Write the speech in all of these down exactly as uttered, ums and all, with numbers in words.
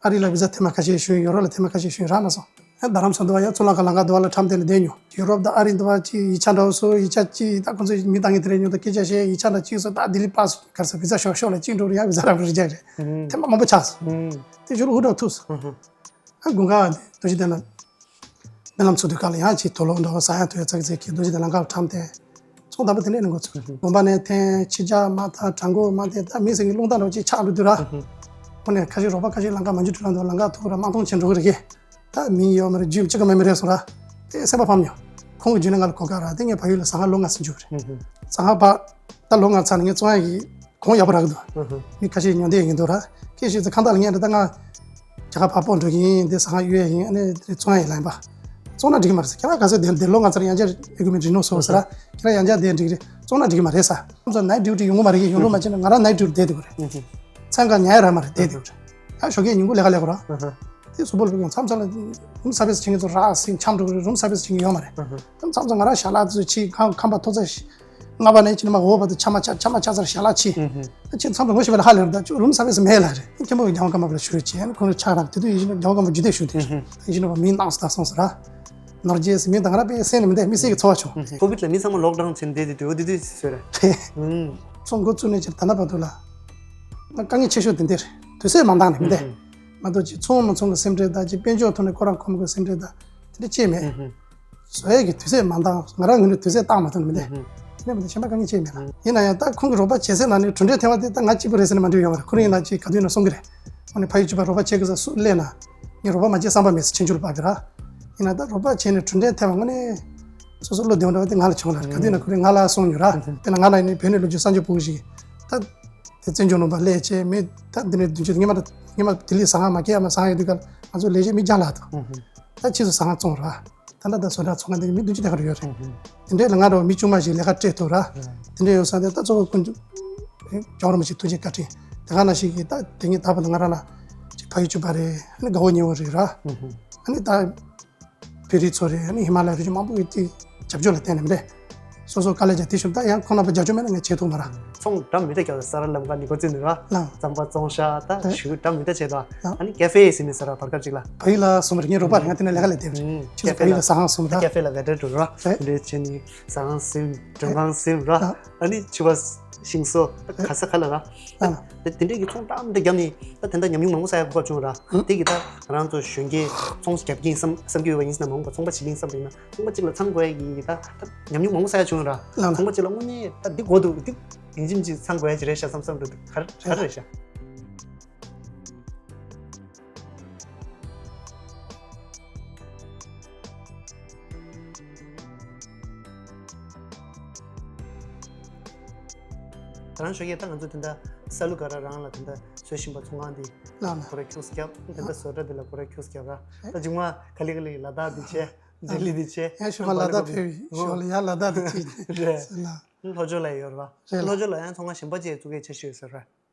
ཨ་རི་ལ་བི་ཛ་ཐེངས་མ་ཁ་ཤས་ཞུས། ཡོ་རོབ་ལ་ཐེངས་མ་ཁ་ཤས་ཞུས་རག་མ་སོང་། ཨ་རྡ་རམ་ས་འདུག་བ་ཡ་ཚུར་ལམ་ཁ་ལམ་ཁ་འདུག་བ་ལ་ཁྲོམ་སྡེ་ལ་བསྡད་མྱོང་། ཡོ་རོབ་དང་ཨ་རི་འདུག་བ་ཅིག་ཡིག་ཆ་འདྲ་བོ་བཟོ། ཡིག་ཆ་ཅིག་ད་ཁོང་ཚོས་མི་བཏང་གི་དེ་རེད་མྱོང་། ད་སྐད་ཆ་བཤད། ཡིག་ཆ་འདྲ་ཅིག་བཟོ། ད་ལྡི་ལི་པཱ་སི་ག་རེ་ཟེར་བི་ཛ་ཤོག་ཤོག་ལ་གཅིག་འགྲོ་རེད་ཡ། བི་ཛ་རག་རེད་རྒྱག་རེད། ཐེངས་མ་མང་པོ་ཆགས་སོང་། དེ་ཞོར་ལ་འུ་ཐུག་སོང་། ཨ་དགུན་ཁ་རྡོ་རྗེ་གདན་ལ་སྨོན་ལམ་ཚོགས་དུས་སྐབས་ལ་ཡང་ཅིག་དུག་ལོག་འདྲ་བོ་ཟ་ཡག་འཐུང་ཡག་ཙག་ཙིག་གིས་རྡོ་རྗེ་གདན་ལམ་ཁ་ལ་འཁྲམ་སྟེ། ཚོང་དང་པོ་དེ་ནས་ནི་འགོ་ཚུགས། དགོན་པ་ནས་ཐོན། ཕྱི་ལྕགས་མ་ཐག་བྲང་ཁོག་མ་བསྡད། ད་མི་ཟེར་མཁན་རླུང་རྟ་འདྲ་བོ་ཅིག་ཆགས་འགྲོ་དུས་ར། ཁོ་ནས་ཁ་ཤས་རོགས་པ་ཁ་ཤས་ལམ་ཁ་མ་འཇུ་དྲི་ལ་འདུག་ལམ་ཁ་ཐུག་ར་དམག་དོན་བྱེད་འགྲོ་གི་རེད་གི། ད་མི་ཡོད་མ་རེད། རྒྱུས་གཅིག་ག་མེད་མི་རེད་སོང་ར། དེ་སེམས་པ་ཕམ་མྱོང་། ཁོང་གི་རྒྱུད་ནས་ང་ལ་གོ་སྐབས་རག་དེ་ངས་བལ་ཡུལ་ལ་ཟ་ཁང་ལོ་ལྔ་ཙམ་འཇུག་གི་རེད། ཟ་ཁང་ཕར་ད་ལོ་ལྔ་ཚར་ནས་ངས་བཙོང་ཡག་གི་གོང་ཡག་པོ་རག་གི་འདུག་མི་ཁ་ཤས་ཉོ་འདོད་ཡིན་འདུག་ར། སྐད་ཆ་ཚོ་ཁ་བརྡ་ལ་ངས་འདྲ་ད་ང་རྒྱ་གར་ཕར་སྤོ་འགྲོ་གི་ཡིན། འདི་ཟ་ཁང་གཡུག་ཡག་ཡིན། ཨ་ནི་དེ་བཙོང་ཡག་ཡིན་ལབ་ཡིན་པ། བཙོང་ན་འགྲིག་གི་མ་རེད་ཟེར། ཁྱེད་རང་ག་ཚོད་དེ་འདིར་ལོ་ལྔ་ཚར་ཡང་བསྐྱར་ཡོད་གི་མིན་འགྲིག་ནོ་སོང་ཟེར་ར། ཁྱེད་རང་ཡང་བསྐྱར་དེ་འགྲིག་རེད། བཙོང་ན་འགྲིག་གི་མ་རེད་ཟེར། ཁོང་ཚོ་ནའི་ཊི་ཌིའུ་ཊི་ཡོང་གི་མ་རེད་གི། ཡོང་རོགས་མ་བྱས་ན་ང་རང་ནའི་ཊི་ཌིའུ་ཊི་བསྡད་འདུག་གི་རེད། མཚན་གང་ཉལ་ཡག་རག་མ་རེད། བསྡད་འདུག་གི་རེད། ཡང་ཞོགས་ཀས་ཉིན་གུང་ལས་ཀ་ལས་དགོས་ར། དེ་གཟུགས་པོ་ལ་ཕན་མཚམས་མཚམས་ལ་རུམ་སར་བི་སི་བྱེད་མཁན་ཚོ་རག་ཟིན་འཁྱམ་འགྲོ་གི་རེད། རུམ་སར་བི་སི་བྱེད་མཁན་ཡོད་མ་རེད། ད་མཚམས་མཚམས་ང་རང་ཞལ་ལག་ཚོ་ཕྱིས་ཁང་ཁང་པ་ཐོག་ཚད་ལྔ་པ་ནས་ཕྱིན་ནས་མར་འོག་བར་དུ་ཆ་མ་ཆ་ཆ་མ་ཆ་ཚར་ཞལ་ལག་ཕྱིས། ཨ་ཕྱིན་མཚམས་དུ་ངོ་ཤེས་པ་ལ་ཧ་ལས་རེད། ད་ཅུ་རུམ་སར་བི་སི་མེད་ལ་རེད། མཁན་པོ་རྒྱལ་བ་ཀརྨ་པ་ལ་ཞུ་རེ་བྱས། ཁོང་ཚོ་ཆགས་རང་དེ་དུས་ཡིན་ཕྱིན་རྒྱལ་བ་ཀརྨ་པ་རྒྱུད་སྡེ་ཞུ་དེ་ད་ཡིན་ཕྱིན་པ་མིང་བཏགས་སོ་ད་སོང་ཟེར་ར། ནོར་རྗེ་ཟེར་མིང་དང་ང་རང་དཔེ་སེམས་ནས་མི་འདས། མི་སེར་གྱི་འཚོ་བ་བྱུང་། ཀོ་བིད་ལ་མི་ཚང་མ་ལོག་ཌའུན་བྱས་ནས་བསྡད་དེ་དུས་འོ་དེ་དུས་ཟེར་རེད། ཚོང་འགོ་བཙུགས་ནས་ཕྱིར་ད་ལྟ་བར་དུ་ལ་ང་དཀའ་ངལ་ཆེ་ཤོས་དེ་འདིར་དུས་ཚོད་མ་འདང་ནས་མི་འདས། མ་གཏོགས་ཅིག་ཚོང་མ་ཚོང་གི་སེམས་ཁྲལ་དང་ཅིག་དཔལ་འབྱོར་ཐོག་ནས་ཁོ་རང་ཁོམ་གི་སེམས་ཁྲལ་དང་དེ་འདྲ་ཅིག་མེད། བཟོ་ཡས་ཀྱི་དུས་ཚོད་མ་འདང་། ང་རང་ངོས་ནས་དུས་ཚོད་བཏང་མ་ཐུབ་ནས་མི་འདས། དེ་ནས་མི་འདས། གཞན་པ་དཀའ་ངལ་ཅིག་མེད་ལ། ཡིན་ན་ཡང་ད་ཁོང་གི་རོགས་པ་བྱེད་སའི་ནང་ནས་གྲུབ་འབྲས་ཐོན་པ་དེ་ད་ང་གཅིག་པུ་རེད་ཟེར་ནས་མ་འགྲིག་ཡོད་མ་རེད། ཁོ་རང་ཡིན་ན་ཅིག་ག་དུས་ཡིན་ན་གསུང་གི་རེད། ཨ་ནི་ཕ་ཡུལ་གཅིག་པ་རོགས་པ་བྱེད་དགོས་ས་སུ་སླེབས་ན་ངས་རོགས་པ་མ་བྱེད་བསམ་པ་མེད་ཟེར་ཕྱིན་ཆོག་ལ་བབས་ཀྱི་ར། ཡིན་ན་ད་རོགས་པ་བྱས་ནས་གྲུབ་འབྲས་ཐོན་པ་དངོས་གནས་སོ་སོ་བློ་བདེ་བོ་འདྲ་བ་དེ་ང་ལ་བྱུང་ལ། ག་དུས་ན་ཁོ་རང་ང་ལ་གསུངས་ཡོད་ར། དཔེར་ན་ང་ལ་ནི་བོད་ནས་ལོ་རྒྱུས་གསར་འགྱུར་པོ་ཞིག་ད་དེ་བཙན་བྱོལ་ནང་པ་སླེབས་བྱས་མི་ད་འདི་ནས་བདུན་ཅུ་སྔོན་མ་སྔོན་མ་ལྡི་ལི་ཟ་ཁང་མ་སྐྱེས་མ་ཟ་ཁང་ཡོད་དུས་ག་ལ་ང་ཚོ་ལས་བྱེད་མི་བརྒྱ་ལྷག་འདུག་ད་ཕྱིས་སུ་ཟ་ཁང་བཙོང་ར། ད་ལྟ་ད་བཟོ་གྲྭ་ཚོང་ཁང་དེ་མི་བདུན་ཅུ་དེ་ག་རུ་ཡོད་རེད། དེ་འདྲའི་ལ་ང་རང་མི་དཀྱུས་མ་ཞིག་ལས་ཀ་སྤྲད་ཐུབ་ར། དེ་འདྲའི་ཡོད་ས་དེ་ད་གཙོ་བོ་ཀུན་རྒྱལ་བ་རིན་པོ་ཆེ་ཐུགས་རྗེ་བཀའ་དྲིན་དེ་ག་ནང་བཞིན་གྱི་ད་དེ་ངས་ད་བར་དུ་ང་རང་ལ་ཅིག་ཕ་ཡུལ་གཅིག་པ་རེད། ཨ་ནི་དགའ་བོ་ཉེ་བོ་རེད་ར། ཨ་ནི་ད་བོད་རིགས་ཚོ་རེད། ཨ་ནི་ཧི་མ་ལ་རི་རྒྱུད་མང་པོ་ཡོད་དེ་རྒྱབ་སྐྱོར་ལ་བརྟེན་ནས་མི་རེད། སོ་སོ་དཀའ་ལས་རྒྱག་དེ་ཞུ་ད་ཡང་ཁོང་རྣམ་པ་རྒྱབ་སྐྱོར་མེད་ན་ངས་བྱེད་ཐུབ་མ་ར། ཚོང་འདྲ་མི་འདྲ་རྒྱག་ས་ར། ལམ་ཁ་ནི་འགོ་བཙུགས་ནས་ར། ལགས། རྩམ་པ་བཙོང་ཤག་ད་ལགས། ཞུ་འདྲ་མི་འདྲ་བྱེད་དོ། ལགས། ཨ་ནི་ཀེ་ཧྥེ་ཟིན་ནས་ས་ར་བར་སྐབས་ཅིག་ལ། བལ་ཡུལ་ལ་སོང་བ་རེད། ངའི་རོགས་པ་རེད། ང་དེ་ནས་ལས་ཀ་ལས་བསྡད་པ་རེད། ཨུམ། ཕྱིས་སུ་བལ་ཡུལ་ལ་ཟ་ཁང་སོང་ར། ཀེ་ཧྥེ་ལ་ཝེ་ཊར་འགྲོ་ར། ལགས། འདི་བྱས་ནས་ཟ་ཁང་ཟིན། མགྲོན་ཁང་ཟིན་ར། ལགས། ཨ་ནི་ཕྱུ་པ་ཤིང་བཟོ་ད་ག་ས་ག་ལ་ར། ལགས། དེ་དེ་འདྲས་ཀྱི་ཚོང་འདྲ་མི་འདྲ་བརྒྱབ་ནས་ད་དེ་འདྲ་ཉམས་མྱོང་མང་པོ་བསགས་ཡག་གོ་སྐབས་བྱུང་ར། ཨུམ། དེ་གི་ད་ང་རང་ཚོ་གཞོན་སྐྱེས་ཚོང་རྒྱབ་ཀྱི་ཡིན་བསམ་བསམ་གྱི་ཡོད་པ་ཡིན་ཟེར་ན་མ་འོངས་པ་ཚོང་པ་བྱེད་ཀྱི་ཡིན་བསམ་པ་ཡིན་ན། ཚོང་པ་གཅིག་ལ་ཚང་དགོས་ཡ་གི་ད་ད་ཉམས་མྱོང་མང་པོ་བསགས་ཡ་བྱུང་ར། ལགས། ཚོང་པ་གཅིག་ལ་དངོས་གནས་ད་འདི་དགོས་འདུག་འདི་ཡིན་གཅིག་མིན་གཅིག་ཚང་དགོས་ཡ་ཅིག་རེད་ཤག་བསམ་བསམ་འགྲོ་འདུག་ག་རེ་ག་རེ་རེད་ཤག་ད་རང་ཞོགས་ཀས་ད་ང་ཚོ་དེ་འདྲ་ས་ལུ་ག་ར་རང་ལ་དེ་འདྲ་བཟོ་བཞིན་པ་ཚོང་ཁང་འདི་ལགས་ལགས། ཁོ་ར་ཁྱུགས་བརྒྱབ། དེ་འདྲ་བཟོ་གྲྭ་འདི་ལ་ཁོ་ར་ཁྱུགས་བརྒྱབ་ར། ད་རྗེས་མ་ག་ལེ་ག་ལེ་ལ་དྭགས་འདི་བྱས། ལྡི་ལི་འདི་བྱས། ཡང་ཞོགས་པ་ལ་དྭགས་ཕེབས། ཞོགས་ལ་ཡང་ལ་དྭགས་འདི་བྱས། རེད། ལགས། ལྷོ་ཕྱོགས་ལ་ཡོད་རེད་པ། རེད་ལགས། ལྷོ་ཕྱོགས་ལ་ཡང་ཚོང་ཁང་གཞན་པ་ཅིག་བཙུགས་ཡས་འཆར་གཞི་ཡོད་ས་རེད།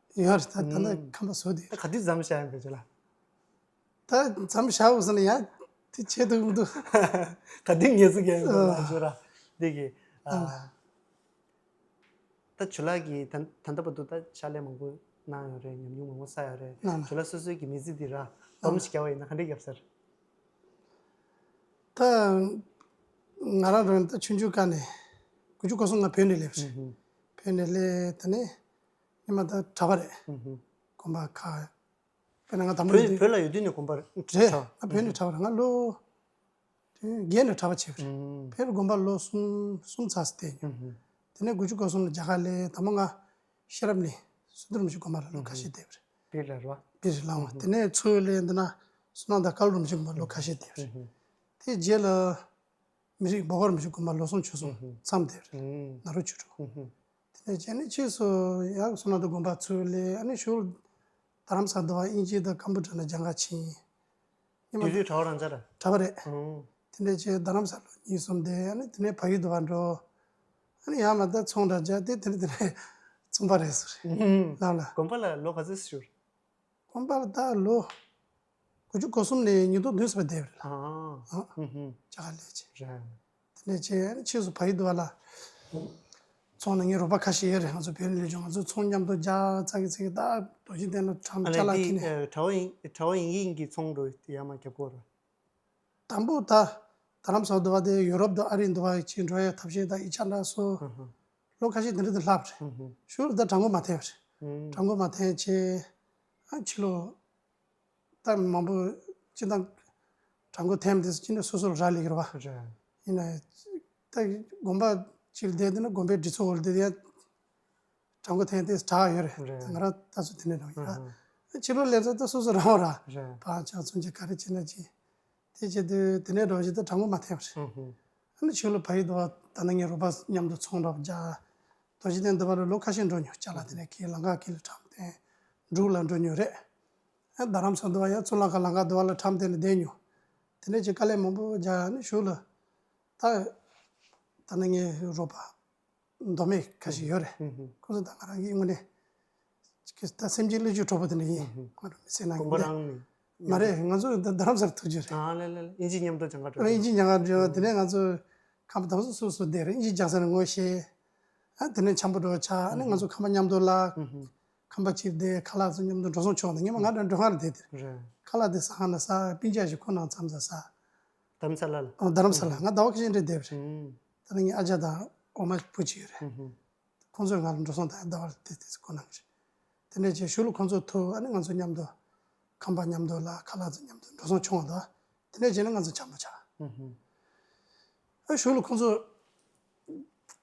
ཡོད་རེད། ད་ད་ལྟ་ཁང་པ་བཟོ་བསྡད་ཡོད། ད་ག་དུས་མཚམས་བཞག་ཡིན་པས་ཅི་ལ། ད་མཚམས་བཞག་འོས་ཟེར་ན་ཡང་དེ་བྱེད་ཐུབ་མི་འདུག་ག་དུས་ངལ་གསོ་རྒྱག་ཡིན་པ་ལ་ཞུ་ར། འདི་གི་ཨ། ད་ཇོ་ལགས་ཀྱིས་ད་ད་ལྟ་བར་དུ་ད་ཕྱག་ལས་མང་པོ་གནང་ཡོད་རེད། ཉམས་མྱོང་མང་པོ་བསགས་ཡོད་རེད། ལགས་ལགས། ཇོ་ལགས་སོ་སོའི་གི་མི་ཚེ་འདི་ར་སློབ་མ་ཞིག་བརྒྱབ་པ་ཡིན་ན་ག་འདྲས་བརྒྱབ་ས་རེད། ད་ང་རང་རང་ད་ཆུང་ཆུང་སྒང་ནས་དགུ་བཅུ་གོ་གསུམ་ང་བོད་ནས་སླེབས་རེད། ཨུ་ཧུ། བོད་ནས་སླེབས་དེ་ནས་ཉི་མ་ད་གྲྭ་པ་རེད། ཨུ་ཧུ། དགོན་པ་ཁག་དཔེར་ན་ང་དང་པོ་བོད་ནས་བོད་ལ་ཡོད་དུས་ནས་དགོན་པ་རེད། ང་བོད་ནས་གྲྭ་པ་རེད། ང་ལོ་དུས་བརྒྱད་ནས་གྲྭ་པ་བྱས་པ་རེད། ཨུ། བོད་ལ་དགོན་པ་ལོ་གསུམ་གསུམ་ཚར་ཙམ་བསྡད་མྱོང་། ཨུ་ཧུ། དེ་ནས་དགུ་བཅུ་གོ་གསུམ་ལ་རྒྱ་གར་སླེབས། དང་པོ་ང་ཤེས་རབ་གླིང་བསོད་སྡེ་རིན་པོ་ཆེ་དགོན་པ་ལ་ལོ་ཁ་ཤས་བསྡད་པ་རེད། བི་ར་རེད་པ། བི་ར་ལགས། ཨུ་ཧུ། དེ་ནས་ཚུར་སླེབས་འདི་ན་བསོད་ནམས་དང་བཀའ་བློན་རིན་པོ་ཆེ་དགོན་པ་ལོ་ཁ་ཤས་བསྡད་པ་རེད། ཨུ་ཧུ། དེ་རྗེས་ལ་མི་རིགས་འབོད་སྐུལ་རིན་པོ་ཆེ་དགོན་པ་ལོ་གསུམ་ཕྱོགས་གསུམ་མཚམས་བསྡད་པ་རེད། ཨུ། ནཱ་རོ་ཆོས་གྲོང་། ཨུ་ཧུ། དེ་ནས་རྗེས་ནས་ཕྱིས་སུ་ཡང་བསོད་ནམས་དང་དགོན་པ་ཚུར་སླེབས། ཨ་ནི་ཞོར་རྡ་རམ་ས་ལ་དུ་བ་དབྱིན་ཇི་དང་ཀམ་པུ་ཊར་ནས་སྦྱང་ག་ཕྱིན། ཉི་མ་དེ་དུས་གྲྭ་པ་རང་ཅག་རེད། གྲྭ་པ་རེད། ཨང་། དེ་འདྲ་བྱས་རྡ་རམ་ས་ལ་ལོ་གཉིས་གསུམ་བསྡད། ཨ་ནི་དེ་ནས་ཕ་ཡུལ་དུ་བ་འགྲོ། ཨ་ནི་ཡང་མ་ད་ཚོང་འདྲ་བརྒྱབ་སྟེ་དེ་ནས་དེ་ནས་ཚོང་པ་རེད་ཟེར། ཨང་། ལགས་ལགས། དགོན་པ་ལ་ལོ་ག་ཚོད་བཞུགས། དགོན་པ་ལ་ད་ལོ་དགུ་བཅུ་གོ་གསུམ་ནས་ཉིས་སྟོང་བདུན་ཙམ་བསྡད་པ་རེད་ལགས། ཨང་། ཨང་། ཨུ་ཧུ། རྒྱ་གར་སླེབས་བྱས། རེད། དེ་འདྲ་བྱས་ཨ་ནི་ཕྱིས་སུ་ཕ་ཡུལ་དུ་བ་ལ། ཚོང་ནང་ངའི་རོགས་པ་ཁ་ཤས་ཡོད་རེད། ང་ཚོ་བོད་ནས་སླེབས་བྱུང་། ང་ཚོ་ཚོང་མཉམ་དུ་རྒྱག་ཚར་གི་ཚར་གི། ད་རྡོ་རྗེ་གདན་ལ་ཁྲམ་ཨ་ཅ་ལག་ལས་འདི་ཁྱེར་ནས། ཨ་གྲྭ་བ་ཡིན་གྲྭ་བ་ཡིན་གྱི་ཚོང་འགྲོ་ཡ་མ་རྒྱབ་སྐོར། དང་པོ་ད་རྡ་རམ་ས་ལ་འདུག་པ་དེ་ཡུ་རོབ་དང་ཨ་རི་འདུག་པ་ཅིག་འགྲོ་ཡ་ཐབས་ཤེས་དང་ཡིག་ཆ་འདྲ་བཟོ། ཨ་ཧ། ལོ་ཁ་ཤས་དེ་འདྲ་དུ་ལྷག་པ་རེད། ཨ་ཧ། ཞོར་ད་གྲངས་འབོར་མ་ཐེབས་པ་རེད། ཨ་གྲངས་འབོར་མ་ཐེབས་བྱས། ཨ་ཕྱི་ལོ་ད་མང་པོ་སྤྱི་བཏང་གྲངས་འབོར་ཐེབས་དེ་ཅི་འདྲ་སོ་སོར་རག་ལས་ཀྱི་རེད་པ། རེད། ཡིན་ན་ད་དགོན་པ་ཅིག་བསྡད་དེ་ན་དགོན་པའི་སྒྲིག་འཛུགས་འོག་ལ་བསྡད་དེ་ཡ། གྲངས་འབོར་ཐེབས་ཏེ་དྲག་ཡོད་རེད། རེད། ད་ང་རང་ད་སུ་དེ་ནས་འགྲོ་ཡིན་ར། ཨ་ཕྱི་ལོགས་སླེབས་ཚར་ད་སོ་སོ་རང་ར། རེད། ཕར་ཕྱོགས་ཚུན་ཆད་ག་རེ་བྱེད་ན་ཅི། དེ་བྱེད་དུས་དེ་ནས་འགྲོ་བཞིན་དུ་གྲངས་འབོར་མ་ཐེབས་པ་རེད། ཨ་ནི་ཕྱི་ལོགས་བལ་ཡུལ་དུ་བ་ད་ནང་ངའི་རོགས་པ་མཉམ་དུ་ཚོང་རོགས་རྒྱག་རྡོ་རྗེ་གདན་འདི་བ་ལ་ལོ་ཁ་ཤས་འགྲོ་མྱོང་། ཅ་ལག་དེ་ནས་ཁྱེར་ལམ་ཁ་ཁྱེར་ལ་ཁྲམ་བསྟན་འབྲུག་ལ་འགྲོ་མྱོང་རེད། ཨ་རྡ་རམ་ས་ལ་འདི་བ་ཡ་གཙུག་ལག་ཁང་ལམ་ཁ་འདི་བ་ལ་ཁྲམ་བསྟན་ནས་བསྡད་མྱོང་། དེ་ནས་ཅིག་དཀའ་ལས་མང་པོ་རྒྱག་ནས་གཞུག་ལ་ད་ད་ནང་ངའི་རོགས་པ། མདོ་སྨད་ཁ་ཤས་ཡོད་རེད། ཁོང་ཚོ་ད་ང་རང་གི་དངོས་གནས་ཀྱི་ད་སེམས་ཅན་བློ་ཆོས་གྲོགས་པོ་དེ་འདྲ་ཡིན། ང་རང་མི་ཚེ་ནང་གི་ཁོང་པ་རང་ནི་མ་རེད། ང་ཚོ་ད་རྡ་རམ་ས་ལ་ཐུག་རྒྱུ་རེད། ཨ་ལེ་ལེ་ལེ། ཨིན་ཇི་མཉམ་དུ་སྦྱང་ག་འགྲོ། ཨིན་ཇི་མཉམ་ག་འགྲོ། དེ་ནས་ང་ཚོ་ཁང་པ་དང་སོ་སོ་སོ་བསྡད་རེད། ཨིན་ཇི་སྦྱང་ས་ནས་ངོ་ཤེས། ཨ་དེ་ནས་འཆམ་པོ་འགྲོ་ཆགས། ཨ་ནི་ང་ཚོ་ཁང་པ་མཉམ་དུ་གླ། ཁང་པ་གཅིག་བསྡད། ཁ་ལག་ཚོ་མཉམ་དུ་འགྲོ་སོང་ཆོག་འདུག་ངས་མ་ང་འགྲོ་ཁང་ལ་བསྡད་དེ་རེད། ཁ་ལག་དེ་ཟ་ཁང་ལ་ཟ། སྤུན་ཀྱག་ཞིག་ཁོ་ནང་མཚམས་ས་ཟ། རྡ་རམ་ས་ལ་ལ། ཨ་རྡ་རམ་ས་ལ་ང་ཟླ་བ་ཁ་ཤས་འདྲ་བསྡད་པ་རེད། ད་ནི་ངའི་ཨ་ཅག་དང་འོ་མ་བུ་གཅིག་ཡོད་རེད། ཁོང་ཚོས་ང་ལ་འགྲོ་སོང་དང་ཟླ་བར་དེ་དེ་ཚོ་ཁོ་ན་གི་རེད། དེ་འདྲས་བྱས་གཞུག་ལ་ཁོང་ཚོ་ཐུག་ཨ་ནི་ང་ཚོ་མཉམ་དུ་ཁང་པ་མཉམ་དུ་གླ། ཁ་ལག་ཚོ་མཉམ་དུ་འགྲོ་སོང་ཆུང་བ་དང་། དེ་འདྲས་བྱས་ནས་ང་ཚོ་འཆམ་པོ་ཆགས། ཨ་གཞུག་ལ་ཁོང་ཚོ་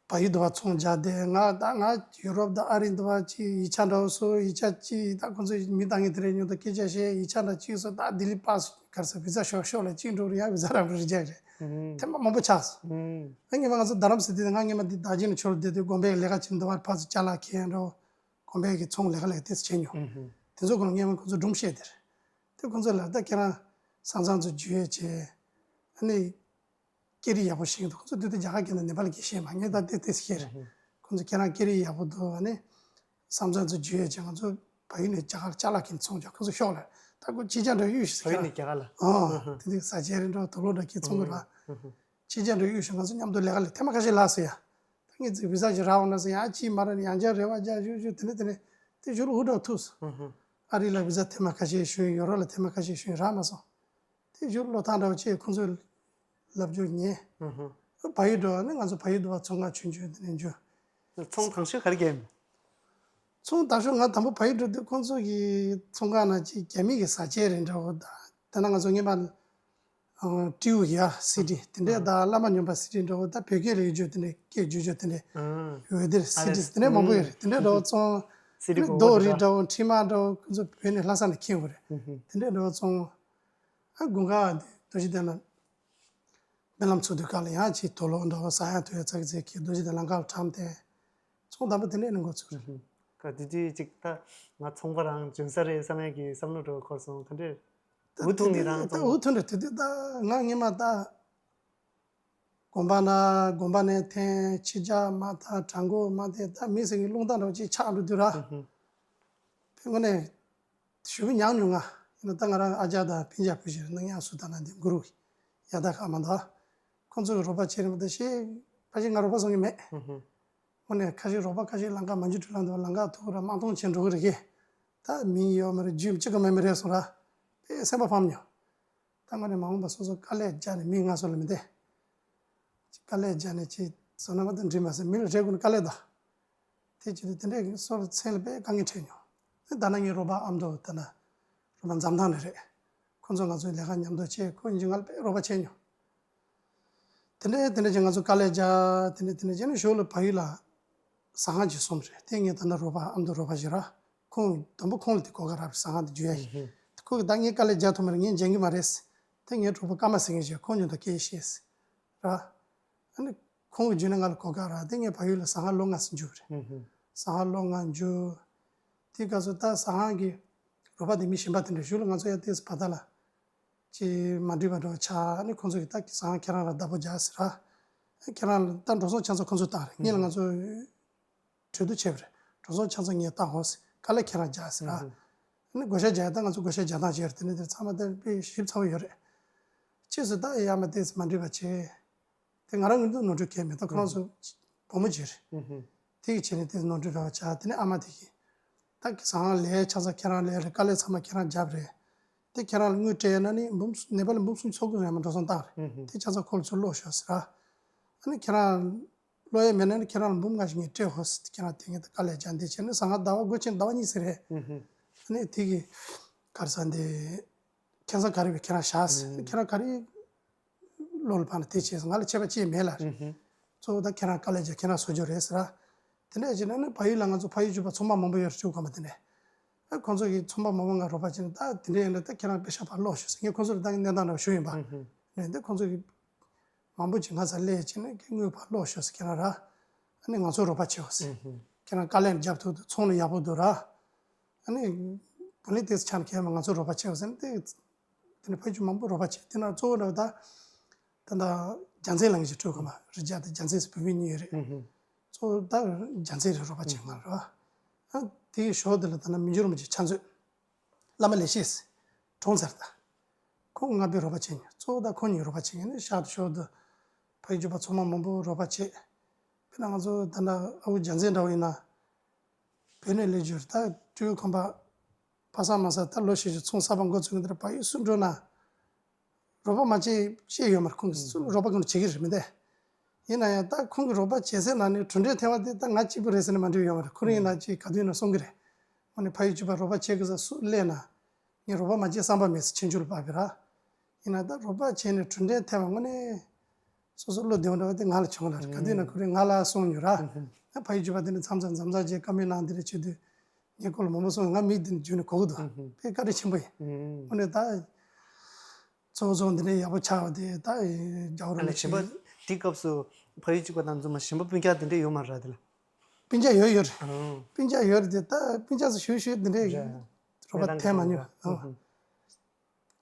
བལ་ཡུལ་དུ་བ་ཚོང་རྒྱག་བསྡད། ང་ད་ང་ཡུ་རོབ་དང་ཨ་རི་འདི་བ་ཅིག་ཡིག་ཆ་འདྲ་བོ་བཟོ། ཡིག་ཆ་ཅིག་ད་ཁོང་ཚོས་མི་བཏང་མཁན་དེ་རེད། ཉུང་དུ་སྐད་ཆ་བཤད། ཡིག་ཆ་འདྲ་ཅིག་བཟོ། ད་ལྡི་ལི་པཱ་སི་ག་རེ་ཟེར་བི་ཛ་ཤོག་ཤོག་ལ་གཅིག་འགྲོ་རེད། ཡང་བི་ཛ་རག་རེད་ཇེག་རེད། ཐེངས་མ་མང་པོ་ཆགས་སོང་། ཨ་ངས་མ་ང་ཚོ་རྡ་རམ་ས་ལ་བསྡད་དུས་ང་སྔོན་མ་འདི་རྡོ་རྗེ་གདན་ནས་ཕྱི་ལོགས་བསྡད་དུས་དགོན་པའི་ལས་ཀ་བྱེད་འདི་བར་ཕར་ཚུར་ཅ་ལག་འཁྱེར་འགྲོ། དགོན་པའི་གི་ཚོང་ལས་ཀ་ལས་ཀ་དེ་ཚོ་བྱས་མྱོང་། དེ་ཚོ་སྐོར་ལ་སྔོན་མ་ཁོང་ཚོ་སྒྲུང་བཤད་དེ་རེད། དེ་ཁོང་ཚོ་ལ་ད་ཁྱེད་རང་བཟའ་ཚང་ཚོ་འཇུ་ཡས་བྱས། ཨ་ནི་སྐད་རིགས་ཡག་པོ་ཤེས་ཀྱི་འདུག་ཁོང་ཚོ་དེ་དུས་རྒྱ་གར་སྐད་དང་ནེ་པ་ལི་སྐད་ཤེས་མ། ངས་ད་དེ་དེ་ཤེས་རེད། ཁོང་ཚོ་ཁྱེད་རང་སྐད་རིགས་ཡག་པོ་འདུག་ཨ་ནི་བཟའ་ཚང་ཚོ་འཇུ་ཡས་བྱས། ང་ཚོ་བལ་ཡུལ་ནས་རྒྱ་གར་ཅ་ལག་འཁྱེར་ཚོང་རྒྱག་ཁོང་ཚོ་ཤོག་ལ། ད་ཁོ་ཕྱི་རྒྱལ་འགྲོ་གཡུག་ཞིག་བལ་ཡུལ་ནས་རྒྱ་གར་ལ། ཨ་དེ་དུས་ཟ་ཆས་རེད་འགྲོ། དུག་ལོག་འདྲ་ཁྱེར་ཚོང་གི་ར། ཕྱི་རྒྱལ་འགྲོ་གཡུག་ཞིག་ང་ཚོ་མཉམ་དུ་ལས་ཀ་ལས། ཐེངས་མ་ཁ་ཤས་ལགས་སོ་ཡ། ད་ངས་ཚིག་བི་ཟ་ཞིག་རག་འོང་ན་ཟེར། ཡང་ཅིས་མ་རག་ནས་ཡང་བསྐྱར་རེ་བ་རྒྱག་ཞུ་ཞུ། དེ་ནས་དེ་ནས་དེ་གཞུག་ལ་ཧུར་ཐག་ཐུག་སོང་། ཨ་རི་ལ་བི་ཟ་ཐེངས་མ་ཁ་ཤས་ཞུས། ཡོ་རོབ་ལ་ཐེངས་མ་ཁ་ཤས་ཞུས། རག་མ་སོང་། དེ་གཞུག་ལ་བློ་ཐག་འདྲ་བོ་བཅད། ཁོང་ཚོས་ལབ་རྒྱུ་ཉན། བལ་ཡུལ་འགྲོ་བ་ནི་ང་ཚོ་བལ་ཡུལ་འགྲོ་བ་ཚོང་ཁང་ཆུང་ཆུང་དེ་ནས་འཇུ། ཚོང་དང་ཤོས་ག་རེ་བརྒྱབ་ཡིན། ཚོང་དང་ཤོས་ང་དང་པོ་བལ་ཡུལ་འགྲོ་དུས་ཁོང་ཚོ་གི་ཚོང་ཁང་ནང་ཅིག་རྒྱ་མི་གི་ཟ་ཆས་རེད་འདྲ་བོ་དང་། དེ་ན་ང་ཚོ་སྔོན་མ་ཨ་ཀྲིའུ་ཡ་སི་ཌི་དེ་འདྲས་དང་བླ་མ་སྨྱོན་པ་སི་ཌི་འདྲ་བོ་དང་བོད་སྐད་ལ་ཡོད་རྒྱུ་དེ་འདྲས་སྐད་བརྗོད་རྒྱུ་དེ་འདྲས་ཡོད་དེ་རེད། སི་ཌི་དེ་འདྲས་མང་པོ་ཡོད་རེད། དེ་འདྲས་འདྲ་བོ་བཙོང་། སི་ཌི་ཨ་ནི་གོ་རྡོ་རིགས་འདྲ་བོ་འཕྲེང་མ་འདྲ་བོ་ཁོང་ཚོ་བོད་ནས་ལྷ་ས་ནས་ཁྱེར་ཡོང་གི་རེད། དེ་འདྲས་འདྲ་བོ་བཙོང་། ཨ་དགོན་ཁག་དེ་རྡོ་རྗེ་གདན་ལ་སྨོན་ལམ་ཚོགས་དུས་སྐབས་ལ་ཡང་ཅིག་དུག་ལོག་འདྲ་བོ་ཟ་ཡག་འཐུང་ཡག་ཙག་ཙིག་ཁྱེར་རྡོ་རྗེ་གདན་ལམ་ཁ་ལ་ཁྲམ་བསྟན། ཚོང་དང་པོ་དེ་འདྲས་ནས་འགོ་ཚུགས་རེད། ཀ་དེ་དུས་ཅིག་ད་ང་ཚོང་པ་རང་འཇོན་ས་རེད་བསམ་ཡག་གི་བསམ་བློ་འདྲ་བོ་འཁོར་སོང་། ག་འདྲས། འུ་ཐུག་ནི་རང་ད་འུ་ཐུག་འདྲ། དེ་དུས་ད་ང་སྔོན་མ་ད་དགོན་པ་ན་དགོན་པ་ནས་འཐེན། ཕྱི་རྒྱལ་མ་ད་བྲག་འགོ་མ་དེ་ད་མི་ཟེར་གི་རླུང་རྟ་འདྲ་བོ་ཅིག་ཆགས་འགྲོ་དུས་ར། དངོས་གནས་ཞུ་བ་ཉག་ཉུང་ང་། ཡིན་ན་ད་ང་རང་ཨ་ཅག་དང་སྤུན་ཀྱག་བུ་ཞིག་རེད། ནང་ཡང་སུ་ད་ན་འདི་གུ་རུ་ཡ་ད་ཁ་མ་ད། ཁོང་ཚོ་གི་རོགས་པ་བྱེད་རིན་པོ་ད་ཤེས་ཕ་ཤི་ང་རོགས་པ་སོང་གི་མེད། དངོས་གནས་ཁ་ཤས་རོགས་པ་ཁ་ཤས་ལམ་ཁ་མ་འཇུ་དྲི་ལམ་དུ་ལམ་ཁ་ཐུག་ར་མང་སྟོང་ཆེན་འགྲོ་གི་རེད་གི། ད་མིང་ཡོད་མ་རེད། རྒྱུས་གཅིག་གི་མེད་མི་རེད་སོང་ར། དཔེ་སེམས་པ་ཕམ་མྱོང་། ད་དངོས་གནས་མ་འོངས་པ་སོ་སོ་དཀའ་ལས་རྒྱག་ནས་མི་ང་སོ་ལ་མི་བདེ། ཅིག་དཀའ་ལས་རྒྱག་ནས་ཅིག་བཟོ་ན་མ་གཏོགས་འགྲིག་མ་སོང་། མི་ལ་རེ་དགོས་ན་དཀའ་ལས་ད། དེ་བྱེད་དུས་དེ་འདྲའི་སོ་སོ་མཚན་ལ་དཔེ་དཀའ་ངལ་འཕྲད་མྱོང་། ད་ན་ངའི་རོགས་པ་ཨ་མདོ་ད་ན་རོགས་པ་འཛམ་ཐང་ནས་རེད། ཁོང་ཚོ་ང་ཚོའི་ལས་ཀ་མཉམ་དུ་བྱས། ཁོ་ཡིན་གྱི་ང་ལ་དཔེ་རོགས་པ་བྱས་མྱོང་། དེ་འདྲའི་དེ་འདྲ་ཅིག་ང་ཚོ་དཀའ་ལས་རྒྱག་དེ་འདྲ་དེ་འདྲ་བྱས་ནས་གཞུག་ལ་བལ་ཡུལ་ལ་ཟ་ཁང་ཅིག་བཟུང་རེད། དེ་ངས་ད་ལྟ་རོགས་པ་ཨ་མདོ་རོགས་པ་ཞིག་ར། ཁོང་དང་པོ་ཁོང་ལ་དེ་གོ་སྐབས་རག་པའི་ཟ་ཁང་དེ་འཇུ་ཡ་ཡིན། ཁོ་གིས་ད་ངས་དཀའ་ལས་རྒྱག་ཐུབ་མ་རེད། ངས་འཇལ་གི་མ་རེད། དེ་ངའི་གྲོགས་པོ་ཀརྨ་ཟེར་མཁན་ཞིག་ཁོང་ཉུང་དུ་སྐད་ཤེས་ར། ཨ་ནི་ཁོང་གི་བརྒྱུད་ནས་ང་ལ་གོ་སྐབས་རག་དེ་ངས་བལ་ཡུལ་ལ་ཟ་ཁང་ལོ་ལྔ་ཙམ་འཇུ་རེད། ཟ་ཁང་ལོ་ལྔ་འཇུ། དེ་སྐབས་སུ་ད་ཟ་ཁང་གི་རོགས་པ་དེ་མི་གཞན་པ་དེ་འདྲ་གཞུག་ལ་ང་ཚོ་ཡ་ཏོག་ཙམ་བར་ཐག་ལ་ཅིག་མ་འགྲིག་པ་འདྲ་བོ་ཆགས། ཨ་ནི་ཁོང་ཚོ་གིས་ད་ཟ་ཁང་ཁྱེད་རང་ར་བདག་པོ་རྒྱག་ཟེར་ར། ཁྱེད་རང་ལ་ད་འགྲོ་སོང་ཆ་ཚང་ཁོང་ཚོས་བཏང་རེད། ངེད་ལ་ང་ཚོ་གྲོས་བསྡུར་བྱས་པ་རེད། འགྲོ་སོང་ཆ་ཚང་ངས་བཏང་འོང་ཟེར། དཀའ་ལས་ཁྱེད་རང་རྒྱག་ཟེར་ར། ཨ་ནི་བགོ་བཤའ་རྒྱག་ཡ་ད་ང་ཚོ་བགོ་བཤའ་རྒྱག་སྟངས་བྱས་རེད། དེ་ནས་དེ་ཚང་མ་དེ་དཔེ་ཞིབ་ཚགས་པོ་ཡོད་རེད། ཕྱིས་སུ་ད་ཡ་མ་ཏོག་ཙམ་མ་འགྲིག་པ་བྱས། དེ་ང་རང་གི་འདུག་ནོར་འཁྲུལ་གང་ཡང་མེད། ད་ཁོ་རང་ཚོ་བུ་མོ་བྱས་རེད། དེ་གི་བྱས་ནས་དེ་ནོར་འཁྲུལ་རེད་བ་ཆགས། དེ་ནས་ཨ་མ་དེ་གིས་ད་ཟ་ཁང་ལས་ཆ་ཚང་ཁྱེད་རང་ལས་རེད། དཀའ་ལས་ཚང་མ་ཁྱེད་རང་རྒྱབ་རེད། དེ་ཁྱེད་རང་ལ་དངུལ་སྤྲད་ན་ནི་འབུམ་ནེ་པ་ལ་འབུམ་སུམ་ཅུ་ཚོགས་ཀྱི་རེད་མ། འགྲོ་སོང་བཏང་རེད། དེ་ཆ་ཚང་ཁོ་ལ་ཚུར་སློག་ཤོག་ཟེར་ར། ཨ་ནི་ཁྱེད་རང་སློག་ཡས་མེད་ན་ནི་ཁྱེད་རང་ལ་འབུམ་ལྔ་ཞིག་ངས་སྤྲད་ཧོ་ཟེར། ཁྱེད་རང་དེ་ངས་ད་དཀའ་ལས་རྒྱབ་འདི་བྱས་ནས་ཟ་ཁང་ཟླ་བ་སྒོ་ཕྱེ་ཟླ་བ་གཉིས་ཟེར་རེད། ཨ་ནི་དེ་གི་ག་རེ་ཟ་འདི་ཁྱད་མཚར་ག་རེ་བས་ཁྱེད་རང་བཞག་ཟེར། ཁྱེད་རང་ག་རེ་བློ་ལ་བབས་ན་དེ་བྱས་ཟེར། ང་ལ་ཆད་པ་ཅི་ཡང་མེད་ལབ་རེད། གཙོ་བོ་ད་ཁྱེད་རང་དཀའ་ལས་རྒྱབ་ཁྱེད་རང་བཟོ་རྒྱུ་རེད་ཟེར་ར། དེ་འདྲ་བྱས་ན་ནི་ཕ་ཡུལ་ལ་ང་ཚོ་ཕ་ཡུལ་གྱི་པ་ཚོང་པ་མང་པོ་ཡོད་རེད། ཅུ་གོ་མ་དེ་འདྲ། ཨ་ཁོང་ཚོ་གི་ཚོང་པ་མང་པོ་ང་རོགས་པ་བྱས་ནས་ད་དེ་འདྲ་ཡིན་ན་ད་ཁྱེད་རང་པེ་ཤ་ཕར་སློག་ཤོག་ཟེར། ངས་ཁོང་ཚོ་ལ་ད་གནས་སྟངས་འདྲ་བོ་ཞུས་ཡིན་པ། ནས་འདི་ཁོང་ཚོ་གི་མང་པོ་ཅིག་ང་ཚ་སླེབས་བྱས་ནས་ཁྱེད་དངུལ་ཕར་སློག་ཤོག་ཟེར། ཁྱེད་རང་ར། ཨ་ནི་ང་ཚོ་རོགས་པ་བྱེད་འོ་ཟེར། ཁྱེད་རང་དཀའ་ལས་རྒྱབ་ཐུབ་འདུག་ཚོང་ལ་ཡག་པོ་འདུག་ར། ཨ་ནི་བུ་ལི་ཏེས་ཆ་ནས་ཁྱེད་མ་ང་ཚོ་རོགས་པ་བྱེད་འོ་ཟེར་ནས་དེ། དེ་ནས་ཕ་ཡུལ་གྱི་མང་པོ་རོགས་པ་བྱེད། དེ་ན་གཙོ་བོ་འདྲ་བོ་ད། ད་ལྟ་རྒྱལ་མཚན་ལགས་ཀྱི་སྤྲོད་གོ་མ་རི་རྒྱ་དེ་རྒྱལ་མཚན་ཟེར་བུད་མེད་གཉིས་ཡོད་རེད། གཙོ་བོ་ད་རྒྱལ་མཚན་རེད་རོགས་པ་བྱེད་མ་རེད་བ། ཨ་དེ་གི་ཞོར་དེ་ལ་ད་ན་མི་འགྱུར་མ་ཅིག་ཕྱག་མཛོད། བླ་མ་ལེགས་བཤད་ཟེར། གྲོངས་ཚར་ད། ཁོང་ལྔ་པས་རོགས་པ་བྱེད་མཁན། གཙོ་བོ་ད་ཁོང་གཉིས་རོགས་པ་བྱེད་མཁན་ནི་ཤག་ཏུ་ཞོར་དུ་ཕ་ཡུལ་གྱི་པ་ཚང་མ་མང་པོ་རོགས་པ་བྱེད། དཔེར་ན་ང་ཚོ་ད་ལྟ་ཨ་ཁུ་རྒྱལ་མཚན་འདྲ་བོ་ཡིན་ན། བོད་ནས་སླེབས་རྒྱུར་ད་སྤྲེའུ་ཁང་པ་ཕ་ས་མ་ས་ད་ལོ་ཤས་ཤིག་ཚོང་གསར་པ་འགོ་བཙུགས་ནས་ཕ་ཡུལ་སུ་འགྲོ་ན། རོགས་པ་མ་བྱེད་བྱེད་ཡོད་མ་རེད། ཁོང་གིས་སུ་རོགས་པ་ཁོང་བྱེད་ཀྱི་རེད་མི་འདས། ཡིན་ན་ཡང་ད་ཁོང་གིས་རོགས་པ་བྱེད་སའི་ནང་ནས་གྲུབ་འབྲས་ཐོན་པ་དེ་ད་ང་གཅིག་པུ་རེད་ཟེར་ནས་མ་འགྲིག་ཡོད་མ་རེད། ཁོ་རང་ཡིན་ན་ཅིག་ག་དུས་ཡིན་ན་གསུང་གི་རེད། དངོས་གནས་ཕ་ཡུལ་གྱི་པ་རོགས་པ་བྱེད་དགོས་ས་སུ་སླེབས་ན། ངས་རོགས་པ་མ་བྱེད་བསམ་པ་མེད་ཟེར་ཆོས་འབྱོར་པ་བི་ར། ཡིན་ན་ད་རོགས་པ་བྱས་ནས་གྲུབ་འབྲས་ཐོན་པ་དངོས་གནས་སོ་སོ་བློ་བདེ་བོ་འདྲ་བ་དེ་ང་ལ་བྱུང་ལ་རེད། ག་དུས་ན་ཁོ་རེ་ང་ལ་གསུངས་མྱོང་ར། ཨ་ཕ་ཡུལ་གྱི་པ་དེ་ནི་མཚམས་མཚམས་མཚམས་མཚམས་བྱས་བཀའ་མོལ་གནང་འདི་རེད་བྱེད་དུས་ངས་ཁོ་ལ་མང་པོ་གསུངས། ང་མི་དེ་ནི་བརྗོད་ནས་གོ་གི་འདུག་དཔེ་བཀའ་དྲིན་ཆེན་པོ་ཡིན། དངོས་གནས་ད་གཙོ་བོ་གཙོ་བོ་འདི་འདྲའི་ཡག་པོ་ཆགས་པ་དེ་ད་རྒྱ་བོ་ར་ལ་ཞིམ་པ་དེ་སྐབས་སུ་ཕ་ཡུལ་གཅིག་པ་དང་འཛོམས་མ་ཞིམ་པ་སྤུན་ཀྱག་དེ་འདྲས་ཡོད་མ་རེད་དེ་ལ། སྤུན་ཀྱག་ཡོད་ཡོད་རེད། སྤུན་ཀྱག་ཡོད་རེད་དེ་ད་སྤུན་ཀྱག་སུ་ཞུ་ཞུ་འདི་འདྲས་རོགས་པ་ཐེབས་མ་མྱོང་།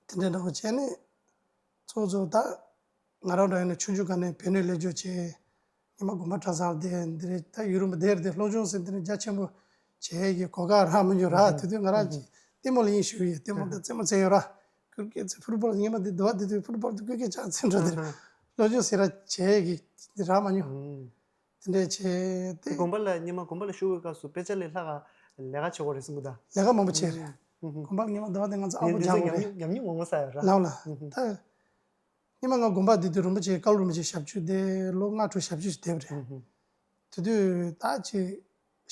དེ་འདྲའི་འདྲ་བོ་བྱས་ནས་གཙོ་བོ་གཙོ་བོ་ད་ང་རང་འདྲ་ཡིན་ན་ཆུང་ཆུང་སྒང་ནས་བོད་ནས་སླེབས་འཇོག་བྱས། ཉི་མ་དགོན་པ་གྲྭ་ཚང་དེ་འདི་རེད། ད་ཡུལ་རིམ་པ་དེར་དེ་སློབ་སྦྱོང་ཟེར་འདི་རེད་རྒྱ་ཆེན་པོ་བྱས་ཀྱི་གོ་སྐབས་རག་མི་འགྱུར་ར། དེ་དུས་ང་རང་གི་ལྟད་མོ་ལ་དབྱིངས་ཞུགས་ཡོད། ལྟད་མོ་དང་རྩེད་མོ་རྩེ་ཡོད་ར། ཁུར་སྐད་ཚེ་ཕུར་བོར་ཉི་མ་འདི་དུ་བ་འདི་དུས་ཕུར་བོར་དུ་ཁུར་སྐད་ཆག་ཚེ་འགྲོ་དེ་རེད། སློབ་སྦྱོང་ཟེར་ར་བྱས་ཀྱི་འདི་རག་མ་མྱོང་། དེ་འདྲས་བྱས་ཏེ། དགོན་པ་ལ་ཉི་མ་དགོན་པ་ལ་ཞུགས་པའི་སྐབས་སུ་དཔེ་ཆ་ལས་ལྷག་ག་ལས་ཀ་བྱེད་དགོས་རེད་གསུང་གི་འདུག་ལས་ཀ་མང་པོ་བྱས་རེད། དགོན་པ་ལ་ཉི་མ་དུ་བ་དེ་ང་ཚོ་ཨ་ནི་ཁོ་འདི་ཚོ་རྒྱག་དགོས་རེད། ཉམས་ཉམས་མྱོང་ངོ་མ་ས་ཡོད་ར། ལགས་ལ། ད། སྔོན་མ་ང་དགོན་པ་འདི་དུས་རིན་པོ་ཆེ་བཀའ་བློན་རིན་པོ་ཆེ་ཞབས་ཕྱི་དེ་ལོ་ལྔ་དྲུག་ཞབས་ཕྱི་ཞིག་བསྡད་པ་རེད། དེ་དུས་ད་ཅིག་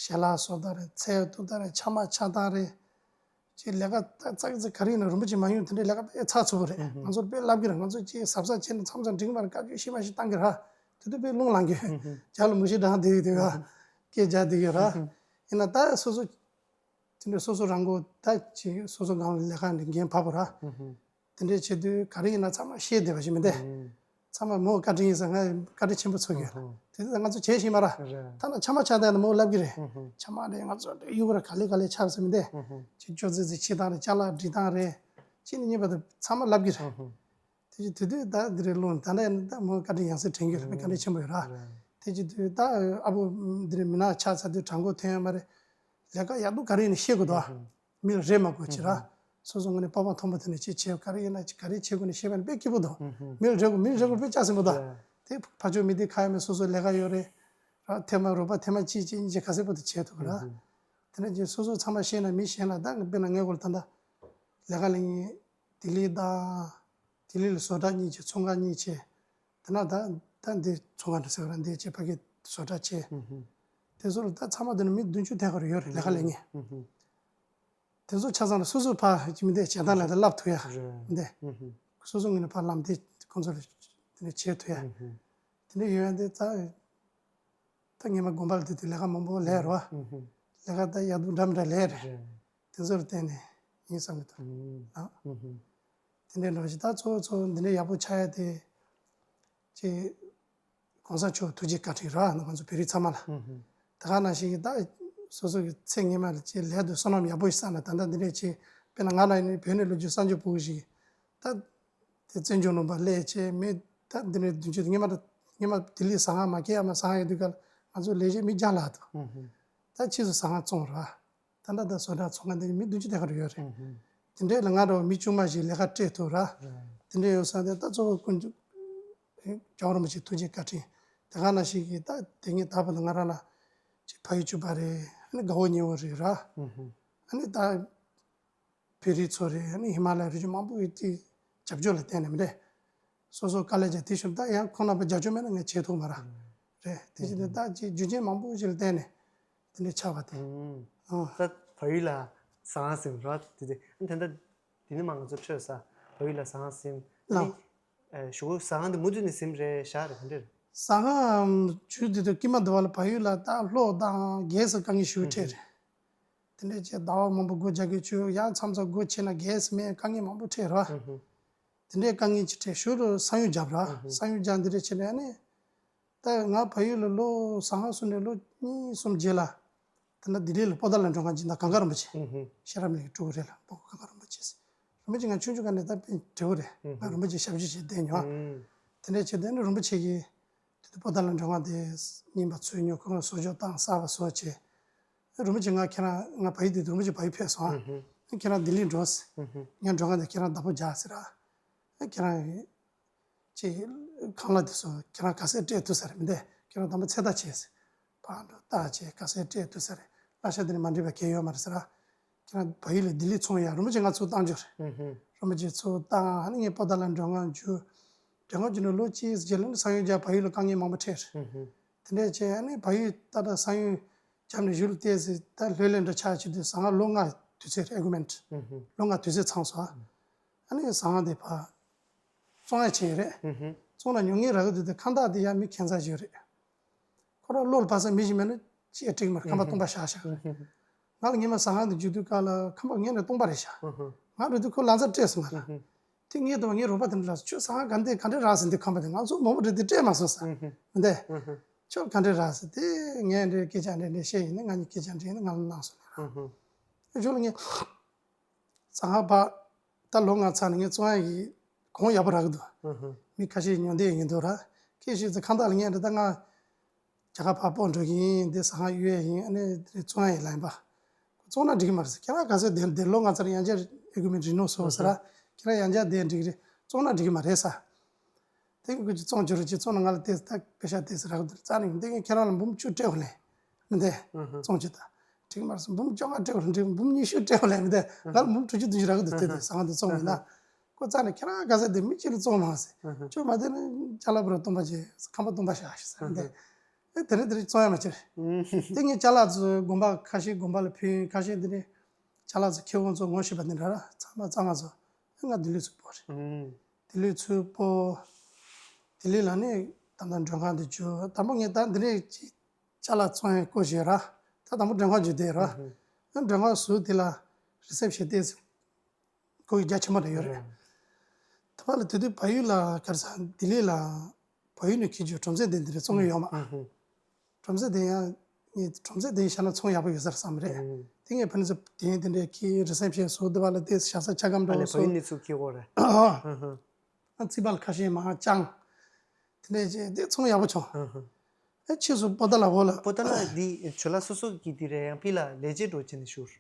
ཞལ་ལག་བཟོ་སྟངས་རེད། ཚལ་གཏུབ་སྟངས་རེད། ཕྱགས་མ་འཕྱག་སྟངས་རེད། ཅིག་ལས་ཀ་ད་ཙག་ཙིག་ག་རེ་ཡིན་ན་རིན་པོ་ཆེ་མ་ཡོང་དེ་འདྲའི་ལས་ཀ་དཔེ་ཚགས་ཚུད་པོ་རེད། ང་ཚོར་དཔེ་བསླབ་ཀྱི་རེད། ང་ཚོ་ཅིག་གཟབ་གཟབ་བྱས་ནས་མཚམས་མཚམས་འགྲིག་མ་རེད་བཀའ་བཀྱོན་བཤད་མ་བཤད་བཏང་གི་རེད། དེ་དུས་དཔེ་རླུང་ལངས་ཀྱི། རྒྱ་ལ་མུ་ཤི་འདྲ་བསྡད་ཡོད་དུས་ཨ། སྐད་རྒྱག་བསྡད་ཀྱི་རེད། ཡིན་ན་ད་སོ་སོ། དེ་འདྲ་སོ་སོ་རང་མགོ་ད་ཅིག་སོ་སོ་སྒང་ལ་ལས་ཀ་འདི་འགན་བབས་པ་ར། དེ་འདྲའི་བྱེད་དུས་ག་རེ་ཡིན་ན་ཚང་མ་ཤེས་བསྡད་པ་ཞིག་མི་འདུག་ཚང་མ་མོ་བཀའ་དྲིན་ཡིན་ཟེར་ང་བཀའ་དྲིན་ཆེན་པོ་ཚོར་གྱི་ཡོད་ལ། དེ་དུས་ང་ཚོ་བྱས་ཤེས་མ་ར། ཐ་ན་ཕྱགས་མ་འཕྱག་སྟངས་ནི་མོ་བསླབ་ཀྱི་རེད། ཕྱགས་མ་རེད། ང་ཚོ་འདྲ་གཡུག་ར་ག་ལེ་ག་ལེ་འཕྱག་ཟེར་མི་འདུག་ཅིག་ཅོག་ཙེ་ཙེ་ཕྱེ་སྟངས་རེད། ཅ་ལག་སྒྲིག་སྟངས་རེད། གཅིག་ནས་གཉིས་བར་དུ་ཚང་མ་བསླབ་ཀྱི་རེད། དེ་བཞིན་དེ་དུས་ད་འདི་རེད་ལོ་ད་ལྟ་ཡིན་ན་ད་མོ་བཀའ་དྲིན་ཡང་སེ་དྲན་གྱི་རེད། བཀའ་དྲིན་ཆེན་པོ་ཡོད་ར། དེ་བཞིན་དུས་ད་ཨ་བོ་འདི་རེད་མི་ནག་ཆགས་ཚར་དུས་དྲང་པོ་ཐོན་ཡོད་མ་རེད། ལས་ཀ་ཡག་སྡུག་ག་རེ་ཡིན་ན་ཤེས་དགོས་དོ། མི་ལ་རེ་མ་དགོས་ཅི་ར། སོ་སོ་ངོས་ནས་སྤོབས་པ་མཐོན་པོ་དེ་ནས་ཅི་བྱེད་ག་རེ་ཡིན་ན་ཅི་ག་རེ་བྱེད་དགོས་ནས་ཤེས་པ་ནི་དཔེ་སྐྱིད་པོ་དོ། མི་ལ་རེ་དགོས་མི་ལ་རེ་དགོས་དཔེ་ལྕགས་ཟིན་པོ་དོ། དེ་ཕར་ཕྱོགས་མི་དེ་ཁ་ཡོད་མེད་སོ་སོ་ལས་ཀ་ཡོད་རེད། ར་ཐེངས་མ་རོགས་པ་ཐེངས་མ་གཅིག་གཅིག་གཉིས་གཅིག་ག་ཚད་པོ་དེ་བྱེད་ཐུབ་ར། དེ་ནས་ཅི་སོ་སོ་ཚང་མ་ཤེས་ན་མི་གཞན་ལ་ད་དཔེར་ན་ངའི་སྐོར་ད་ལྟ་ལས་ཀ་ལས་ངས་ལྡི་ལི་དང་། ལྡི་ལི་ལ་བཟོ་གྲྭ་གཉིས་བྱས། ཚོང་ཁང་གཉིས་བྱས། དེ་ན་ད་ད་འདི་ཚོང་ཁང་འདྲ་ཟེར་བ་ར་འདི་བྱས་ཕ་གི་བཟོ་གྲྭ་བྱས། དེ་ཚོ་ལ་ད་ཚང་མ་དེ་ན་མི་བདུན་ཅུ་ཐད་ཀར་ཡོད་རེད་ལས་ཀ་ལས་ངས། དེ་ཚོ་ཆ་ཚང་ལ་སོ་སོ་ཕ་གི་མི་འདི་བྱེད་སྟངས་ལ་ད་བསླབ་ཐུབ་ཡ་མི་འདི། སོ་སོ་ངོས་ནས་ཕ་ལམ་འདི་ཁོང་ཚོ་ལ་དེ་འདྲ་བྱེད་ཐུབ་ཡ། དེ་འདྲ་ཡོད་ཡ་འདི་ད། ད་ངས་མ་དགོན་པ་ལ་དེ་དུས་ལས་ཀ་མང་པོ་ལས་རོ། ལས་ཀ་ད་ཡག་སྡུག་འདྲ་མི་འདྲ་ལས་རེད། དེ་ཚོ་ལ་བརྟེན་ནས་ཡིན་བསམ་གི་འདུག་ཨ། དེ་འདྲའི་འདྲ་བ་ཞིག་ད་གཙོ་བོ་གཙོ་བོ་འདི་འདྲའི་ཡག་པོ་ཆགས་ཡ་དེ། ཅེ། གོང་ས་མཆོག་ཐུགས་རྗེ་བཀའ་དྲིན་ར་ང་ཚོ་བོད་རིགས་ཚང་མ་ལ། ད་ག་ནང་བཞིན་གྱི་ད་སོ་སོ་གི་ཚེ་སྔོན་མ་ལ་ཅེ་ལས་དུ་བསོད་ནམས་ཡག་པོ་ཞིག་བསགས་ན་ད་ལྟ་འདི་འདྲའི་ཅེ་དཔེར་ན་ང་ལ་ཡིན་ན་བོད་ནས་ལོ་རྒྱུས་གསར་འགྱུར་ཕྲུ་གུ་ཞིག་ད། དེ་བཙན་བྱོལ་ལུང་པ་སླེབས་བྱས་མི་ད་འདི་ནས་བདུན་ཅུ་སྔོན་མ་སྔོན་མ་ལྡི་ལི་ཟ་ཁང་མ་སྐྱེས་ཡ་མ་ཟ་ཁང་ཡོད་དུས་ག་ལ་ང་ཚོ་ལས་བྱེད་མི་བརྒྱ་ལྷག་འདུག་ད་ཕྱིས་སུ་ཟ་ཁང་བཙོང་ར། ད་ལྟ་ད་བཟོ་གྲྭ་ཚོང་ཁང་འདི་མི་བདུན་ཅུ་དེ་ག་རུ་ཡོད་རེད། དེ་འདྲའི་ལ་ང་རང་མི་ཆུང་མ་ཞིག་ལས་ཀ་སྤྲད་ཐུབ་ར། དེ་འདྲའི་ཡོད་ས་དེ་ད་གཙོ་བོ་ཀུན་སྤྱོད་རྒྱལ་བ་རིན་པོ་ཆེ་ཐུགས་རྗེ་བཀའ་དྲིན་དེ་ག་ནང་བཞིན་གྱི་ད་དེ་ངས་ད་བར་དུ་ང་རང་ལ། ཅིག་ཕ་ཡུལ་གཅིག་པ་རེད། ཨ་ནི་དགའ་བོ་ཉེ་བོ་རེད་ར། ཨ་ནི་ད་བོད་རིགས་ཚོ་རེད། ཨ་ནི་ཧི་མ་ལ་ཡའི་རི་རྒྱུད་མང་པོ་ཡོད་དེ། རྒྱབ་སྐྱོར་ལ་བརྟེན་ནས་མི་འདྲ། སོ་སོ་དཀའ་ལས་བརྒྱབ་དེ་བཞིན་ད་ཡང་ཁོང་རྣམ་པ་རྒྱབ་སྐྱོར་མེད་ན་ངས་བྱེད་ཐུབ་མ་ར། རེད། དེ་བཞིན་དུ་ད་ཅིག་རྒྱུ་རྐྱེན་མང་པོ་ཞིག་ལ་བརྟེན་ནས་དེ་འདྲ་ཆགས་པ་དེ། ཨ། ད་བལ་ཡུལ་ལ་ཟ་ཁང་ཟིན་ར་དེ་དེ་དེ་འདྲ། དེ་ནི་མ་ང་ཚོ་འཕྲོས་ས་བལ་ཡུལ་ལ་ཟ་ཁང་ཟིན། ཨ་ལགས། ནི་ཨ་ཞུ་ཟ་ཁང་དེ་མུ་མཐུད་ནས་ཟིན་རེད་བཞག་རེད་ག་འདྲ་རེད། ཟ་ཁང་ཇུས་དེ་དུ་ཀི་མ་དུ་བ་ལ་བལ་ཡུལ་ལ་ད་གློག་དང་གེ་སི་དཀའ་ངལ་ཞུ་འཕྲད་རེད། དེ་འདྲས་བྱས་ཟླ་བ་མང་པོ་སྒོ་རྒྱག་གི་བྱུས་ཡང་མཚམས་མཚམས་སྒོ་ཕྱེ་ན་གེ་སི་མེད། དཀའ་ངལ་མང་པོ་འཕྲད་ར། དེ་འདྲས་དཀའ་ངལ་ཅིག་འཕྲད་ཞོར་དུ་ས་ཡོམ་བརྒྱབ་ར། ས་ཡོམ་བརྒྱབ་འདི་འདྲས་བྱས་ནས་ནི། ད་ང་བལ་ཡུལ་ལ་ལོ་ཟ་ཁང་བཙུགས་ནས་ལོ་གཉིས་གསུམ་རྗེས་ལ། དེ་ན་ལྡི་ལི་ལ་པོ་ཏཱ་ལ་མགྲོན་ཁང་ཅིག་ད་གངས་དཀར་རིན་པོ་ཆེ། ཤེས་རབ་གླིང་གི་སྤྲུལ་སྐུ་རེད་ལ་པོ་གངས་དཀར་རིན་པོ་ཆེ། རིན་པོ་ཆེ་ང་ཆུང་ཆུང་སྒང་ནས་ད་དཔེ་བགྲེས་པོ་རེད། ང་རིན་པོ་ཆེ་ཞབས་ཕྱི་བྱས་བསྡད་མྱོང་། དེ་འདྲས་བྱས་བསྡད་ནས་རིན་པོ་ཆེ་གིས། དེ་དུས་པོ་ཏཱ་ལ་མགྲོན་ཁང་དེ་རྙིང་པ་ཚུད་མྱོང་། ཁོ་རང་བཟོ་བཅོས་བཏང་གསར་པ་བཟོ་བྱས། རིན་པོ་ཆེ་ང་ཁྱེད་རང་ང་བལ་ཡུལ་དེ་རིན་པོ་ཆེ་བལ་ཡུལ་ཕེབས་སོང་ཨ། ཁྱེད་རང་ལྡི་ལི་འགྲོ་ཟེར། ངས་མགྲོན་ཁང་དེ་ཁྱེད་རང་བདག་པོ་རྒྱག་ཟེར་ཨ། ཁྱེད་རང་ཅིག་ཁང་གླ་དེ་ཚོ་ཁྱེད་རང་ག་ཚོད་སྤྲད་ཐུབ་ས་རེད་མི་འདུག་ཁྱེད་རང་དང་པོ་ཚོད་ལྟ་བྱས་ཟེར། ཕར་འགྲོ་ལྟ་བྱས་ག་ཚོད་སྤྲད་ཐུབ་ས་རེད། གླ་ཆ་དེ་ནས་མ་འགྲིག་པ་གང་ཡང་ཡོད་མ་རེད་ཟེར་ཨ། ཁྱེད་རང་བལ་ཡུལ་ལ་ལྡི་ལི་ཚོང་ཡག་རིན་པོ་ཆེ་ང་ཚུར་བཏང་རྒྱུ་རེད། རིན་པོ་ཆེ་ཚུར་བཏང་ཨ་ནི་ངས་པོ་ཏཱ་ལ་མགྲོན་ཁང་བརྒྱུད། མགྲོན་ཁང་བརྒྱུད་ནས་ལོ་གཅིག་རྗེས་ལ་ནི་ས་ཡོམ་བརྒྱབ་བལ་ཡུལ་ལ་དཀའ་ངལ་མང་པོ་འཕྲད་རེད། དེ་འདྲས་བྱས་ཨ་ནི་བལ་ཡུལ་ད་ལྟ་ས་ཡོམ་བརྒྱབ་ནས་གཞུག་ལ་བལྟས་ཚེ་ད་ལྷོད་ལྷོད་འདྲ་ཆགས་བྱེད་དུས་ཟ་ཁང་ལོ་ལྔ་དུས་ཚོད་རེད་ཨེ་གོ་མེན་ཊི། ལོ་ལྔ་དུས་ཚོད་ཚང་སོང་ཨ། ཨ་ནི་ཟ་ཁང་དེ་ཕར་བཙོང་ཡག་བྱས་ཡོད་རེད། བཙོང་ན་ཉོ་མཁན་རག་གི་འདུག་དེ་ཁང་བདག་དེ་ཡང་མི་ཁྱད་མཚར་ཅིག་ཡོད་རེད། ཁོ་རང་བློ་ལ་བབས་ས་མི་ཞིག་མེད་ན་ཅི་ཡང་འགྲིག་མ་རེད། ཁང་པ་སྟོང་པ་བཞག་བཞག་རེད། ང་ལ་སྔོན་མ་ཟ་ཁང་དུ་འཇུག་དུས་སྐབས་ལ་ཁང་པ་ངས་ནས་སྟོང་པ་རེད་བཞག་ང་འགྲོ་དུས་ཁོ་ལང་ཚོ་སྤྲད་སོང་ང་ལ། དེ་ངས་དང་ངའི་རོགས་པ་དེ་འདྲ་ལ་ཁྱོད་ཟ་ཁང་ག་འདྲ་ག་འདྲ་རག་ཟེར། འདི་ཁང་པ་དེ་ང་ཚོ་མང་པོ་རེད་དེ་སྤྲད་མ་སོང་ཟེར། མི་འདི་ཁྱོད་ག་འདྲ་རག་ཟེར། དེ་ངས་འདྲའི་སྐད་ཆ་འདྲ་འདྲ་བཤད་ཡིན་ན་ང་གཉིས་སྐད་ཆ་འདྲ་ཡིན་ན་ང་ལ་གནང་སོང་ལ། ཨ་ཞོག་ལ་ངས་ཟ་ཁང་ཕར་ད་ལོ་ལྔ་ཚར་ནས་ངས་བཙོང་ཡག་གི་གོང་ཡག་པོ་རག་གི་འདུག་མི་ཁ་ཤས་ཉོ་འདོད་ཡིན་འདུག་ར། ཁྱེད་ཤེས་ཚེ་ཁང་བདག་ལ་ངས་འདྲ་ད་ང་རྒྱ་གར་ཕར་སྤོ་འགྲོ་གི་ཡིན། འདི་ཟ་ཁང་གཡུག་ཡག་ཡིན། ཨ་ནི་དེ་བཙོང་ཡག་ཡིན་ལབ་ཡིན་པ། བཙོང་ན་འགྲིག་གི་མ་རེད་ཟེར། ཁྱེད་རང་ག་ཚོད་བསྡད་བསྡད། ལོ་ལྔ་ཚར་ཡང་བསྐྱར་ཨེ་གོ་མེན་ཊི་རི་ནིའུ་བཟོ་ཟེར་ར། ཁྱེད་རང་ཡང་བསྐྱར་བསྡད་འགྲིག་རེད། བཙོང་ན་འགྲིག་གི་མ་རེད་ཟེར། དེ་གི་ཁོ་ཅིག་བཙོང་རྒྱུ་རེད། ཅིག་བཙོང་ན་ང་ལ་ཏོག་ཙམ་ད་པེ་ཤ་ཏོག་ཙམ་རག་གི་འདུག་རྩ་ནས་མི་འདུག་ངས་ཁྱེད་རང་ལ་འབུམ་བཅུ་སྤྲད་དགོས་ལེ། མི་འདུག་བཙོང་རྒྱུ་ད་འགྲིག་གི་མ་རེད་ཟེར། འབུམ་བཅོ་ལྔ་སྤྲད་དགོས་ལེ། འགྲིག་འབུམ་ཉི་ཤུ་སྤྲད་དགོས་ལེ། མི་འདུག་ང་ལ་འབུམ་དྲུག་ཅུ་བདུན་ཅུ་རག་གི་འདུག་དེ་དེ་ཟ་ཁང་དེ་བཙོང་མིན་ན། ཁོ་རྩ་ནས་ཁྱེད་རང་ག་ཚོད་བསྡད། མི་གཅིག་ལ་བཙོང་མ་ཟེར། ཁྱོད་མ་བསྡད་ན་ཅ་ལག་པུ་ར་སྟོང་པ་བྱས། ཁང་པ་སྟོང་པ་བཞག་ཤིག་ཟེར་མི་འདུག་ཨེ་དེ་རིང་དེ་རིང་བཙོང་ཡག་མ་བྱེད། དེ་ངས་ཅ་ལག་ཚོ་དགོན་པ་ཁ་ཤས་དགོན་པ་ལ་ཕུལ། ཁ་ཤས་འདི་ནས་ཅ་ལག་ཚོ་ཁྱེད་ཁོང་ཚོ་ངོ་ཤེས་པ་འདི་འདྲ་ར་ཚང་མ་གཙང་མ་བཟོ། ཨེ་ང་ལྡི་ལི་ཚུར་སྤོ་རེད། ལྡི་ལི་ཚུར་སྤོ། ལྡི་ལི་ལ་ནི་ད་ལྟ་མགྲོན་ཁང་དུ་འཇུག་དང་པོ་ངས་ད་འདི་ནས་ཅ་ལག་བཙོང་ཡག་བསྐོ་བཞག་ར། ད་དང་པོ་མགྲོན་ཁང་འཇུག་བསྡད་ར། ཨེ་མགྲོན་ཁང་ཟུར་དེ་ལ་རི་སེབ་ཤན་ཏོག་ཙམ་བསྐོ་གི་རྒྱ་ཆེན་པོ་རེ་ཡོད་རེད། ད་བར་ལ་དེ་དུས་བལ་ཡུལ་ལ་ག་རེ་ཟེར། ལྡི་ལི་ལ་བལ་ཡུལ་ནས་འཁྱེར་རྒྱུ་གྲོང་གསེབ་དེ་འདི་འདྲ་བཙོང་གི་ཡོད་མ། གྲོང་གསེབ་དེ་ཡང་ངས་གྲོང་གསེབ་དེ་བཞག་ན་ཚོང་ཡག་པོ་ཡོད་ས་རེད་བསམ་རེད། དེ་ངས་ཕ་ནི་ཚོ་དེ་དེ་འདྲའི་ཁྱི་རི་སེབ་ཤན་ཟུར་དེ་བ་ལ་དེ་བཞག་ས་ཆ་སྒམ་ཨ་ལས་འགྲོ་བལ་ཡུལ་སོ། ནས་ཚུར་འཁྱེར་དགོས་རེད། ཨ་རྩིས་པ་ལ་ཁ་ཤས་མང་ཅང་། དེ་འདྲའི་ཅིག་དེ་ཚོང་ཡག་པོ་བྱུང་། ཨེ་ཕྱིས་སུ་པོ་ཏཱ་ལ་འོག་ལ། པོ་ཏཱ་ལ་འདི་ཇོ་ལ་སོ་སོ་གི་འདི་རེད། ཡང་ཕི་ལ་ལས་བྱེད་འགྲོ་བྱེད་ནས་བཞུགས།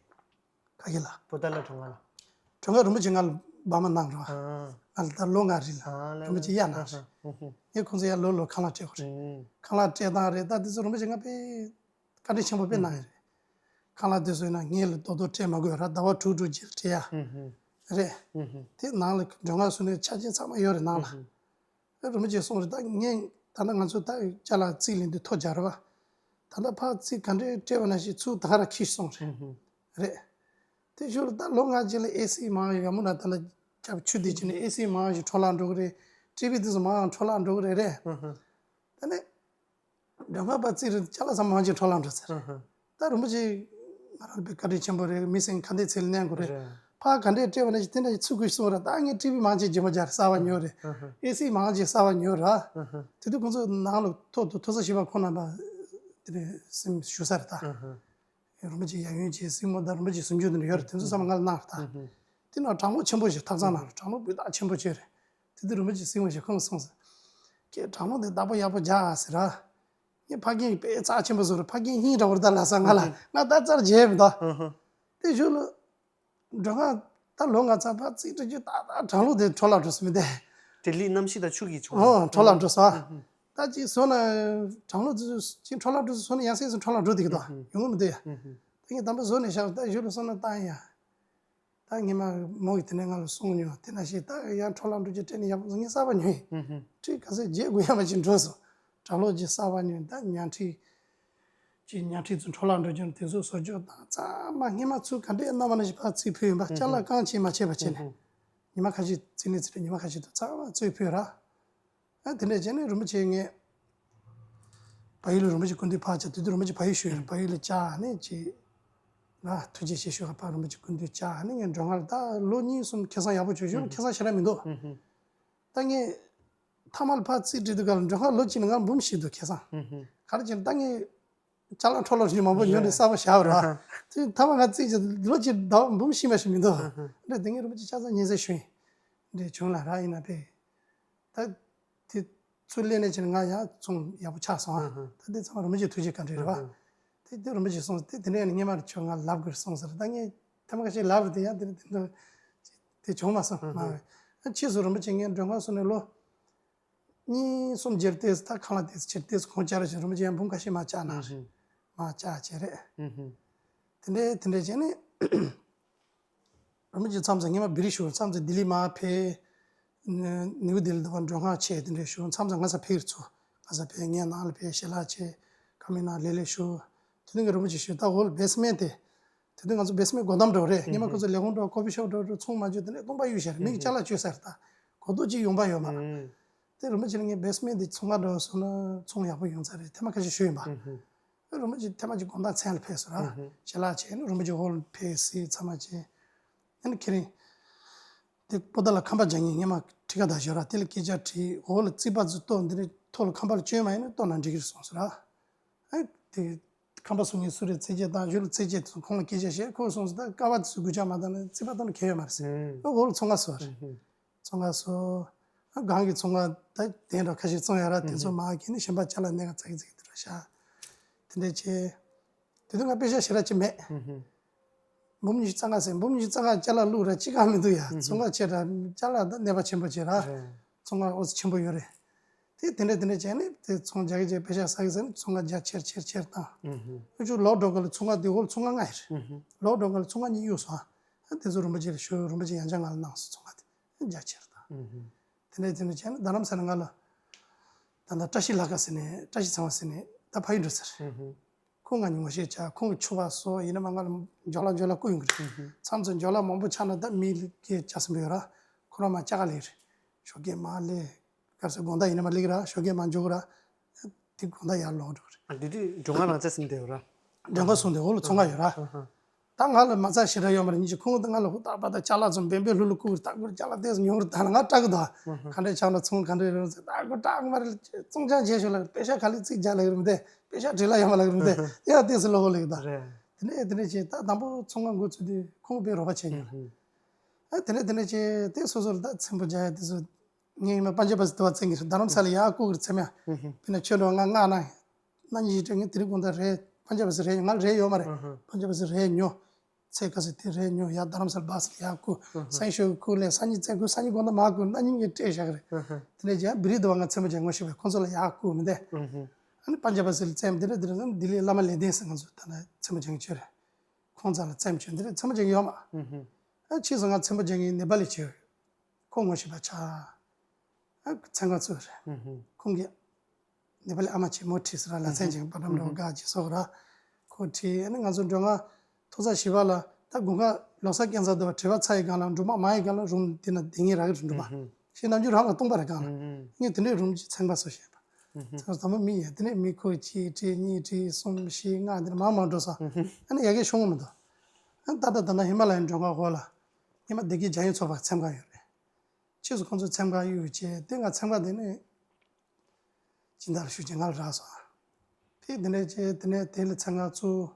ག་གི་ལ། པོ་ཏཱ་ལ་གྲོང་ཁ་ལ། གྲོང་ཁ་རིན་པོ་ཆེ་ང་ལ་བར་མ་གནང་རོགས། ང་ལ་ད་ལོ་ལྔ་རིང་ལ་རིན་པོ་ཆེ་གཡར་གནང་རེད། ངས་ཁོང་ཚོ་ཡར་ལོ་ལོ་ཁང་གླ་སྤྲད་དགོས་རེད། ཁང་གླ་སྤྲད་སྟངས་རེད། ད་དེ་ཚོ་རིན་པོ་ཆེ་ང་དཔེ་བཀའ་དྲིན་ཆེན་པོ་དཔེ་གནང་ཡོད་རེད། ཁང་གླ་དེ་ཚོ་ཡིན་ན་ངས་ལ་རྡོག་རྡོག་སྤྲད་མ་དགོས་ར། ཟླ་བ་དྲུག་དྲུག་རྗེས་ལ་སྤྲད་ཡ་རེད། དེ་ནང་ལ་མགྲོན་ཁང་བཟོས་ནས་ཆ་རྐྱེན་ཚང་མ་ཡོད་རེད་ནང་ལ། རིན་པོ་ཆེས་གསུངས་རེད། ད་ངས་ད་ལྟ་ང་ཚོ་ད་ཅ་ལག་རྩིས་ལེན་དུས་ཐོ་སྦྱར་བ། ད་ལྟ་ཕར་རྩིས་ག་འདྲས་སྤྲད་པ་ན་ཞིག་ཚུར་ད་ག་རང་འཁྱེར་གསུངས་རེད། རེད། དེ་ཞོར་ད་ལོ་ལྔ་རྗེས་ལ་ཨེ་སི་མང་ཡོད་མོ་ན། ད་ལྟ་རྒྱབ་ཆུ་དེ་བྱས་ནས་ཨེ་སི་མང་ཞིག་འཕྲོ་བརླག་འགྲོ་གི་རེད། ཊི་ཝི་དེ་ཚོ་མང་འཕྲོ་བརླག་འགྲོ་གི་རེད། རེད། ད་ནི། མགྲོན་ཁང་པ་རྩིས་རེད། ཅ་ལག་ཚང་མ་ཅིག་འཕྲོ་བརླག་འགྲོ་ཟེར། ཨ་ཧ། ད་རིན་པོ་ཆེ་ང་རང་དཔེ་བཀའ་དྲིན་ཆེན་པོ་རེད། མི་སེམས་ཁ་འདེད་ཚིག་ལ་གནས་དགོས་རེད། རེད། ཕར་ག་འདྲས་སྤྲད་པ་ན་ཅིག་དེ་འདྲ་ཅིག་ཚུར་ཁུར་གསུང་ར། ད་ངས་ཊི་ཝི་མང་ཅིག་རྗེས་མ་སྦྱར་གསར་པ་ཉོས་རེད། ཨ་ཧ། ཨེ་སི་མང་ཅིག་གསར་པ་ཉོས་ར། ཨ་ཧ། དེ་དུས་ཁོང་ཚོ་ནང་ལ་ཐོག་ཏུ་ཐོ་ས་ཞིབ་པ་ཁོང་རྣམ་པ་དེ་ནས་སེམས་ཞུ་ས་རེད་ད། ཨ་ཧ། རིན་པོ་ཆེ་ཡབ་ཡུམ་ཅིག་སྲིང་མོ་དང་རིན་པོ་ཆེ་གཟིམ་ཆུང་དེ་འདྲ་ཡོད་རེད། དེ་ཚོ་ཚང་མ་ང་ལ་གནང་རེད་ད། ཨ་ཧ། དེ་ནང་དྲང་མོ་ཆེན་པོ་ཞིག་ཐབ་ཚང་ནང་ལ་དྲང་མོ་སྤུས་དག་ཆེན་པོ་ཅིག་རེད། དེ་དུས་རིན་པོ་ཆེ་གཟིགས་པ་ཞིག་ཁོང་གིས་གསུངས་སོང་། ཁྱེད་དྲང་མོ་དེ་བདག་པོ་ཡག་པོ་རྒྱག་ཨ་ཟེར་ར། ངས་ཕ་རྒན་གྱི་དཔེ་རྩ་ཆེན་པོ་བཟོ་ར། ཕ་རྒན་ཧིང་འདྲ་བོ་རེད་ད་ལབ་སོང་ང་ལ། ང་ད་རྩར་བརྗེད་མི་འདུག་ཨ་ཧ། དེ་ཞོར་ལ་མགྲོན་ཁང་ད་ལོ་ལྔ་ཚར་ཕར་རྩིས་སྤྲོད་རྒྱུ་ཏག་ཏག་གྲང་ལུགས་དེ་འཕྲོ་བརླག་འགྲོ་སོང་མི་དེ། དྲི་ལི་གནམ་གཤིས་དང་ཆུ་གིས་བྱུང་། ཨོ་འཕྲོ་བརླག་འགྲོ་སོང་། ཨ་ཧ། ད་ཅིག་བཟོ་ན་གྲང་ལོ་ཅིག་འཕྲོ་བརླག་འགྲོ་ཟེར་བཟོ་ན་ཡང་སེ་སེ་འཕྲོ་བརླག་འགྲོ་བསྡད་ཀྱི་འདུག་ཡོང་གི་མི་འདུག་ཡ། ད་ངས་དམ་པ་བཟོ་ནས་བཞག་ད་གཞུག་ལ་བསམ་ན་བཏང་ཡ། ད་ངས་མ་མོ་གི་དེ་ནས་ང་ལ་གསུངས་མྱོང་དེ་ན་ཞིག་ད་ཡང་འཕྲོ་བརླག་འགྲོ་རྒྱུ་དྲན་ནས་ཡག་པོ་བཟོ་ངས་གསར་པ་ཉོས་ཡིན། ཁྲི་ག་ཚོད་བརྗེ་དགོས་ཡ་མ་ཅིག་འགྲོ་སོང་། གྲང་ལོ་ཅིག་གསར་པ་ཉོས་ད་ཉལ་ཁྲི། ཅིག་ཉལ་ཁྲི་ཚོ་འཕྲོ་བརླག་འགྲོ་རྒྱུ་དེ་ཚོ་བཟོ་རྒྱུ་དང་ཚང་མ་སྔས་མ་ཚུར་ག་འདྲས་གནང་བ་ན་ཞིག་ཕར་རྩིས་ཕུལ་ཡིན་པ་ཅ་ལག་རྐང་ཆེ་མ་ཆེ་བ་བྱས་ནས། ཉི་མ་ཁ་ཤས་རྩིས་ནས་རྩིས་ནས་ཉི་མ་ཁ་ཤས་དུ་ཚང་མ་རྩིས་ཕུལ་ར། ཨ་དེ་འདྲས་བྱས་ནས་རིན་པོ་ཆེ་ངས་བལ་ཡུལ་ལ་རིན་པོ་ཆེ་སྐུ་མདུན་ཕར་བཅར་དུས་དུས་རིན་པོ་ཆེ་བལ་ཡུལ་ཞུ་ཡིན་བལ་ཡུལ་ལ་བཅར་ནས་ཅིག་ང་ཐུགས་རྗེ་ཆེ་ཞུ་ག་ཕར་རིན་པོ་ཆེ་སྐུ་མདུན་བཅར་ནས་ངས་མགྲོན་ཁང་ལ་ད་ལོ་གཉིས་གསུམ་ཁེ་བཟང་ཡག་པོ་བྱུང་ཞུ་ཁེ་བཟང་ཞེ་དྲག་མི་འདུག་ད་ངས་མཐའ་མ་ལ་ཕར་རྩིས་སྤྲད་དུས་ག་ལ་མགྲོན་ཁང་ལོ་གཅིག་ནས་ང་འབུམ་བཞི་འདུག་ཁེ་བཟང་། ག་རེ་བྱས་ན་ད་ངས་ཅ་ལག་འཕྲོ་བརླག་ཞིག་མང་པོ་ཉོས་ནས་གསར་པ་བཞག་ར། དེ་མཐའ་མ་ང་རྩིས་ཀྱི་ལོ་གཅིག་ཟླ་བ་འབུམ་བཞི་མ་ཞིག་མི་འདུག་འདྲ་དེ་ངས་རིན་པོ་ཆེ་ཆ་ཚང་ཉིན་ཟེར་ཞུ་ཡིན། འདྲ་བྱུང་ལ་ར་ཡིན་ན་པས། ད་དེ་ཚུར་ལེན་ནས་ཅིག་ང་ཡང་ཚོང་ཡག་པོ་ཆགས་སོང་ཨ། ད་དེ་ཚང་མ་རིན་པོ་ཆེ་ཐུགས་རྗེ་བཀའ་དྲིན་རེད་བ། དེ་དེ་རིན་པོ་ཆེ་གསུངས་དེ་དེ་འདྲ་ཡིན་ན་སྔས་མ་རེ་ཆོག་ང་ལབ་དགོས་གསུངས་ཟེར་ད་ངས་ཐེངས་མ་ཁ་ཤས་ལབ་རེད་དེ་ཡང་དེ་འདྲ་དེ་འདྲ་དེ་བྱུང་མ་སོང་མ་རེད། ཕྱིས་སུ་རིན་པོ་ཆེ་ངའི་མགྲོན་ཁང་སོང་ནས་ལོ་གཉིས་གསུམ་རྗེས་ལ་ཏོག་ཙམ་ད་ཁང་གླ་ཏོག་ཙམ་ཕྱིར་ཏོག་ཙམ་གོང་ཆག་རེ་བྱུང་རིན་པོ་ཆེ་ཡང་འབུམ་ཁ་ཤས་མར་བཅག་གནང་རེད། མར་བཅག་བྱས་རེད། དེ་འདྲས་དེ་འདྲས་བྱས་ནས། རིན་པོ་ཆེ་མཚམས་མཚམས་ངས་མ་བི་རི་ཞུ་མཚམས་མཚམས་ལྡི་ལི་མར་ཕེབས། ནིའུ་ལྡི་ལི་དུ་བ་མགྲོན་ཁང་ཆེ་དེ་འདྲས་ཞུ་མཚམས་མཚམས་ང་ས་ཕེབས་རེད་ཚུ། ང་ས་ཕེབས་ངས་ནང་ལ་ཕེབས་ཞལ་ལག་ཆེ་ཁ་མི་ནང་ལེ་ལེ་ཞུ། དེ་དུས་ངས་རིན་པོ་ཆེ་ཞུ་ད་འོལ་བེ་སི་མེན་ཊི་དེ། དེ་དུས་ང་ཚོ་བེ་སི་མེན་ཊི་སྒོ་འདམ་འགྲོ་རེད་སྔས་མ་ཁོ་ཚོ་ལས་ཁུངས་འགྲོ་ཀོ་ཕི་ཤོབ་འགྲོ་འགྲོ་ཚོང་མ་འཇུ་དེ་ནས་སྟོང་པ་གཡུག་ཤར་མིག་ཅ་ལག་བཅོས་ས་རེད་ད། གོ་རྟོགས་ཅིག་ཡོང་པ་ཡོད་མ་རེད། དེ་རིན་པོ་ཆེ་ལ་ངས་བེ་སི་མེན་ཊི་དེ་ཚོང་ཁང་འགྲོ་སོང་ན་ཚོང་ཡག་པོ་ཡོང་ས་རེད་ཐེངས་མ་ཁ་ཤས་ཞུས་ཡིན་པ། རིན་པོ་ཆེ་ཐེངས་མ་གཅིག་དགོང་དག་མཚན་ལ་ཕེབས་སོང་ར། ཞལ་ལག་བྱས་ནས་རིན་པོ་ཆེ་ཧོལ་ཕེབས་སྲིད་ཚང་མ་བྱས། ཨ་ནི་ཁེ་རིང་། དེ་པོ་ཏ་ལ་ཁང་པ་རྒྱག་མཁན་སྔས་མ་ཁྲི་ཀ་ད་ཞོ་ར་དེ་ལ་སྐད་ཆ་དྲིས་ཧོལ་ལ་རྩིག་པ་ཚོ་གཏོར་འདི་ནས་ཐོག་ལ་ཁང་པ་ལ་བཅོས་མ་ཡིན་ན་གཏོར་ན་འགྲིག་གི་རེད་གསུངས་སོང་ར། ཨ་དེ་ཁང་པ་སྲུང་མཁན་སུ་རེད་ཚེ་སྐྱིད་དང་གཞུག་ལ་ཚེ་སྐྱིད་དེ་ཚོ་ཁོང་ལ་སྐད་ཆ་བཤད་ཁོས་གསུངས་སོང་ད་ཀ་བ་དེ་ཚོ་སྒུག་ཆ་མ་བཏང་ན་རྩིག་པ་གཏོར་ན་གལ་ཡོད་མ་རེད་ཟེར། ཨ་ཧོལ་ཚོང་ཁང་སུ་རེད། ཚོང་ཁང་སོ། སྒང་གི་ཚོང་ཁང་ད་དེ་འདྲ་ཁ་ཤས་བཙོང་ཡ་ར་དེ་ཚོ་མ་གི་ནི་གཞན་པ་ཅ་ལག་གནས་ཀ་ཙག་གི་ཙག་གི་དེ་འདྲ་ཤ། དེ་འདྲ་བྱས། དེ་དུས་ང་པེ་ཤ་ཞེ་དྲག་ཅིག་མེད། འབུམ་ཉི་ཤུ་རྩ་ལྔ་ཟེར་འབུམ་ཉི་ཤུ་རྩ་ལྔ་ཅ་ལག་བླུག་ར་ཅི་གང་མི་འདུག་ཡ་ཚོང་ཁང་ཆེ་དྲག་ཅ་ལག་ད་གནས་པ་ཆེན་པོ་བྱས་ར། ཚོང་ཁང་ཨོ་ཙི་ཆེན་པོ་ཡོད་རེད། དེ་དེ་འདྲ་དེ་འདྲ་བྱས་ནས་དེ་ཚོང་རྒྱག་གི་བྱས་པེ་ཤ་ཟ་གི་ཟེར་ནས་ཚོང་ཁང་རྒྱ་ཆེར་ཆེར་ཆེར་བཏང་། ཨུ་ཆུ་ལོག་འགྲོ་ག་ལ་ཚོང་ཁང་དེ་ཧོལ་ཚོང་ཁང་ལྔ་ཡོད་རེད། ལོག་འགྲོ་ག་ལ་ཚོང་ཁང་གཉིས་གཡུགས་སོང་། ཨ་དེ་ཚོ་རིན་པོ་ཆེ་ལ་ཞུ་རིན་པོ་ཆེ་ཡང་ཅག་ང་ལ་གནང་སོང་ཚོང་ཁང་དེ་རྒྱ་ཆེར་བཏང་། དེ་འདྲ་དེ་འདྲ་བྱས་ནས་རྡ་རམ་ས་ལ་ང་ལ་ད་ལྟ་བཀྲ་ཤིས་ལྷ་ཁང་ཟེར་ནས་བཀྲ་ཤིས་ཚེ་དབང་ཟེར་ནས་ད་ཕ་ཡུལ་འགྲོ་ཚར། ཁོང་ང་གཉིས་ངོ་ཤེས་བྱ་ཁོང་གི་ཕྱུ་པ་སོགས་ཡིན་ན་མ་ང་ལ་འཇོ་ལ་འཇོ་ལ་བསྐུར་ཡོང་གི་རེད། མཚམས་མཚམས་འཇོ་ལ་མང་པོ་ཆགས་ན་ད་མི་ལ་སྐད་རྒྱག་སྲིད་པ་ཡོད་ར། ཁོ་རང་མ་ལྕགས་ཀ་ལས་རེད། ཞོགས་ཀས་མ་ལས། གར་སོ་དགོང་དག་ཡིན་ན་མ་ལེགས་ར་ཞོགས་ཀས་མ་འཇོག་ར། དེ་དགོང་དག་ཡར་ལོག་འགྲོ་རེད། ཨ་འདི་དུས་མགྲོན་ཁང་རང་ཚ་ཟིན་བསྡད་ཡོད་ར། མགྲོན་ཁང་སོང་དེ་འོག་ལ་ཚོང་ཁང་ཡོད་ར། ད་ང་ལ་མ་རྩ་ཞེ་དྲག་ཡོད་མ་རེད་ཉིན་གཅིག་ཁོང་ད་ང་ལ་ཧུར་ཐག་པ་ད་ཅ་ལག་ཚོ་འབེན་པའི་ལྷུ་ལུ་ཁུག་རེད་ད་ཁུར་ཅ་ལག་ཏོག་ཙམ་ཉོ་རེད་ད་ང་སྐྲག་གི་འདུག་ག་འདྲས་ཆགས་ན་ཚོང་ག་འདྲས་རེད་ཟེར་ད་ཁུར་སྐྲག་གི་མ་རེད་ཚོང་ཅང་བྱས་ཞོར་ལ་པེ་ཤ་ག་ལེ་རྩིས་རྒྱག་ལ་ཡོད་རེད་མི་འདུག་པེ་ཤ་བྲིས་ལ་ཡོད་མ་ལ་ཡོད་རེད་མི་འདུག་ཡ་ཏོག་ཙམ་ལོ་ཧོ་ལེགས་ད། དེ་ནས་དེ་འདྲས་བྱས་ད་དང་པོ་ཚོང་ཁང་འགོ་ཚུགས་དུས་ཁོང་པས་རོགས་པ་བྱས་ཡོད་རེད། ཨ་དེ་ནས་དེ་འདྲས་བྱས་དེ་སོ་སོར་ད་ཚེམ་པོ་རྒྱག་ཡ་དེ་ཚོ། ངས་ཡིན་ན་པན་ཇ་བ་སི་དུ་བ་བཙན་གྱི་རྡ་རམ་ས་ལ་ཡར་བསྐུར་གྱི་ཚེ་མ། དཔེར་ན་ཁྱོད་འགྲོ་ང་ང་ན། ན་ཉི་ཞིག་དྲན་ངས་དེ་རིང་དགོང་དག་རེད་པན་ཇ་བ་སི་རེད་ང་ལ་རེད་ཡོད་མ་རེད། པན་ཇ་བ་སི་རེད་ཉོ། ཚེ་ག་སི་དེ་རེད་ཉོ་ཡར་རྡ་རམ་ས་ལ་བ་སི་ལ་ཡར་བསྐུར། སང་ཞོགས་བསྐུར་ལས་སང་ཉིན་བཙལ་དགོས་སང་ཉིན་དགོང་དག་མ་བསྐུར་ན་ཉིན་ངས་སྤྲད་བཞག་གི་རེད། དེ་ནས་ཀྱང་བི་རི་དུ་བ་ང་ཚེ་མ་ཅན་ངོ་ཤེས་པའི་ཁོང་ཚོ་ལ་ཡར་བསྐུར་མི་འདས། ཨ་ནི་པན་ཇ་བ་སི་ལ་བཙལ་དེ་འདྲ་དེ་འདྲ་ལྡི་ལི་བླ་མ་ལེགས་ལྡན་ཟེར་ང་ཚོ་ད་ལ་ཚེ་མ་ཅན་གྱི་ཆོས་རེད། ཁོང་རྩ་ལ་བཙལ་མི་བྱོས་འདི་འདྲ་ཚེ་མ་ཅན་གྱི་ཡོད་མ། ཨ་ཕྱིས་སུ་ང་ཚེ་མ་ཅན་གྱི་ནེ་པ་ལི་བྱོས། ཁོ་ངོ་ཤེས་པ་ཆགས། ཨ་ཚན་ཁག་ཚོ་རེད། ཁོང་གིས་ནེ་པ་ལི་ཨ་མ་ཆེན་མོ་ཁྲིད་ཟེར་ར་ལ་ཚན་ཅིག་པ་འགྲམ་འགྲོ་དགའ་ཅིག་སོགས་ར། ཁོ་ཁྲིད་ཨ་ནི་ང་ཚོ་མགྲོན་ཁང་ཐོག་ས་བཞི་པ་ལ་ད་དགུན་ཁ་ལོ་གསར་སྐྱེལ་ཚར་འདུག་བ་དྲི་བ་ཚ་ཡི་སྒང་ལ་འབྲུ་མ་མ་ཡི་སྒང་ལ་རུམ་འདི་ན་བསྡད་ངེས་རག་གི་རེད་འགྲུབ་པ། ཞེས་ནམ་རྒྱུན་རང་ལ་སྟོང་པ་རེད་སྒང་ལ། ངས་དེ་འདྲའི་རུམ་གྱི་ཚན་པ་སོ་བཤད་པ། ཚང་མ་མི་ཡ་དེ་ནས་མི་ཁོ་གཅིག་ཁྲི་གཉིས་ཁྲི་གསུམ་བཞི་ལྔ་འདི་ན་མང་མང་འགྲོ་ས། ཨ་ནི་ཡ་གི་ཤོང་གི་མི་འདུག་ཨ་ནི་ད་ལྟ་ད་ལྟ་ཧི་མ་ལ་ཡའི་མགྲོན་ཁང་འོག་ལ་ཉི་མ་བདེ་སྐྱིད་རྒྱ་ཡན་ཚོགས་པ་ཚན་ཁག་ཡོད་རེད། ཕྱིས་སུ་ཁོང་ཚོས་ཚན་ཁག་གཡུག་བྱས་དེ་ང་ཚན་ཁག་དེ་ནས་སྦྱིན་བདག་ཞུ་བྱས་ང་ལ་རག་སོང་། དེ་དེ་ནས་བྱས་དེ་ནས་དེ་ལ་ཚན་ཁག་བཙུགས།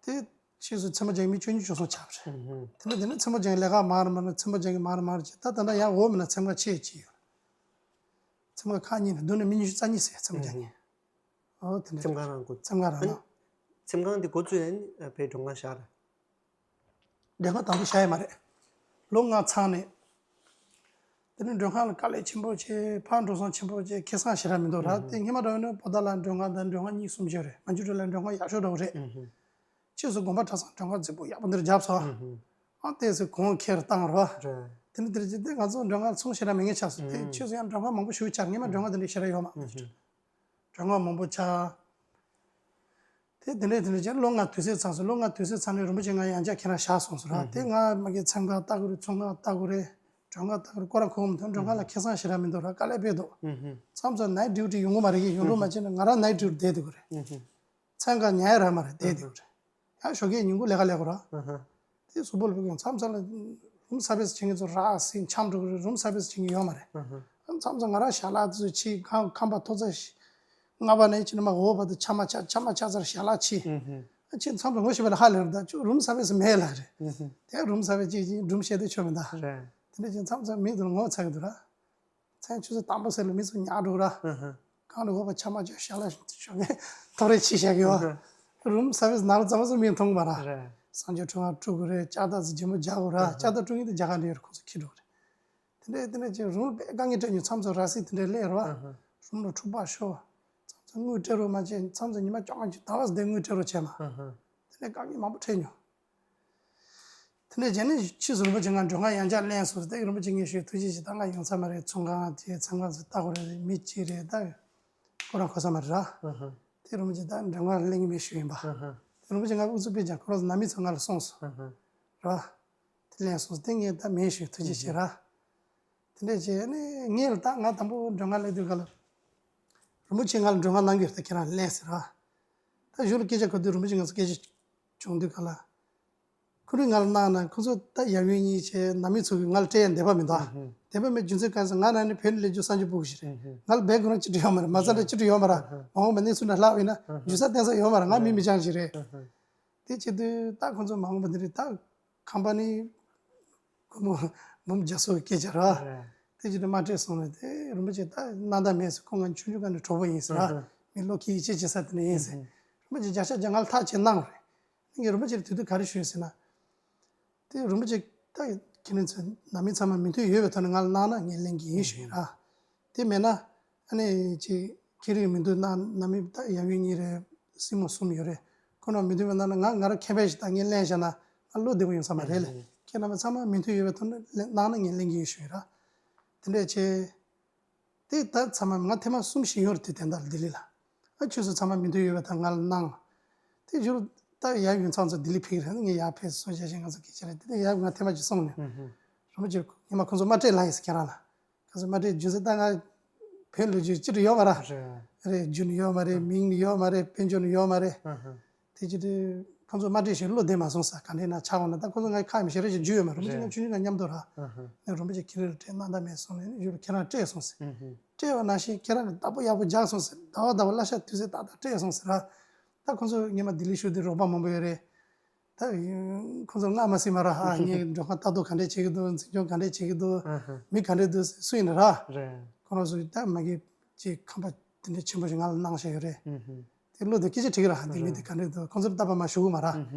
དེ་ཕྱིས་སུ་ཚན་པ་ཅན་མི་བཅུ་གཉིས་བཅུ་གསུམ་ཆགས་པ་རེད། དེ་ནས་དེ་ནས་ཚན་པ་ཅན་ལས་ཀ་མང་རུ་མང་རུ་ཚན་པ་ཅན་གྱི་མང་རུ་མང་རུ་བྱས་ད་ད་ལྟ་ཡང་འོག་མིན་ན་ཚན་ཁག་ཆེ་གཅིག་ཡོད། ཚན་ཁག་ཁག་གཉིས་ནས་བསྡུར་ནས་མི་ཉི་ཤུ་རྩ་གཉིས་ཟེར་ཚན་པ་ཅན་གྱི། ཨོ་དེ་འདྲ་ཚན་ཁག་རང་འགོ་ཚན་ཁག་རང་ཨ་ནི་ནང་། ཚན་ཁག་འདི་འགོ་བཙུགས་ཡ་ནི་བའི་མགྲོན་ཁང་བཞག་རེད། མགྲོན་ཁང་དང་པོ་བཞག་ཡ་མ་རེད། ལོ་ལྔ་ཚང་ནས། དེ་ནས་མགྲོན་ཁང་ལ་དཀའ་ལས་ཆེན་པོ་བྱས། ཕར་འགྲོ་སོང་ཆེན་པོ་བྱས། ཁེ་བཟང་ཞེ་དྲག་མི་འདུག་ར། དེ་སྔོན་མ་འདྲ་བོ་ན་པོ་ཏཱ་ལ་མགྲོན་ཁང་དང་མགྲོན་ཁང་གཉིས་གསུམ་ཅིག་ཡོད་རེད། མན་ཇུ་ཀྲོ་ལ་མགྲོན་ཁང་ཡག་ཤོས་འདྲ་བོ་རེད། ཕྱིས་སུ་དགོན་པ་གྲྭ་ཚང་མགྲོན་ཁང་རྫིག་པོ་ཡག་པོ་འདིར་བརྒྱབ་སོང་། ཨ་ཏོག་ཙམ་གོང་ཁེར་བཏང་རོ། དེ་ནས་དེར་ཅི་སྟེ་ང་ཚོ་མགྲོན་ཁང་ཚོང་ཞེ་དྲག་མེད་མཁན་ཆགས་སོང་། དེ་ཕྱིས་སུ་ཡང་མགྲོན་ཁང་མང་པོ་ཞིག་ཆགས། སྔོན་མ་མགྲོན་ཁང་དེ་འདྲ་ཞེ་དྲག་ཡོད་མ་རེད། མགྲོན་ཁང་མང་པོ་ཆགས། དེ་དེ་འདྲས་དེ་འདྲས་བྱས་ལོ་ལྔ་དུས་ཚོད་ཚང་སོང་། ལོ་ལྔ་དུས་ཚོད་ཚང་ནས་རིན་པོ་ཆེ་ང་ཡང་བསྐྱར་ཁྱེད་རང་བཞག་སོང་ཟེར་ར། དེ་ང་མ་གི་ཚོང་ཁང་ལྟ་དགོས་རེད། ཚོང་ཁང་ལྟ་དགོས་རེད། མགྲོན་ཁང་ལྟ་དགོས་རེད། ཁོ་རང་གོ་གི་མི་འདུག་མགྲོན་ཁང་ལ་ཁེ་བཟང་ཞེ་དྲག་མི་འདུག་ར། དཀའ་ལས་དཔེ་འདུག་མཚམས་མཚམས་ནའིཊ་ཌིའུ་ཊི་ཡོང་གི་མ་རེད། ཡོང་འགྲོ་མ་བྱས་ན་ང་རང་ནའིཊ་ཌིའུ་ཊི་བསྡད་དགོས་རེད། མཚན་གང་ཉལ་ཡ་རག་མ་རེད། བསྡད་དགོས་རེད། ཡང་ཞོགས་ཀས་ཉིན་གུང་ལས་ཀ་ལས་དགོས་ར། དེ་གཟུགས་པོ་ལ་ཕུགས་ཀྱང་མཚམས་མཚམས་ལ་རུམ་སར་བིས་བྱེད་མཁན་ཚོ་རག་སྲིད། འཁྱམ་འགྲོ་གི་རེད། རུམ་སར་བིས་བྱེད་མཁན་ཡོད་མ་རེད། ཨ་མཚམས་མཚམས་ང་རང་ཞལ་ལག་ཚོ་ཕྱིས་ཁང་ཁང་པ་ཐོག་ཚད་ལྔ་པ་ནས་ཕྱིན་ནས་མར་འོག་བར་དུ་ཆ་མ་ཆ་ཆ་མ་ཆ་ཚར་ཞལ་ལག་ཕྱིས། ཨ་ཕྱིས་མཚམས་མཚམས་ངོ་ཤེས་པ་ལ་ཧ་ལས་རེད། ད་ཁྱོད་རུམ་སར་བིས་མེད་ལ་རེད། དེ་རུམ་སར་བིས་ཅིག་ཅིག་སྒྲུང་བཤད་དུས་ཆོ་མི་འདུག་དེ་འདྲ་ཅིག་མཚམས་མཚམས་མིག་ཏུ་ངོ་ཚ་གི་འདུག་ར། མཚན་ཆུ་ཚོད་དང་པོ་ཟེར་ལ་མི་ཚོ་ཉལ་འགྲོ་ར། གང་ལ་འོག་པ་ཆ་མ་ཆ་ཞལ་ལག་ཞོགས་ཀས་ཐོ་རེ་ཕྱིས་བཞག་གི་ཡོད། རུམ་སར་བིས་ནང་ལ་ཙམ་ཙམ་མིག་མཐོང་གི་མ་ར། གསང་སྤྱོད་ཁྲི་ཁང་དཀྲུག་གི་རེད། ལྕགས་རྟ་ཚོ་རྗེས་མོ་རྒྱག་གི་ར། ལྕགས་རྟ་དཀྲུག་མཁན་དེ་རྒྱ་གར་འདྲ་ཡོད་རེད། ཁོང་ཚོ་ཁྱེར་འགྲོ་གི་རེད། དེ་འདྲས་དེ་འདྲས་ཀྱི་རུམ་ལ་དཔེ་དཀའ་ངལ་འཕྲད་མྱོང་། མཚམས་མཚམས་ར་སྲིད་དེ་འདྲས་སླེབས་ར། རུམ་ལ་འཁྲུག་པ་ཤོར། མཚམས་མཚམས་དངུལ་སྤྲད་རོགས་མ་བྱེད། མཚམས་མཚམས་ཉི་མ་བཅོ་ལྔ་ཅིག་ཟླ་བ་ཟླ་དངུལ་སྤྲད་རོགས་བྱས་མ། དེ་འདྲས་དཀའ་ངལ་མང་པོ་འཕྲད་མྱོང་། དེ་འདྲས་བྱས་ནས་ཕྱིས་སུ་རིན་པོ་ཆེ་ང་མགྲོན་ཁང་ཡང་བསྐྱར་གླེང་སོང་ཟེར། དེ་རིན་པོ་ཆེ་ངས་ཞུས། ཐུགས་རྗེ་ཆེ། ད་ང་ཡོང་ས་མ་རེད། ཚོང་ཁང་དེ་ཚང་ཁང་ཚོ་ལྟ་དགོས་རེད། མི་གཅིག་རེད། ད་ཁོ་རང་གོ་ས་མ་རེད་ར། དེ་རིན་པོ་ཆེ་ད་མགྲོན་ཁང་གླེང་གི་མེད་ཞུས་ཡིན་པ། དེ་རིན་པོ་ཆེ་ང་ཨུ་ཚུགས་དཔེ་བྱས། ཁོ་རང་ཚོ་ནང་མི་ཚོ་ང་ལ་གསུངས་སོང་ར། དེ་གླེང་སོང་ཟེར། དེ་ངས་ད་མེད་ཞུས། ཐུགས་རྗེ་ཆེ་ར། དེ་འདྲས་བྱས་ནས་ངས་ལ་ད་ང་དང་པོ་མགྲོན་ཁང་སླེབས་དུས་ག་ལ་རིན་པོ་ཆེ་ང་ལ་མགྲོན་ཁང་གནང་གི་ཡོད་རེད། ད་ཁྱེད་རང་གླེང་ཟེར་ར། ད་གཞུག་ལ་སྐད་ཆ་གོ་དུས་རིན་པོ་ཆེ་ང་ཚོ་སྐད་ཆ་བྱུང་དུས་ག་ལ། ཁོ་རང་ང་ལ་གནང་ན། ཁོ་ཚོ་ད་ཡབ་ཡུམ་གཉིས་བྱས་ནང་མི་ཚོ་གིས་ང་ལ་སྤྲད་ཡ་འདོད་པ་མི་འདུག་འདོད་པ་མེད། རྒྱུ་མཚན་ག་རེ་ཟེར། ང་རང་ནི་བོད་ནས་སླེབས་རྒྱུ་གསར་འགྱུར་ཕྲུ་གུ་ཞིག་རེད། ང་ལ་བོད་ཁོ་རང་ཅི་འདྲ་ཡོད་མ་རེད། མ་རྩ་འདྲ་ཅི་འདྲ་ཡོད་མ་རེད། མ་འོངས་པ་གནས་ཚུལ་འདྲ་ལྷག་ཡོད་ན་རྒྱུ་ས་བསྟན་ས་ཡོད་མ་རེད། ང་མི་མི་སྤྱང་ཞིག་རེད། དེ་བྱེད་དུས་ད་ཁོ་ཚོ་མ་འོངས་པ་འདི་རེད། ད་ཁང་པ་ནི་སྒོར་མོ་འབུམ་བརྒྱ་སོགས་སྐད་ཆ་ར། དེ་བྱེད་དུས་མ་སྤྲད་སོང་ནས། དེ་རིན་པོ་ཆེ་ད་གནང་ད་མེད་ཟེར། ཁོ་ང་ཆུང་ཆུང་སྒང་ནས་གྲོགས་པོ་ཡིན་ཟེར་ར། མི་བློ་ཁེལ་ཡིད་ཆེས་བྱེད་ས་དེ་འདྲ་ཡིན་ཟེར། རིན་པོ་ཆེ་བརྒྱ་ཆ་བརྒྱ་ང་ལ་ཐག་བཅད་གནང་རེད། ངས་རིན་པོ་ཆེར་དེ་དུས་ག་རེ་ཞུས་ཟེར་ན། དེ་རིན་པོ་ཆེ་ད་ཁྱེད་རང་ཚོ་ནང་མི་ཚང་མ་མོས་མཐུན་ཡོད་པའི་ཐོག་ནས་ང་ལ་གནང་ན་ངས་ལེན་གྱི་ཡིན་ཞུས་ར། དེ་མེད་ན་ཨ་ནི་ཅིག་ཁྱེད་རིགས་མི་འདུག་ན། ནང་མི་ད་ཡབ་ཡུམ་གཉིས་རེད། སྲིང་མོ་གསུམ་ཡོད་རེད། ཁོ་རང་མོས་མཐུན་མེད་ན་ང་ང་རང་ཁེ་ཕན་ཞིག་ད་ངས་ལེན་བཞག་ན་ང་བློ་བདེ་པོ་ཡོང་ས་མ་རེད་ལ། ཁྱེད་རྣམ་པ་ཚང་མ་མོས་མཐུན་ཡོད་པའི་ཐོག་ནས་ལེན་གནང་ན་ངས་ལེན་གྱི་ཡིན་ཞུས་ར། དེ་འདྲས་བྱས། དེ་ད་ཚང་མ་ང་ཐེངས་མ་གསུམ་བཞི་ཡོད་རེད། དེ་དོན་དག་ལྡི་ལི་ལ། ཨ་ཁྱོད་ཚོ་ཚང་མ་མོས་མཐུན་ཡོད་པའི་ཐོག་ང་ལ་གནང་། དེ་བཞུགས་ད་ཡབ་ཡུམ་ཚང་ཚོ་ལྡི་ལི་ཕེབས་རེད། ངས་ཡར་ཕེབས་སོང་བྱས་ཞིང་ང་ཚོ་སྐད་ཆ་རེད། དེ་ནས་ཡབ་ང་ཐེངས་མ་གཅིག་གསུངས་ནས། རིན་པོ་ཆེ་ཉི་མ་ཁོང་ཚོ་མ་སྤྲད་ལབ་ཡིན་ཟེར་ཁྱེད་རང་ལ། ཁོང་ཚོ་མ་སྤྲད་རྒྱུ་མཚན་ད་ང་བོད་ལོ་རྒྱུས་ཅི་འདྲ་ཡོད་མ་ར། རེད། རྒྱུ་ནི་ཡོད་མ་རེད། མིང་ནི་ཡོད་མ་རེད། དཔལ་འབྱོར་ནི་ཡོད་མ་རེད། དེ་ཅི་སྟེ་ཁོང་ཚོ་མ་སྤྲད་ཞིང་བློ་བདེ་མ་སོང་ཟེར། ག་འདྲས་ན་ཆགས་འོང་ན། ད་ཁོང་ཚོ་ང་ཁ་མི་ཤེས་རེ་ཞིག་རྒྱུས་ཡོད་མ་རེད། རིན་པོ་ཆེ་ང་ཆུང་ཆུང་ང་མཉམ་དུ་ར། ནས་རིན་པོ་ཆེ་ཁྱེད་རང་ལ་སྤྲད་གནང་ད་མེད་སོང་ནས་ཡུལ་ཁྱེད་རང་སྤྲད་སོང་ཟེར། སྤྲད་པ་ནང་བཞིན་ཁྱེད་རང་གི་བདག་པོ་ཡག་པོ་རྒྱག་སོང་ཟེར། ཟླ་བ་ཟླ་བ་གླ་ཆ་དུས་ཚོད་ཏག་ཏག་སྤྲད་སོང་ཟེར་ར། ད་ཁོང་ཚོ་སྔོན་མ་ལྡི་ལི་བཞུགས་དུས་རོགས་པ་མང་པོ་ཡོད་རེད། ད་ཁོང་ཚོར་སྔ་མ་སྲིད་མ་ར། ཨ་ངས་མགྲོན་ཁང་ལྟ་རྟོག་ག་འདྲས་བྱེད་ཀྱི་འདུག་འཛིན་སྐྱོང་ག་འདྲས་བྱེད་ཀྱི་འདུག་མི་ག་འདྲས་འདུག་སུ་ཡིན་ན་ར། ཁོང་རང་ཚོ་ད་མ་གི་ཅིག་ཁང་པ་དེ་འདྲས་ཆེན་པོ་ཞིག་ང་ལ་གནང་བཞག་ཡོད་རེད། དེ་བློ་དེ་སྐད་ཆ་དྲིས་ཀྱི་ར། དེ་མི་དེ་ག་འདྲས་འདུག་ཁོང་ཚོར་ད་བར་མ་ཞུ་གི་མ་ར།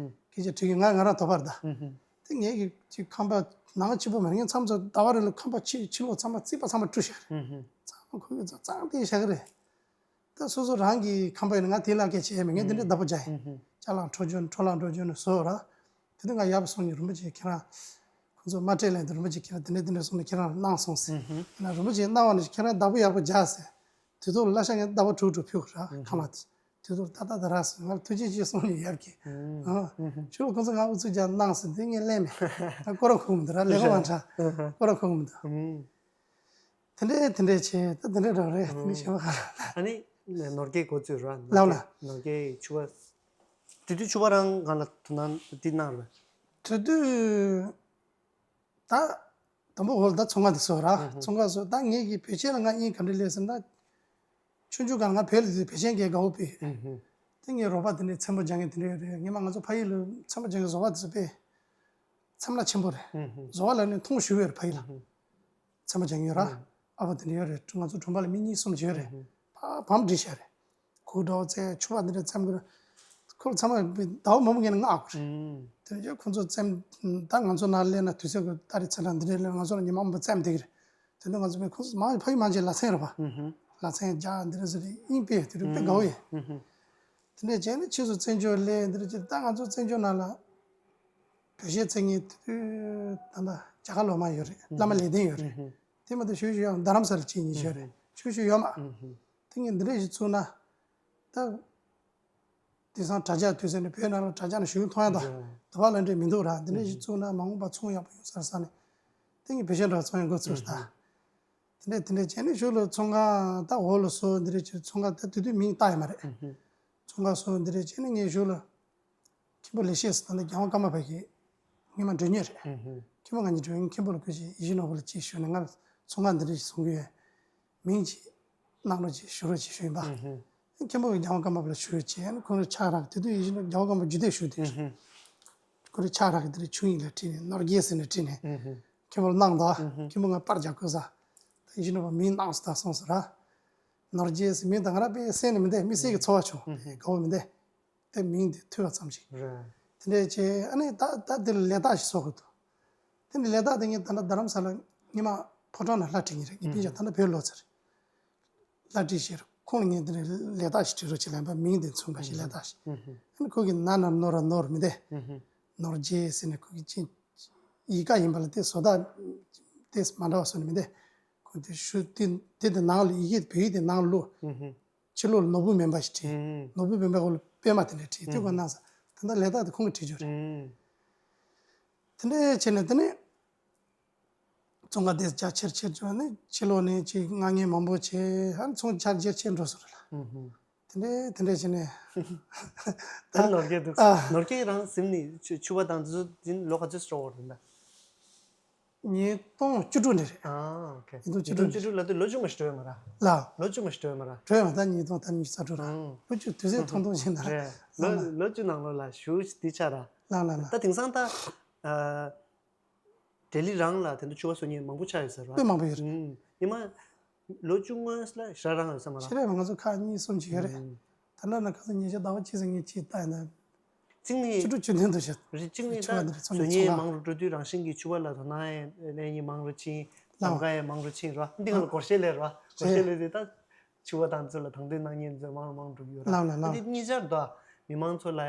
སྐད་ཆ་དྲིས་ཀྱི་ང་ང་རང་དོགས་པ་རེད་ད། དེ་ངས་ཀྱི་ཅིག་ཁང་པ་ནང་གཅིག་པོ་མ་རེད། ངས་མཚམས་མཚམས་ཟླ་བ་རེ་ལ་ཁང་པ་ཕྱི་ཕྱི་ལོགས་ཚང་མ་རྩིག་པ་ཚང་མ་བཀྲུས་བཞག་རེད། ཚང་མ་ཁོ་གི་ཚང་སྟེ་བཞག་གི་རེད། ད་སོ་སོ་རང་གི་ཁང་པ་ཡིན་ན་ང་དེ་ལ་སྐད་ཆ་བྱས་མེད། ངས་འདི་འདྲའི་བདག་པོ་རྒྱག་ཡིན། ཅ་ལག་འཕྲོ་སྦྱོར་འཕྲོ་བརླག་འགྲོ་རྒྱུ་ནི་བཟོ་ར། དེ་དུས་ང་ཡབ་སོང་ནས་རིན་པོ་ཆེ་ཁྱེད་རང་ཁོང་ཚོ་མ་སྤྲད་ལན་དུ་རིན་པོ་ཆེ་ཁྱེད་རང་དེ་འདྲ་དེ་འདྲ་སོང་ནས་ཁྱེད་རང་གནང་སོང་ཟེར། ཡིན་ན་རིན་པོ་ཆེ་གནང་བ་ནི་ཁྱེད་རང་བདག་པོ་ཡག་པོ་རྒྱག་ཟེར། དུས་ཐོག་ལ་གླ་ཆ་ངས་ཟླ་བ་དྲུག་དྲུག་ཕུལ་ར་ཁང་པ་དེ། དུས་ཐོག་ཏག་ཏག་ཏག་རག་སོང་། ང་ལ་ཐུགས་རྗེ་ཆེ་གསུངས་ནས་ཡབ་ཀྱིས། ཨ་ཁྱོད་ཁོང་ཚོ་ང་ཨུ་ཚུགས་རྒྱག་གནང་ཟེར་དེ་ངས་ལན་མེད། ང་ཁོ་རང་ཁུག་མི་འདུག་ར། ལས་ཀ་མ་འདྲ་ཁོ་རང་ཁུག་མི་འདུག་དེ་འདྲས་དེ་འདྲས་བྱས། ད་དེ་འདྲས་འདྲ་རེད། དེ་ནས་གཞན་པ་ག་ལ། ཨ་ནི་ནོར་སྐལ་འགོ་བཙུགས་ར། ལགས་ལ། ནོར་སྐལ་ཕྱུ་པ། དེ་དུས་ཕྱུ་པ་རང་གང་ལ་དོ་སྣང་འདི་གནང་ར། དེ་དུས་ད་དང་པོ་འོག་ལ་ད་ཚོང་ཁང་དེ་བཟོ་ར། ཚོང་ཁང་བཟོ། ད་ངེད་ཀྱི་བོད་ཆས་ལ་ང་དབྱིངས་ག་འདྲས་སླེབས་ཟེར་ན། ཆུང་ཆུང་སྒང་ང་བོད་ལ་དུས་བོད་ཆས་འགའ་དགའ་བོ་དཔེ། དེ་ངའི་རོགས་པ་དེ་འདྲས་ཚེམ་པ་རྒྱག་མཁན་དེ་འདྲས་ཡོད་རེད། སྔོན་མ་ང་ཚོ་ཕ་ཡུལ་ལ་ཚེམ་པ་རྒྱག་མཁན་བཟོ་བ་དེ་ཚོ་དཔེ། ཚེམ་ལ་ཆེན་པོ་རེད། བཟོ་བ་ལ་ནི་མཐོང་ཞུ་བའི་ཕ་ཡུལ་ལ། ཚེམ་པ་རྒྱག་མཁན་ཡོད་ར། ཨ་ཕ་དེ་འདྲ་ཡོད་རེད། ང་ཚོ་གྲོང་པ་ལ་མི་གཉིས་གསུམ་ཅིག་ཡོད་རེད། ཕ་བམ་བསྒྲིགས་བཞག་རེད། གོས་འདྲ་བོ་བཙལ། ཕྱུ་པ་འདི་འདྲ་བཙེམ་གི་རེད། ཁོ་ཚང་མ་ཟླ་བ་མང་པོ་ངས་ནི་མངགས་དགོས་རེད། དེ་འདྲ་ཁོ་ཚོ་བཙེམ། ད་ང་ཚོ་ནང་སླེབས་ན་དུས་ཚོད་ཀྱི་ཏ་རིག་ཚེས་གྲངས་འདི་འདྲ་སླེབས་ན་ང་ཚོ་ལ་ཉི་མ་མང་པོ་བཙེམ་བསྡད་ཀྱི་རེད། དེ་ནས་ང་ཚོ་མི་ཁོ་ཚོ་མང་ཕ་གི་མང་ཆེ་ལ་སེང་རེད་པ། ལ་སེང་རྒྱ་འདི་རེ་ཟེར་དབྱིན་པས་དེ་རུ་དཔེ་དགའ་བོ་ཡིན། དེ་ནས་རྗེས་ནས་ཕྱིས་སུ་བཙན་བྱོལ་སླེབས་འདི་རེ་ཅིག་ད་ང་ཚོ་བཙན་བྱོལ་ནང་ལ་བོད་གཞས་བཙལ་མཁན་དེ་དུས་ད་ལྟ་རྒྱ་གར་ལོག་མ་ཡོད་རེད། བླ་མ་ལེགས་ལྡན་ཡོད་རེད། དེ་མ་གཏོགས་ཞུ་ཞུ་ཡང་རྡ་རམ་ས་ལ་གཅིག་གཉིས་ཡོད་རེད། ཞུ་ཞུ་ཡོད་མ། དེ་ངས་འདི་འདྲ་ཞིག་བཙུགས་ན་ད། དེང་སང་དྲ་རྒྱ་དུས་ཚོད་ནས་བོད་ནང་ལ་དྲ་རྒྱ་ནས་ཞུགས་མཐོང་ཡ་དང་དུ་བ་ལ་འདྲེ་མི་འདུག་ར། འདི་འདྲ་ཞིག་བཙུགས་ན་མ་འོངས་པ་ཚོང་ཡག་པོ་ཡོང་ས་རེད་བསམ་ནས། དེ་ངས་བོད་གཞས་འདྲ་ཚོང་ཡག་འགོ་ཚུགས་རེད་ད། དེ་འདྲས་དེ་འདྲས་བྱས་ནས་གཞུག་ལ་ཚོང་ཁང་ད་འོག་ལ་བཟོ་འདི་འདྲས་བྱས། ཚོང་ཁང་ད་དེ་དུས་མིང་བཏགས་ཡོད་མ་རེད། ཚོང་ཁང་བཟོ་འདི་འདྲས་བྱས་ནས་ངས་གཞུག་ལ་མཁན་པོ་ལེགས་བཤད་ཟེར་ད་ལྟ་རྒྱལ་དབང་ཀརྨ་པ་གིས་ངས་མ་འགྲོ་ཉེ་རེད། མཁན་པོ་ང་གཉིས་འགྲོ་ཡིན། མཁན་པོ་ལ་ཁོས་ཅིག་ཡིད་བཞིན་ནོར་བུ་ལ་ཅིག་ཞུས་ནས་ང་ལ་ཚོང་ཁང་འདི་འདྲས་ཞིག་བཟོ་གི་ཡོད། མིང་ཅིག་གནང་རོགས་ཅིག་ཞུ་རོགས་ཅིག་ཞུས་ཡིན་པ། མཁན་པོ་གིས་རྒྱལ་དབང་ཀརྨ་པ་ལ་ཞུས་བྱས་ཁོང་རང་ཕྱག་རག་དེ་དུས་ཡིད་བཞིན་ནོར་རྒྱལ་དབང་ཀརྨ་པ་རྒྱུད་སྟོད་ཞུ་དུས་རེད། ཁོ་རང་ཕྱག་རག་གི་དེ་རིང་ཆུང་ཡིན་ལ་བྲིས་ནས་ནོར་རྒྱས་ཟེར་ནས་བྲིས་ནས། ཁྱེད་མོར་གནང་དང་། ཁྱེད་མོ་ང་པར་རྒྱག་དགོས་ས། ད་ཡིན་ནོ་བ་མིང་གནང་སོང་ད་སོང་ཟེར་ར། ནོར་རྒྱས་ཟེར་མིང་དང་ང་རང་དཔེ་སེམས་ནས་མི་འདས། མི་སེར་གྱི་ཚོར་བ་བྱུང་། དགའ་བོ་མི་འདས། དེ་མིང་དེ་ཐོས་པ་ཙམ་ཞིག་རེད། དེ་འདྲས་བྱས་ཨ་ནི་ད་ད་དེ་ལ་ལས་རྟགས་ཤིག་བཟོ་དགོས་འདུག་དེ་ནི་ལས་རྟགས་དེ་ངས་ད་ལྟ་རྡ་རམ་ས་ལ་ཉི་མ་ཕོ་བྲང་ནང་ལྷ་བྲིས་ངེས་རེད། ངས་དཔེ་ཆ་ད་ལྟ་བོད་ལོ་ཚར། ལྷ་བྲིས་ཤེར་ཁོང་ལ་ངས་འདི་ནས་ལས་རྟགས་ཤིག་བྲིས་རོགས་བྱེད་ལབ་པ། མིང་དེ་མཚུངས་པ་ཞིག་ལས་རྟགས་ཤིག་ཨ་ནི་ཁོ་གི་ན་ན་ནོ་ར་ནོར་མི་འདས། ནོར་རྗེ་ཟེར་ནས་ཁོ་གི་ཅི་ཡི་ག་ཡིན་པ་ལ་དེ་བཟོ་ལྟ་དེ་མ་འདྲ་བ་བཟོ་ནས་མི་འདས། ཁོ་དེ་ཞུ་དེ་དེ་དེ་ནང་ལ་ཡི་གེ་བོད་ཡིག་དེ་ནང་ལོ། ཕྱི་ལོགས་ལ་ནོར་བུ་མེ་འབར་ཞིག་བྲིས། ནོར་བུ་མེ་འབར་འོག་ལ་པད་མ་དེ་འདྲ་བྲིས། དེ་ཁོ་གནང་ས་ད་ལྟ་ལས་རྟགས་དེ་ཁོང་གིས་བྲིས་རྒྱུ་རེད། དེ་འདྲ་བྱས་ནས་དེ་ནས། ཚོང་ཁང་དེ་རྒྱ་ཆེར་ཆེར་བྱུང་ནས་ཕྱི་ལོགས་ནས་ཅིག་མངགས་མཁན་མང་པོ་བྱས། ཨ་ནི་ཚོང་རྒྱ་ཆེར་ཆེར་འགྲོ་སོང་རེད་ལ། དེ་འདྲས་དེ་འདྲས་བྱས་ནས། ད་ནོར་རྒྱས་འདུག་ཨ། ནོར་རྒྱས་རང་གཟིམ་ནས་ཕྱུ་ཕྱུ་པ་དང་འཛུལ་འཛིན་ལོ་ག་ཚོད་འགྲོ་བ་རེད་ད། ཉིས་སྟོང་བཅུ་དྲུག་ནས་རེད། ཨ་ཨོ་ཁེ། ཉིས་སྟོང་བཅུ་དྲུག་ཉིས་སྟོང་བཅུ་དྲུག་ལ་དུས་ལོ་བཅུ་མ་ཞིག་འགྲོ་ཡོད་མ་ར། ལ། ལོ་བཅུ་མ་ཞིག་འགྲོ་ཡོད་མ་ར། འགྲོ་ཡོད་མ་ད་ཉིས་སྟོང་ད་ཉི་ཤུ་རྩ་དྲུག་ར། ཨང་། ལོ་བཅུ་དུས་ཚོད་ཐུང་ཐུང་ཞིག་ན་ར། རེད། ལོ་ལ་ལ་ལོ་བཅུ་ནང་ལོགས་ལ་ཞུ་འདི་ཆ་ར། ལ་ལ་ལ། ད་དེང་སང་ད། ཨ། ལྡི་ལི་རང་ལ་དེ་འདྲ་ཕྱུ་པ་བཟོ་མཁན་མང་པོ་ཆགས་ཡོད་ས་རེད་པ། དཔེ་མང་པོ་ཡོད་རེད། ཨུམ། ཉི་མ་ལོ་བཅུ་སྔོན་ལ་ཞེ་དྲག་རང་ཡོད་ས་མ་རེད། ཞེ་དྲག་ང་ཚོ་ཁག་གཉིས་གསུམ་ཅིག་ཡོད་རེད། ཨུམ། ད་ནང་ན་ཁ་སང་ཉིན་ཞག་ཟླ་བ་གཅིག་ཙམ་ངས་ཅིག་བལྟས་ན། གཅིག་ནི་བཅུ་དྲུག་བཅུ་བདུན་དུ་བཞག་རེད། གཅིག་ནི་ད་ཕྱུ་པ་འདི་འདྲ་བཟོ་ཚོང་ལས་མཁན་ཚོང་མང་རུ་འགྲོ་དུས་རང་བཞིན་གྱིས་ཕྱུ་པ་ལ་དོ་སྣང་ཡང་ལེན་མཁན་མང་རུ་ཕྱིན། ལགས། གདམ་ག་ཡང་མང་རུ་ཕྱིན་ར། འདི་སྒང་ལ་སྒོར་གཞས་ལས་ར། སྒོར་གཞས་ལས་དེ་ད། ཕྱུ་པ་དང་ཚོ་ལ་དང་དོད་གནང་མཁན་ཚོ་མང་རུ་མང་རུ་འགྲོ་གི་ཡོད་ར། ལགས་ལགས་ལགས། འདི་གཉིས་ཆར་དུ་མི་མང་ཚོ་ལ་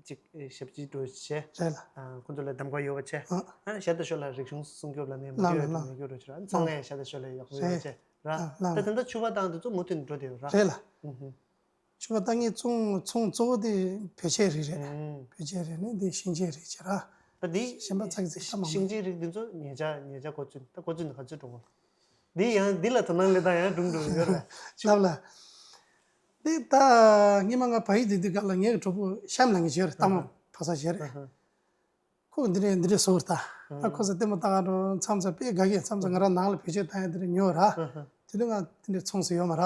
ཅིག་ཞབས་ཕྱི་འགྲོ་བྱས། རེད་ལ། ཁོ་ཚོ་ལ་གདམ་ག་ཡོད་པ་བྱས། ཨ། ཨ་ནི་ཞར་དང་ཞོར་ལ་རིག་གཞུང་སྲུང་སྐྱོབ་ལ་ནས་མ་ལགས་འགྲོ་ཡོད་ལགས་དུ་མི་འགྱུར་རོ་བྱས་ར། ཚོང་ལས་ཞར་དང་ཞོར་ལ་ཡག་པོ་ཡོད་པ་བྱས་ར། ལགས་ལགས། ད་དེ་འདྲ་ཕྱུ་པ་དང་དེ་ཚོ་མུ་མཐུད་འགྲོ་བསྡད་ཡོད་ར། རེད་ལ། ཕྱུ་པ་ད་ངས་ཚོང་ཚོང་གཙོ་བོ་དེ་བོད་ཆས་རིགས་རེད། ཨང་། བོད་ཆས་རིགས་ནས་འདི་ཤིང་ཆས་རིགས་བྱས་ར། ད་འདི་གཞན་པ་ཚ་གི་ཚིག་ད་མང་པོ། ཤིང་ཆས་རིགས་འདི་ཚོ་ཉེ་ཆར་ཉེ་ཆར་འགོ་བཙུགས། ད་འགོ་བཙུགས་ནས་ག་ཚོད་འགྲོ་གི། འདི་ཡང་འདི་ལ་དོ་སྣང་ལས་ད་ཡང་སྒྲུང་འགྲོ་གི་ཡོད་རེད། ལབ་ལ། འདི་ད་སྔོན་མ་ང་བལ་ཡུལ་དུ་དུས་སྐབས་ལ་ངའི་གྲོགས་པོ་གཤམ་ལ་ངའི་བྱས་རེད། ལྟད་མོ་ཕ་ས་བྱས་རེད། ཨ་ཧ། ཁོ་འདི་འདྲས་འདི་འདྲས་བཟོ་བར་ལྟ། ཨ་ཁོ་ཚོ་ལྟད་མོ་ལྟ་ག་འགྲོ་མཚམས་མཚམས་དཔེ་དགའ་གི། མཚམས་མཚམས་ང་རང་ནང་ལ་བེད་སྤྱོད་བཏང་ཡ་འདི་འདྲས་ཉོ་ར། དེ་དུས་ང་འདི་འདྲས་ཚོང་ཟེར་ཡོད་མ་ར།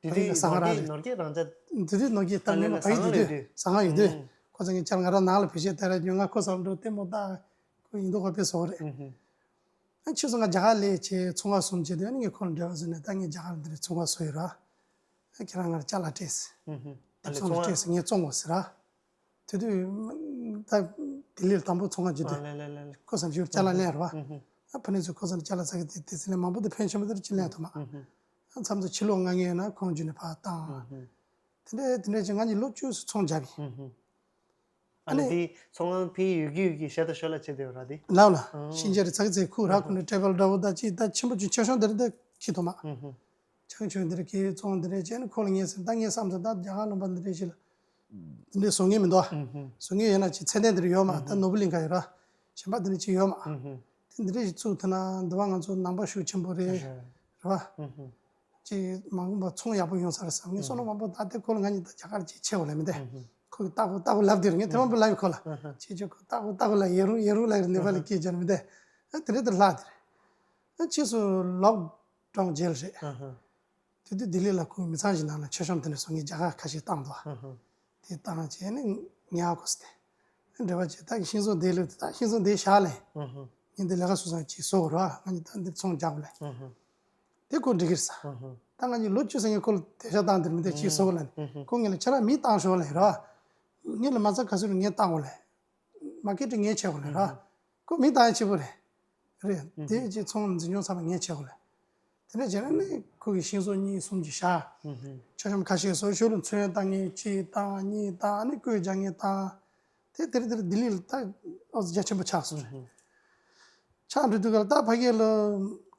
དེ་དུས་ཟ་ཁང་ར་རེད། ནོར་རྒྱས་རང་ཅག་དེ་དུས་ནོར་རྒྱས་ད་ལྟ་ལས་ལ་ལ་ཟ་ཁང་ལ་ཡོད་དུས། ཟ་ཁང་ཡོད་དུས། ཁོ་ཚོ་ངའི་ཅག་ང་རང་ནང་ལ་བེད་སྤྱོད་བཏང་ར་ཉོ། ང་ཁོ་ཚོ་འགྲོ་ལྟད་མོ་ལྟ། ཁོ་ཡིན་མདོག་ཁ་དཔེ་བཟོ་བ་རེད། ཨ་ཕྱིས་སུ་ང་རྒྱ་གར་སླེབས་བྱས་ཚོང་ཁང་བཟུང་བྱས་དུས་ཨ་ནི་ངས་ཁོ་ལ་འབྲེལ་བ་བཟོས་ནས་ད་ངས་རྒྱ་གར་འདི་འདྲས་ཚོང་ཁང་བཟོས་ཡོད་ར། ཨ་ཁྱེད་རང་ང་ལ་ཅ་ལག་སྤྲད་ཟེར། ཨ་ལས་ཚོང་ལ་སྤྲད་ཟེར། ངས་བཙོང་དགོས་ཟེར་ར། དེ་དུས་ད་ལྡི་ལིར་དང་པོ་ཚོང་ཁང་བརྒྱུད་དུས། ཨ་ལས་ལས་ལས་ལས། ཁོ་ཚོ་ལ་ཅ་ལག་ལེན་ར་བ། ཨ་ཕ་ནི་ཚོས་ཁོ་ཚོ་ལ་ཅ་ལག་ཟ་གི་དེ་དེ་ཚེ་ལས་མང་པོ་དེ་ཕན་ཆེན་པོ་དེར་ཅི་ལེན་ཐུབ་མ། ཨ་མཚམས་མཚམས་ཕྱི་ལོགས་མངགས་མཁན་ཡོད་ན་ཁོང་བརྒྱུད་ནས་ཕར་བཏང་། དེ་འདྲས་དེ་འདྲས་ཀྱི་ང་གཉིས་ལོ་བཅུ་ཙམ་ཚོང་རྒྱབ་ཡིན། ཨ་ནི་དེ་ཚོང་ཁང་ཕའི་ཡོད་ཀྱི་ཡོད་ཀྱི་ཞལ་དང་ཞོར་ལ་བྱེད་བསྡད་ཡོད་ར་དེ། ལགས་ལ། ཨང་། ཤིང་ཆ་རེ་ཚ་གི་ཚེ་ཁུག་ར། ཁོ་ནི་ཊེ་བལ་འདྲ་བོ་ད་ཅི་ད་ཆེན་པོ་ཅིག་ཆེ་ཆུང་འདི་རེད་ད་ཁྱི་ཐོག་མ། ཆང་ཆུང་འདི་རེད་ཁྱི་ཚོང་འདི་རེད་བྱས་ནས་ཁོ་ལ་ངས་ཟེར། ད་ངས་བསམ་ཚུལ་ད་རྒྱ་གར་ལུང་པ་འདི་རེད་ཞིག་ལ། འདི་འདྲས་བཟོ་མཁན་མི་འདུག་ཨ། བཟོ་མཁན་ཡོད་ན་ཅིག་ཚད་ལྡན་འདི་རེད་ཡོད་མ། ད་ནོར་བུ་གླིང་ག་ཡོད་ར། གཞན་པ་འདི་འདྲས་ཅིག་ཡོད་མ། དེ་འདི་རེད་ཞིག་བཙུགས་ཐུབ་ན་འདི་བ་ང་ཚོ་ནང་པ་ཤུགས་ཆེན་པོ་རེད། རེད་བ། ཅིག་མ་འོངས་པ་ཚོང་ཡག་པོ་ཡོང་ས་རེད་བསམ། ངས་བསམ་བློ་མང་པོ་བཏང་སྟེ་ཁོ་ལ་ང་གཉིས་ད་རྒྱ་གར་ཅིག་ཆེ་བ་ལ་མི་བདེ། ཁོ་གི་ལྟ་བུ་ལྟ་བུ་ལབ་དེ་རེད། ངས་དེ་མང་པོ་ལབ་ཡོད་ཁོ་ལ། ཅིག་ཅིག་ཁོ་ལྟ་བུ་ལྟ་བུ་ལ་ཡེ་རུ་ཡེ་རུ་ལ་ནེ་པ་ལི་སྐད་རྒྱག་མི་བདེ། ཨ་དེ་རེད་དེ་ལྷག་དེ་རེད། ཨ་ཕྱིས་སུ་ལོག་ཌའུན་རྗེས་ལ་རེད། དེ་དུས་ལྡི་ལི་ལ་ཁོའི་མི་ཚང་ཞིག་ནང་ལ་མཆོད་བཤམས་དེ་འདྲ་བཟོ་མཁན་རྒྱ་གར་ཁ་ཤས་བཏང་འདུག་དེ་བཏང་བྱས་ནས་ཉལ་དགོས་ཟེར་ཏེ། འབྲེལ་བ་བྱས། ད་ཤིང་བཟོ་འདི་ལོས་ད་ཤིང་བཟོ་འདི་བཞག་ལས། ངས་འདི་ལས་ཀ་སོ་སོ་ཅིག་བཟོ་དགོས་ར། ང་གཉིས་ད་འདི་ཚོང་རྒྱག་དགོས་ལས། དེ་ཁོ་འགྲིག་གི་རེད་ས། ད་ང་གཉིས་ལོ་བཅུ་ཙམ་ངས་ཁོ་ལ་དེ་ཤ་བཏང་དེར་མི་འདུག་ཅིག་བཟོ་དགོས་ལས་ནས་ཁོ་ངས་ལ་ཁྱེད་རང་མི་བཏང་ཤོག་ལས་ར། ངས་ལ་མ་རྩ་ག་ཚོད་རེད་ངས་བཏང་དགོས་ལས། མ་ཀེ་ཊི་ངས་བྱེད་དགོས་ལས་ར། ཁོ་མི་བཏང་ཡ་ཆེ་པོ་རེད། རེད། དེ་ཅིག་ཚོང་འཛིན་སྐྱོང་ཚང་མ་ངས་བྱེད་དགོས་ལ། དེ་འདྲ་བྱས་ན་ནི་ཁོ་གི་ཤིང་བཟོ་གཉིས་གསུམ་ཅིག་བཞག་མཆོད་གཤོམ་ཁ་ཤས་བཟོ། ཞོར་ལ་ཚོན་བཏང་མཁན་གཅིག་བཏང་གཉིས་བཏང་། ཨ་ནི་བརྐོས་རྒྱག་མཁན་བཏང་། དེ་དེར་དེར་ལྡི་ལི་ལ་ད་ཨོ་རྒྱ་ཆེན་པོ་ཆགས་སོང་རེད། ཆགས་འགྲོ་དུས་ག་ལ་ད་ཕ་གི་ལ་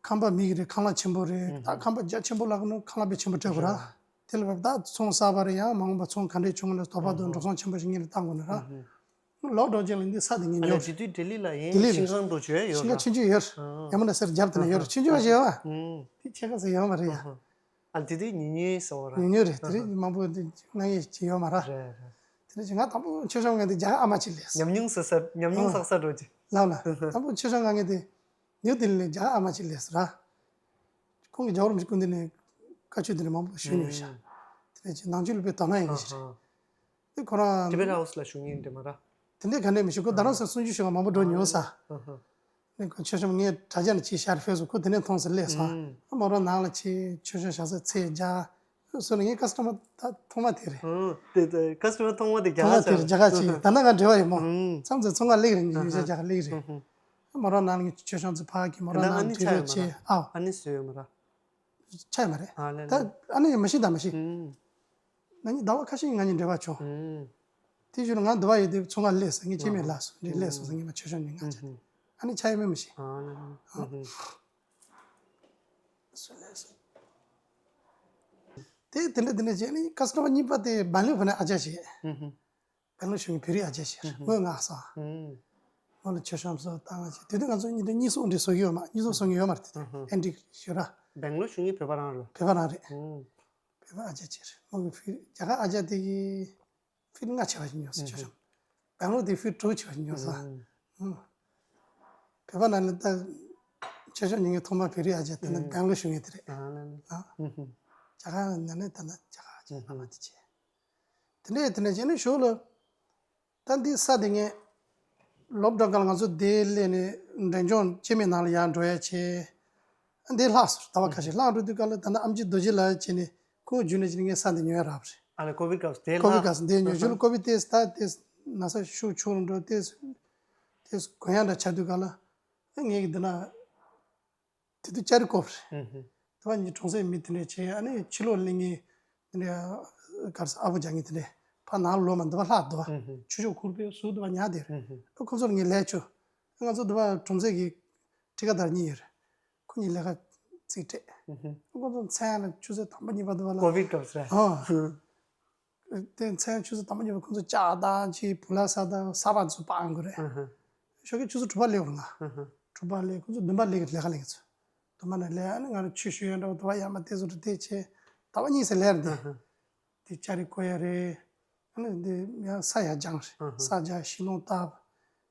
ཁང་པ་མེད་ཀྱི་རེད། ཁང་གླ་ཆེན་པོ་རེད། ད་ཁང་པ་རྒྱ་ཆེན་པོ་ལ་ནི་ཁང་གླ་དཔེ་ཆེན་པོ་སྤྲད་དགོས་ར། དེ་ལ་བབ་ད་ཚོང་གསར་པ་རེད། ཡང་མ་འོངས་པ་ཚོང་ག་འདྲས་བྱུང་ན་དོ་ཕོག་དང་འགྲོ་སོང་ཆེན་པོ་ཞིག་ངེད་ལ་བཏང་དགོས་ནི་ར། ལོག་འགྲོ་རྗེས་ལ་འདི་ས་དེ་ངས་ཨ་ལས་ཉོས། དེ་དུས་ལྡི་ལི་ལ་ཡིན། ལྡི་ལི་ཤིང་རེད། ཁང་དུ་བྱོས་ཡོད་ཤིང་ར། ཁ་ཆུང་ཆུང་ཡོད་རེད། ཡ་མུ་ན་སར་རྒྱབ་དེ་ན་ཡོད་རེད། ཆུང་ཆུང་བ་ཞིག་ཡོད་བ། དེ་ཕྱེད་ཀ་ཟེར་ཡོད་མ་རེད་ཡ། ཨ་དེ་དུས་ཉུང་ཉུང་ཟེར་བ་ར། ཉུང་ཉུང་རེད། དེ་རིང་མང་པོ་འདི་ང་ཡི་ཅི་ཡོད་མ་ར། རེད་རེད། དེ་ནས་ང་དང་པོ་མཆོད་གཤོམ་ང་དེ་རྒྱ་གར་ཨ་མ་ཅིག་ལས་སོང་། ཉམས་མྱོང་བསགས་ས་ཉམས་མྱོང་བསགས་ས་འགྲོ་གི། ལགས་ལ་དང་པོ་མཆོད་གཤོམ་ང་ངས་དེ་ནིའུ་ལྡི་ལི་ལ་རྒྱ་གར་ཨ་མ་ཅིག་ལས་སོང་ར། ཁོང་གི་རྒྱ་གར་མི་ཀུན་དེ་ནས་བཀའ་ཆོས་དེ་ནས་མང་པོ་ཞུས་མྱོང་ཤག་དེ་ནས་ཅིག་ནང་ཆོས་ལ་དཔེ་དོ་སྣང་ཡོད་ཀྱི་ཞིག་རེད། དེ་ཁོ་རང་ཊི་བེཊ་ཧའུ་སི་ལ་བཞུགས་མཁན་དེ་མ་ར། དེ་འདྲའི་ག་འདྲས་མི་ཤེས། ཁོ་རྡ་རམ་ས་ལ་གསུང་ཆོས་ཞུ་ག་མང་པོ་འགྲོ་མྱོང་ས། ནས་ཁོ་མཆོད་གཤོམ་ངའི་དྲ་རྒྱ་ནས་ཅིག་ཤར་ཕེབས་སོང་། ཁོ་དེ་ནས་མཐོང་ཟེར་སླེབས་སོང་། ཨ་མོ་རང་ནང་ལ་ཆེ་མཆོད་གཤོམ་བཞག་ས་ཚེས་བརྒྱ་སོང་ནས་ངའི་ཀ་སི་ཊ་མར་ད་ཐོག་མ་དེ་རེད། ཨང་། དེ་དེ་ཀ་སི་ཊ་མར་ཐོག་མ་དེ་རྒྱ་ཐོག་མ་གར་དེ་ཆགས། རྒྱ་གར་ཆེ་ཨང་། ད་ན་ག་འབྲེལ་བ་ཡོད་མོ། ཨང་། མཚམས་མཚམས་ཚོང་ཁང་སླེབས་རེད། ཉིན་ཤས་རྒྱ་གར་སླེབས་རེད། ཨ་མོ་རང་ནང་ལ་ངའི་མཆོད་གཤོམ་ཚོ་ཕ་གི་མོ་རང་ད་ཨ་ནང་ནི་དུས་ཆ་ཡོད་རོགས་མ་ར། ཆེ་ཨའོ། ཨ་ནི་བཟོས་ཡོད་མ་ར། ཆ་ཡོད་མ་རེད། ཨ་ལེ་ད་ལེ། ཨ་ནི་མ་ཤི་ད་མ་ཤི། ཨང་། ན་ནི་ཟླ་བ་ཁ་ཤས་ང་གཉིས་འབྲེལ་བ་བྱུང་། ཨང་། དེ་བཞིན་ང་འདི་བ་ཡོད་དུས་ཚོང་ཁང་སླེབས་སོང་། ངས་སྐྱེ་དམན་ལ་སོང་རེད། སླེབས་སོང་ངས་མ་མཆོད་གཤོམ་ནས་ང་ཆ་དེ་ཨ་ནི་ཆ་ཡོད་མེད་མ་ཤེས། ཨ་ལེ། ཨ་སུ་ལས་སོང་། དེ་དེ་འདྲ་དེ་འདྲ་བྱས་ནས་ཀ་སི་ཊ་མར་གཉིས་པ་དེ་སྦེང་ལོར་ཕ་ནས་ཨ་ཅག་བྱས། སྦེང་ལོར་བཞུགས་མཁན་བོད་རིགས་ཨ་ཅག་ཞིག་རེད། ངོས་ང་ས། ངོ་ལ་མཆོད་གཤོམ་སོགས་བཏང་བ་ཞིག་དེ་དུས་ང་ཚོ་གཉིས་དུ་གཉིས་སོང་འདྲ་བཟོ་གི་ཡོད་མ། གཉིས་སོང་བཟོ་གི་ཡོད་མ་རེད། དེ་དུས་ཨེན་ཌི་ཞུ་ར། སྦེང་ལོར་བཞུགས་མཁན་བོད་པ་རང་རེད། བོད་པ་རང་རེད། བོད་པ་ཨ་ཅག་ཅིག་རེད། ངོ་གི་ཕི་རྒྱ་གར་ཨ་ཅག་དེ་གི་ཕིཊ་ལྔ་ཆེ་བ་ཞིག་ཉོས་སོང་། མཆོད་གཤོམ། སྦེང་ལོར་དེ་ཕིཊ་དྲུག་ཆེ་བ་ཞིག་ཉོས་སོང་། བོད་པ་ནང་ལ་ད་མཆོད་གཤོམ་ཉོ་མཁན་ཐོག་མ་བོད་རིགས་ཨ་ཅག་དེ་ནི་སྦེང་ལོར་བཞུགས་མཁན་དེ་རེད། ཨ་ལ་ལ། རྒྱ་གར་ནང་ནས་ད་ནི་རྒྱ་གར་ཨ་ཅག་ལ་མ་དེ་བྱས། དེ་འདྲས་དེ་འདྲས་བྱས་ནས་ཞོར་ལ། ད་འདི་ས་དེ་ངས་ལོག་ཌའུན་སྒང་ལ་ང་ཚོ་དེ་སླེབས་ནས་འབྲས་ལྗོངས་སྐྱེ་དམན་ནང་ལ་ཡར་འགྲོ་ཡ་བྱས། འདི་ལྷག་སོང་། ཟླ་བ་ཁ་ཤས་ལྷག་འགྲོ་དུས་སྐབས་ལ་ད་ལྟ་ཨེམ་ཆི་རྡོ་རྗེ་ལགས་བྱས་ནས་ཁོང་བརྒྱུད་ནས་བྱས་ནས་ངས་ས་འདི་ཉོས་རག་པ་རེད། ཨ་ལས་ཀོ་བིཌ་སྐབས་དེ་ལྷག་ཀོ་བིཌ་སྐབས་འདི་ཉོས་ཞོར་ལ་ཀོ་བིཌ་དེ་ད་དེ་ན་ཚ་ཤུགས་ཆུང་རུ་འགྲོ་དེ་དེ་གོ་ཡ་འདྲ་ཆགས་དུས་སྐབས་ལ་ངས་ཀྱི་འདི་ན། དེ་དུས་ལྕགས་རི་ཀོབ་རེད། དེ་བ་ཉིད་གྲོང་གསེབ་མི་དེ་འདྲས་བྱས། ཨ་ནི་ཕྱི་ལོགས་ལ་ངའི་དེ་འདྲས་གར་ས་ཨ་བུ་རྒྱག་ངེས་དེ་འདྲས་ཕ་ནང་ལོག་མ་འདི་བ་ལྷག་འདུག་བ། ཆུ་ཤོག་ཁུར་པའི་ཟུག་འདི་བ་ཉག་དེ་རེད། ཨ་ཁོ་ཚོར་ངས་ལས་བཅུ། ང་ཚོ་འདི་བ་གྲོང་གསེབ་ཀྱི་ཁྲི་ཀ་དར་གཉིས་ཡོད་རེད། ཁོ་གཉིས་ལས་ཀ་རྩིས་སྤྲད། ཨ་ཁོ་ཚོ་མཚན་ལ་ཆུ་ཚོད་དང་པོ་གཉིས་པ་འདི་བ་ལ། ཀོ་བིཌ་སྐབས་རེད། ཨ། དེ་མཚན་ཆུ་ཚོད་དང་པོ་གཉིས་པ་ཁོ་ཚོ་ལྕགས་དང་ཅིག་བུ་ལ་ས་དང་ས་བ་ཚོ་སྤང་དགོས་རེད། ཞོགས་ཀས་ཆུ་ཚོད་དྲུག་པ་སླེབས་རུང་ང་། དྲུག་པ་སླེབས། ཁོ་ཚོ་བདུན་པ་སླེབས་ཀྱི་ལས་ཀ་ལས་ཀྱི་ཚོ། བདུན་པ་ནས་སླེབས། ཨ་ནི་ང་རང་ཆུ་ཞུ་ཡོད་འདྲ་བོ་དུ་བ་ཡར་མར་དེ་ཚོ་རུ་དེ་བྱས། ཟླ་བ་གཉིས་ཙམ་སླེབས་རེད་དེ། དེ་ལྕགས་རི་བརྐོ་ཡ་རེད། ཨ་ནི་འདི་ཡང་ས་ཡར་སྦྱངས་རེད། ས་རྒྱག་ཤིང་སྡོང་བཏབ།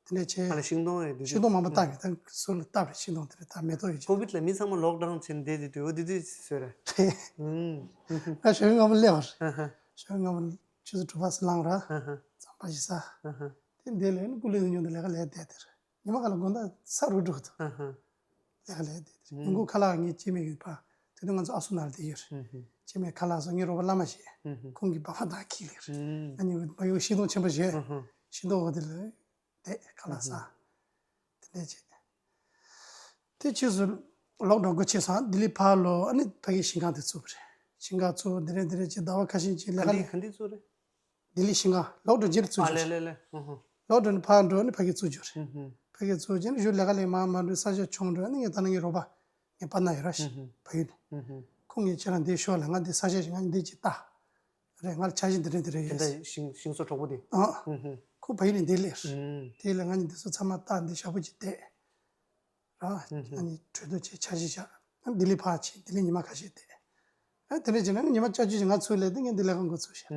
དེ་འདྲས་བྱས། ཨ་ལ་ཤིང་སྡོང་ཡོད་དུས། ཤིང་སྡོང་མང་པོ་བཏབ་ཡོད། ད་ཟུར་ལ་བཏབ་རེད། ཤིང་སྡོང་དེ་འདྲས་ད་མེ་ཏོག་ཡོད་ཀོ་ཀྱི། བིད་ལ་མི་ཚང་མ་ལོག་ཌའུན་བྱས་ནས་བསྡད་དུས་དུས་འོ་དེ་དུས་བཟོས་རེད། རེད། ང་ཞོགས་ཀས་སྔ་མོ་སླེབས་པ་རེད། ཞོགས་ཀས་སྔ་མོ་ཆུ་ཚོད་དྲུག་པ་ཙམ་ལངས་ར། རྩམ་པ་ཞིག་ཟ། དེ་འདྲས་ལས་ནི་སྐུ་ལས་ཉུང་དུ་ལས་ཀ་ལས་བསྡད་དེ་རེད། ཉི་མ་ག་ལ་དགོང་དག་ས་རུབ་འགྲོ་གི་འདུག་ལས་ཀ་ལས་བསྡད་དེ་རེད། ཉིན་གུང་ཁ་ལག་ངའི་སྐྱེ་དམན་གྱི་ཕ། དེ་དུས་ང་ཚོ་ཨ་སུ་ན་ལ་བསྡད་ཡོད་རེད། སྐྱེ་དམན་ཁ་ལག་བཟོ། ངའི་རོགས་པ་བླ་མ་ཞིག་ཁོང་གི་པ་ཕ་དང་ཁྱི་ལས་རེད། ཨ་ནི་མ་ཡོང་ཤིང་སྡོང་ཆེན་པོ་བཞེས། ཤིང་སྡོང་འོག་དེ་ལ་བསྡད་ཁ་ལག་ཟ། དེ་འདྲས་བྱས། དེ་ཕྱིས་སུ་ལོག་ཌའུན་སྒོ་ཕྱེ་སོང་། ལྡི་ལི་ཕར་ལོག་ཨ་ནི་ཕ་གིའི་ཤིང་ཁང་དེ་བཙུགས་པ་རེད། ཤིང་ཁང་བཙུགས། འདི་རེད་འདི་རེད་ཅེས་ཟླ་བ་ཁ་ཤས་ཅིག་ལས་ཀ་ལས། ག་འདི་བཙུགས་རེད། ལྡི་ལི་ཤིང་ཁང་ལོག་ཌའུན་རྗེས་ལ་བཙུགས་ཨ་རྒྱུ་ལེ་རེད། ལེ་ལེ། ལོག་ཌའུན་ཕར་འགྲོ་ནི་ཕ་གིར་བཙུགས་རྒྱུ་རེད། ཕ་གིར་བཙུགས་རྗེས་ནི་གཞུག་ལས་ཀ་ལས་མང་མ་འགྲོ། ས་ཆ་ཆུང་འགྲོ་ནི་ངས་ད་ནི་ངའི་རོགས་པ་ངའི་པཱར་ཊ་ནར་ཡོད་ར་ཤི་ཕ་ཡུལ་ནས། ཁོང་གིས་ཁྱེད་རང་འདིར་ཤོག་ལ་ང་འདི་ས་ཆ་ཞིག་ང་འདི་ཅིག་ལྟ། རེད། ང་ལ་འཆར་གཞི་འདི་འདྲ་འདི་འདྲ་དེ་ཡོད། འདྲ་ཤིང་ཤིང་བཟོ་གྲོགས་པོ་དེ། ཨ། ཁོ་ཕ་ཡུལ་ནས་འདིར་སླེབས། དེ་ལ་ང་གཉིས་འདི་ཚོ་ཚང་མ་ལྟ། འདི་ཞག་པོ་ཅིག་བསྡད། ར། ཨ་ནི་གྲོས་བསྡུར་བྱས། འཆར་གཞི་བཞག་ཨ་ལྡི་ལི་ཕར་ཕྱིན། ལྡི་ལི་ཉི་མ་ཁ་ཤས་བསྡད། ཨ་དེ་འདྲ་བྱས་ན་ཉི་མ་བཅུ་གཅིག་ཅིག་ང་ཚུར་སླེབས་ཏེ་ངས་འདི་ལས་ཀ་འགོ་ཚུགས་ཤག་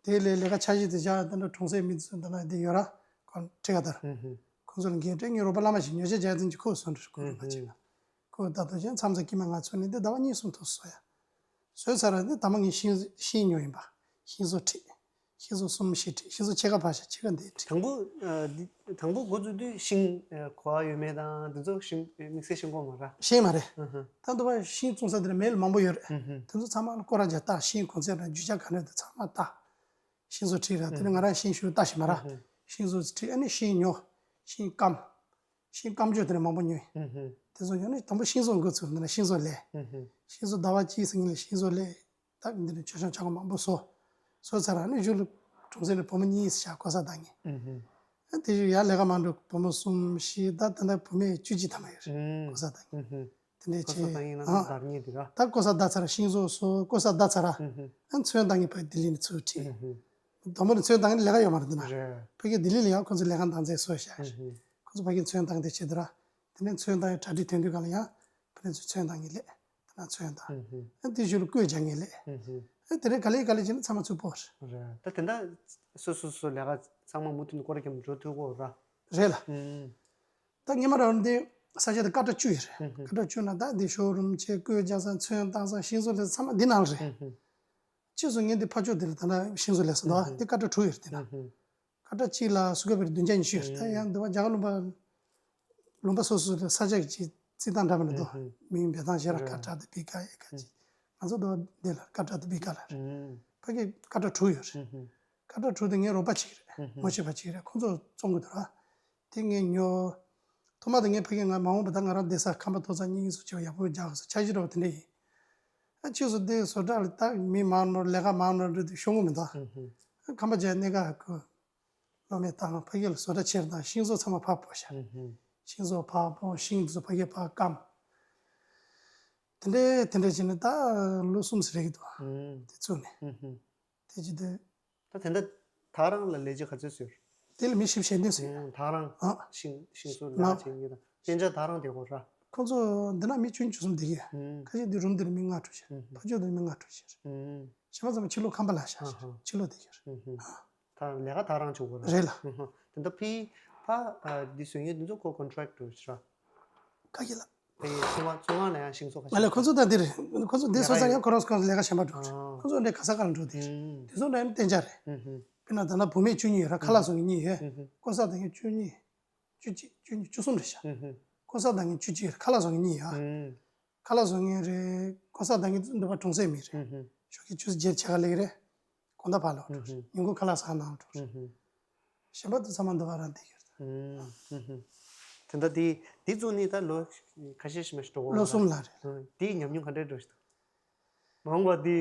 དེ་ལས་ལས་ཀ་འཆར་གཞི་དེ་བཞག་དེ་འདྲ་གྲོང་གསེབ་མི་ཚོ་འདི་ན་འདི་ཡོད་ར། ཁོང་ཁྲི་ཀ་དར། ཁོང་ཚོ་ལ་འགན་སྤྲད། ངའི་རོགས་པ་བླ་མ་ཞིག་ཉོ་ཆ་རྒྱག་ཙམ་གྱི་ཁོ་བཟོ་འདྲ་ཁོ་རོགས་པ་བྱེད་ན། ཁོ་ད་དུང་ཅན་མཚམས་མཚམས་ཀྱི་མ་ང་ཚོ་ནི་འདི་ཟླ་བ་གཉིས་གསུམ་ཐོག་བཟོ་ཡ། བཟོས་ཚར་ར་འདི་ད་མ་ངས་ཤིང་ཤིང་ཉོ་ཡིན་པ། ཤིང་བཟོ་ཁྲི། ཤིང་བཟོ་གསུམ་བཞི་ཁྲི། ཤིང་བཟོ་ཕྱེད་ཀ་ཕར་བཞག་ཕྱེད་ཀ་འདི་ཁྲི། དང་པོ་ཨ་འདི་དང་པོ་འགོ་བཙུགས་དུས་ཤིང་ཨ་གོ་བ་ཡོད་མེད་དང་འདི་ཚོ་ཤིང་དམིགས་བསལ་ཤིང་གོ་མ་ར། ཤེས་མ་རེད། ད་འདི་བ་ཤིང་བཙོང་ས་འདི་ལ་མེད་ལ་མང་པོ་ཡོད་རེད། དེ་ཚོ་ཚང་མ་ལ་སྐོར་ར་རྒྱག་ལྟ། ཤིང་གོང་ཚད་དང་རྒྱུ་ཆ་ག་འདྲ་འདི་ཚང་མ་ལྟ། ཤིང་བཟོ་ཁྲི་ར་དེ་ནས་ང་རང་ཤིང་ཞུ་ལྟ་ཞིག་མ་ར། ཤིང་བཟོ་ཁྲི་ཨ་ནི་ཤིང་ཉོ། ཤིང་སྐམ། ཤིང་སྐམ་འཇོག་དེ་ནས་མང་པོ་ཉོས། ཨུ་ཧུ། དེ་ཚོ་ཉོས་ནས་དང་པོ་ཤིང་བཟོ་འགོ་ཚུགས། འདི་ནས་ཤིང་བཟོ་ལས། ཨུ་ཧུ། ཤིང་བཟོ་ཟླ་བ་གཅིག་ཙམ་ལ་ཤིང་བཟོ་ལས། ད་འདི་ནས་མཆོད་བཤམས་ཆ་ག་མང་པོ་བཟོ། བཟོ་ཚར་ར་ནས་གཞུག་ལ་གྲོང་གསེབ་ནས་བུ་མོ་གཉིས་ཤ་གོ་ས་བཏང་ངེས། ཨུ་ཧུ། དེ་བཞུགས་ཡར་ལས་ཀ་མ་འགྲོ་བུ་མོ་གསུམ་བཞི་ད་ད་ལྟ་བུད་མེད་བཅུ་གཅིག་ཐམ་པ་ཡོད་རེད། ཨུ། གོ་ས་བཏང་ངེས། ཨུ་ཧུ། དེ་འདྲའི་གོ་ས་ཆེ་བཏང་ཡིན་ན་ཨ། ད་དར་ངེས་དེ་ར། ད་གོ་ས་བཏང་ཚར་ར་ཤིང་བཟོ་བཟོ་གོ་ས་བཏང་ཚར་ར། ཨུ་ཧུ། ཨ་ཚོན་བཏང་ངེས་ཕ་ལྡི་ལི་ནས་ཚུར་ཁྲིད། ཨུ་ཧུ། དང་པོ་ནས་ཚོན་བཏང་ངེས་ལས་ཀ་ཡོད་མ་རེད་འདི་ན། རེད། ཕ་གི་ལྡི་ལི་ལ་ཡང་ཁོ་ཚོ་ལས་ཀ་འདང་ཚད་བཟོ་བཞག་རེད། ཨུ་ཧུ། ཁོ་ཚོ་ཕ་གི་ཚོན་བཏང་དེ་བྱེད་དེ་ར། དེ་ནས་ཚོན་བཏང་ཡང་གྲ་སྒྲིག་དོན་དུས་གང་ལ་ཡང་ཕ་ལན་ཚོ་ཚོན་བཏང་ངེས་ལས། དེ་ན་ཚོན་བཏང་། ཨུ་ཧུ། ཨ་དེ་བཞུགས་ལ་བཀོད་རྒྱག་ངེས་ལས། ཨུ་ཧུ། ཨ་དེ་རེད་ག་ལེ་ག་ལེ་བྱས་ནས་ཚང་མ་ཚུར་སྤོ་རེད། རེད། ད་དེ་འདྲ་སོ་སོ་སོ་ལས་ཀ་ཚང་མ་མུ་མཐུད་ནས་སྐོར་ར་འཁྱམ་འགྲོ་ཐུབ་ཀྱི་ཡོད་ར། རེད་ལ། ཨུ། ད་སྔོན་མ་རང་འདི་ས་ཆ་དེ་ཀ་ཊ་བཅུ་ཡོད་རེད། ཧུམ་ཧུམ། ཀ་ཊ་བཅུ་ན་ད་འདི་ཤོ་རུམ་བྱས་བཀོད་རྒྱག་ས་ཚོན་བཏང་ས་ཤིང་བཟོ་ལས་ས་ཚང་མ་འདི་ནང་ལ་རེད། ཧུམ་ཧུམ། ཕྱིས་སུ་ངས་འདི་ཕར་ཕྱོགས་འདི་ལ་ད་ལྟ་ཤིང་བཟོ་ལས་ས་འདུག་ཧུམ་ཧུམ། འདི་ཀ་ཊ་དྲུག་ཡོད་རེད་འདི་ན། ཧུམ་ཧུམ། ཀ་ཊ་གཅིག་ལ་སུ་ཀ་བེར་བདུན་བརྒྱ་ཉི་ཤུ་ཡོད་རེད། ད་ཧུམ། ཡང་འདི་བ་རྒྱ་གར་ལུང་པ་ལུང་པ་སོ་སོ་ལ་ས་ཆ་གི་ཅིག་རྩིས་སྟངས་འདྲ་མི་འདྲ་འདུག་ཧུམ་ཧུམ། མིང་འབོད་སྟངས་བྱས་ར་ཧུམ། ཀ་ཊ་དང་བི་ཀ་ཡེ་ཀ་ཅིག་ཧུམ། ང་ཚོ་འདི་བ་འདི་ལ་ཀ་ཊ་དང་བི་ཀ་ལ་རེད། ཧུམ་ཧུམ། ཕ་གི་ཀ་ཊ་དྲུག་ཡོད་རེད། ཧུམ་ཧུམ། ཀ་ཊ་དྲུག་དེ་ངའི་རོགས་པ་གཅིག་རེད། ཧུམ་ཧུམ། ངོ་ཤེས་པ་གཅིག་རེད། ཁོང་ཚོ་བཙོང་གི་འདུག་ར། དེ་ངས་ཉོ། ཐོག་མ་དེ་ངས་ཕ་གི་ང་མ་འོངས་པ་ད་ང་རང་བསྡད་ས་ཁང་པ་ཐོག་ས་གཉིས་སུ་བྱེད་པ་ཡག་པོ་རྒྱག་དགོས་ས་འཆར་གཞི་རོགས་དེ་འདྲ་ཡིན། ཨ་ཕྱིས་སུ་དེ་བཟོ་གྲྭ་ལ་ད་མི་མང་ནོར་ལས་ཀ་མང་ནོར་འདྲ་དེ་ཤོང་གི་མི་འདུག་ཧུམ་ཧུམ། ཁང་པ་བརྒྱབ་གནས་ཀ་ཁོ་སློབ་མས་བཏང་ཕ་གི་ལ་བཟོ་གྲྭ་ཕྱིར་བཏང་ཤིང་བཟོ་ཚང་མ་ཕར་སྤོ་བཞག་ཧུམ་ཧུམ། ཤིང་བཟོ་ཕར་སྤོ་ཤིང་བཟོ་ཕ་གི་ཕར་སྐམ། དེ་འདྲས་དེ་འདྲས་བྱས་ནས་ད་ལོ་གསུམ་ཙམ་རེད་ཀྱི་འདུག་ཧུམ། དེ་བཙུགས་ནས། ཧུམ་ཧུམ། དེ་ཅི་དེ། ད་དེ་འདྲ་ཐག་རང་ལ་ལས་བྱེད་ག་ཚོད་ཟེར། དེ་ལ་མི་བཞི་བྱེད་འདུག་ཟེར། ཨང་ཐག་རང་ཨ། ཤིང་ཤིང་བཟོ་ལས་ཀ་བྱེད་མཁན་དང་གཏན་འཇགས་ཐག་རང་དེ་གོ་ར། ཁོ་ཚོ་འདི་ན་མི་བཅུ་གཉིས་བཅུ་གསུམ་བསྡད་ཀྱི་ཡོད། ཧུམ། ཁ་ཤས་འདི་རུམ་འདིར་མི་ལྔ་དྲུག་བྱས། ཧུམ་ཧུམ། ཕ་ཕྱོགས་འདིར་མི་ལྔ་དྲུག་བྱས། ཧུམ། གཞན་པ་ཚང་མ་ཕྱི་ལོགས་ཁང་པ་ལ་བཞག་ཨ་ཧ། ཕྱི་ལོགས་བསྡད་ཀྱི་ཡོད། ཧུམ་ཧུམ། ད་ལས་ཀ་ཐག་རང་བྱུང་གོ་ར། རེད་ལ། ཧུམ་ཧུམ། དེ་འདྲ་ཕི་ཕ་འདི་བཟོ་མཁན་འདི་ཚོ་ཁོ་ཀོན་ཊེག་ཊར་རེད་ར། ཁ་ཤས་ལ། དེ་ཚོང་ཁང་ཚོང་ཁང་ལ་ཡང་ཤིང་བཟོ་ཁ་ཤས། ཨ་ལས་ཁོ་ཚོ་ད་འདིར་ཁོ་ཚོ་འདི་བཟོ་ཚར་ཡང་ཁོ་རང་ཚོ་ལས་ཀ་གཞན་པ་འགྲོ་རེད། ཨ། ཁོ་ཚོ་འདྲའི་ག་ས་ག་ལ་འགྲོ་དེ་རེད། ཧུམ། དེ་ཚོ་འདྲ་ཡང་གཏན་འཇགས་རེད། ཧུམ་ཧུམ། དཔེར་ན་ད་ལྟ་བུད་མེད་བཅུ་གཉིས་ཡོད་ར་ཁ་ལག་བཟོ་མཁན་གཉིས་ཡོད། ཧུམ་ཧུམ། ཀོ་ས་ད་ངས་བཅུ་གཉིས། བཅུ་གཅིག་བཅུ་གཉིས་བཅུ་གསུམ་རེད་ཤག་ཧུམ་ཧུམ། ཀོ་ས་ད་ངས་བཅུ་གཅིག་ཡོད་ར་ཁ་ལག་བཟོ་མཁན་གཉིས་ཡོད། ཧུམ། ཁ་ལག་བཟོ་མཁན་རེད། ཀོ་ས་ད་ངས་འདི་པ་གྲོང་གསེབ་མི་རེད། ཧུམ་ཧུམ། ཞོགས་ཀྱི་ཆུ་ཚོད་བརྒྱད་ཕྱེད་ཀ་སླེབས་ཀྱི་རེད། དགོང་དག་ཕར་ལོག་འགྲོ་རེད། ཧུམ་ཧུམ། ཉིན་གུང་ཁ་ལག་ཟ་གནང་འགྲོ་རེད། ཧུམ་ཧུམ། གཞན་པ་དེ་ཚང་མ་འདི་པ་རང་བསྡད་ཀྱི་རེད། ཧུམ་ཧུམ། དེ་འདྲ་དེ་དེ་བཙུགས་ནས་ད་ལོ་ཁ་ཤས་ཤིག་མ་ཞིག་འགྲོ་གི་ལོ་གསུམ་ལ་རེད། ཧུམ། དེའི་ཉམས་མྱོང་ག་འདྲས་འགྲོ་ཞིག་འདུག་མ་འོངས་པ་དེ་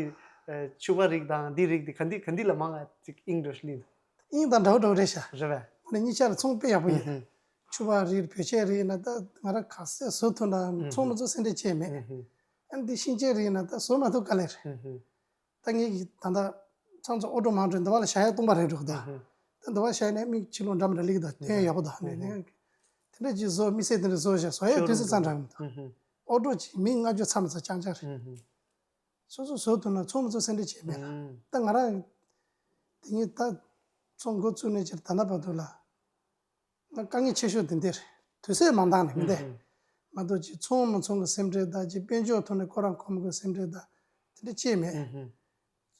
ཕྱུ་པ་རིགས་དང་འདི་རིགས་དེ་ག་འདི་ག་འདི་ལ་མང་ང་ཅིག་དབྱིངས་འགྲོ་ཞིག་ལིན། དབྱིངས་དང་འདྲ་བོ་འདྲ་བོ་རེད་ཤག་རེད་པས། འོ་ན་གཉིས་ཆ་ལ་ཚོང་དཔེ་ཡག་པོ་ཡིན། ཧུམ་ཧུམ། ཕྱུ་པ་རིགས་བོད་ཆས་རིགས་ཡིན་ན་ད་ང་རང་ག་ཚད་བཟོ་ཐུབ་ན་ཚོང་མི་ཚོ་སེམས་ཁྲལ་བྱས་མེད། ཧུམ་ཧུམ། ཨ་འདི་ཤིང་ཆས་རིགས་ཡིན་ན་ད་བཟོ་མ་ཐུབ་དཀའ་ལས་རེད། ཧུམ་ཧུམ། ད་ངེད་ཀྱི་ད་ལྟ་ཚང་ཚོ་ཨོ་ཊོ་མང་དྲགས་འདི་པ་ལ་བཞག་ཡ་སྟོང་པ་རེད་འགྲོ་གི་ད། ཧུམ་ཧུམ། ད་འདི་པ་བཞག་ནས་མིག་ཕྱི་ལོགས་འདྲ་མི་འདྲ་ལིག་ད་ཐོན་ཡ་ཡག་པོ་ད་ཧུམ་ནས་ཧུམ། ནས་དེ་འདྲ་ཅིག་བཟོ་དམིགས་བསལ་དེ་འདྲ་བཟོ་བཞག་བཟོ་ཡ་དུས་ཚོད་ཙམ་དྲག་མི་འདུག་ཧུམ་ཧུམ། ཨོ་ཊོ་ཅིག་མི་ལྔ་བཅུ་ཚར་མི་ཚར་རྐྱང་རྐྱང་རེད། ཧུམ་ཧུམ། སོ་སོ་བཟོ་ཐུབ་ན་ཚོང་མི་ཚོ་སེམས་ཁྲལ་བྱས་མེད་ལ། ཧུམ། ད་ང་རང་དེ་ངས་ད་ཚོང་འགོ་བཙུགས་ནས་ཅིག་ད་ལྟ་བར་དུ་ལ། ང་དཀའ་ངལ་ཆེ་ཤོས་དེ་འདིར་དུས་ཚོད་མ་འདང་ནས་མི་འདས། ཧུམ་ཧུམ། མ་གཏོགས་ཅིག་ཚོང་མི་ཚོང་གི་སེམས་ཁྲལ་དང་ཅིག་དཔལ་འབྱོར་ཐོག་ནས་ཁོ་རང་ཁོམ་གི་སེམས་ཁྲལ་དང་དེ་འདྲ་ཅིག་མེད། ཧུམ་ཧུམ།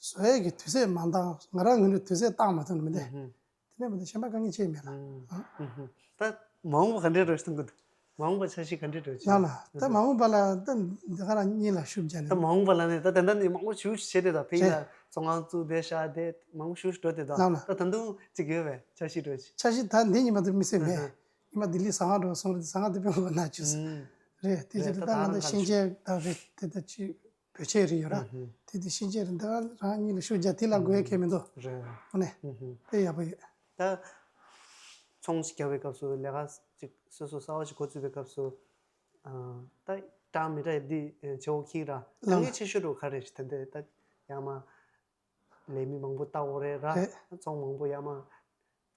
བཟོ་ཡས་ཀྱི་དུས་ཚོད་མ་འདང་ང་རང་ངོས་ནས་དུས་ཚོད་བཏང་མ་ཐུབ་ནས་མི་འདས། ཧུམ་ཧུམ། དེ་ནས་མི་འདས་གཞན་པ་དཀའ་ངལ་ཅིག་མེད་ལ། ཧུམ་ཧུམ། ད་མ་འོངས་པ་ག་འདྲའི་འགྲོ་ཞིག་གཏོང་གི་འདུག་མ་འོངས་པ་འཆར་གཞི་ག་འདྲའི་འགྲོ་ཞིག་ལགས་ལགས། ད་མ་འོངས་པ་ལ་ད་འདི་ག་རང་གཉིས་ལ་ཤུགས་རྒྱག་ནས། ད་མ་འོངས་པ་ལ་ནི་ད་ད་ལྟ་ནས་མང་པོ་ཞུ་ཞུ་བྱས་ཏེ་ད་ཕ་གི་རེད། ལ་ཚོང་ཁང་བཙུགས་བསྡད་ཤག་དེ་མང་པོ་ཞུ་ཞུ་འགྲོ་དེ་ད། ལགས་ལགས། ད་ད་དུང་གཅིག་ཡོད་པས་འཆར་གཞི་འགྲོ་ཞིག་འཆར་གཞི་ད་འདི་ཉི་མ་དུ་མི་སེམས་མེད། ཨ་ཧ། ཉི་མ་ལྡི་ལི་ཟ་ཁང་འགྲོ་སོང་རེད། ཟ་ཁང་དེ་དཔེ་མཁོ་ན་བཅུག་སོང་། ཨུམ། རེད་དེ་རེད། ཅི་ད་ད་ད་ད་ད་ད་ཤིང་ཆེན་ད་རེད་དེ་ད་ཅི་བོད་ཆས་རེད་ཡོད་ར། ཨུ་ཧུམ། དེ་དེ་ཤིང་ཆེན་རེད་འདི་ག་རང་གཉིས་ལ་ཤུགས་རྒྱག་དེ་ལ་དགོས་ཡ་གལ་མི་འདུག་རེད། ཨོ་ནས། ཨུ་ཧུམ། དཔེ་ཡག་པོ་ཡོད། ད་ཚོང་ཞིག་རྒྱག་པའི་སྐབས་སུ་ལས་ཀ་ཅིག་སོ་སོ་གསར་པ་ཞིག་འགོ་བཙུགས་པའི་སྐབས་སུ། ཨ་ད་འདྲ་མི་འདྲ་འདི་ཆེ་བོ་ཁྱི་ར་དཀའ་ངལ་ཆེ་ཤོས་རུ་ག་རེ་ཞིག་ད་འདི་ད་ཡང་མ། ལས་མི་མང་པོ་ལྟ་དགོས་རེད་ར། རེད། ཚོང་མང་པོ་ཡ་མ།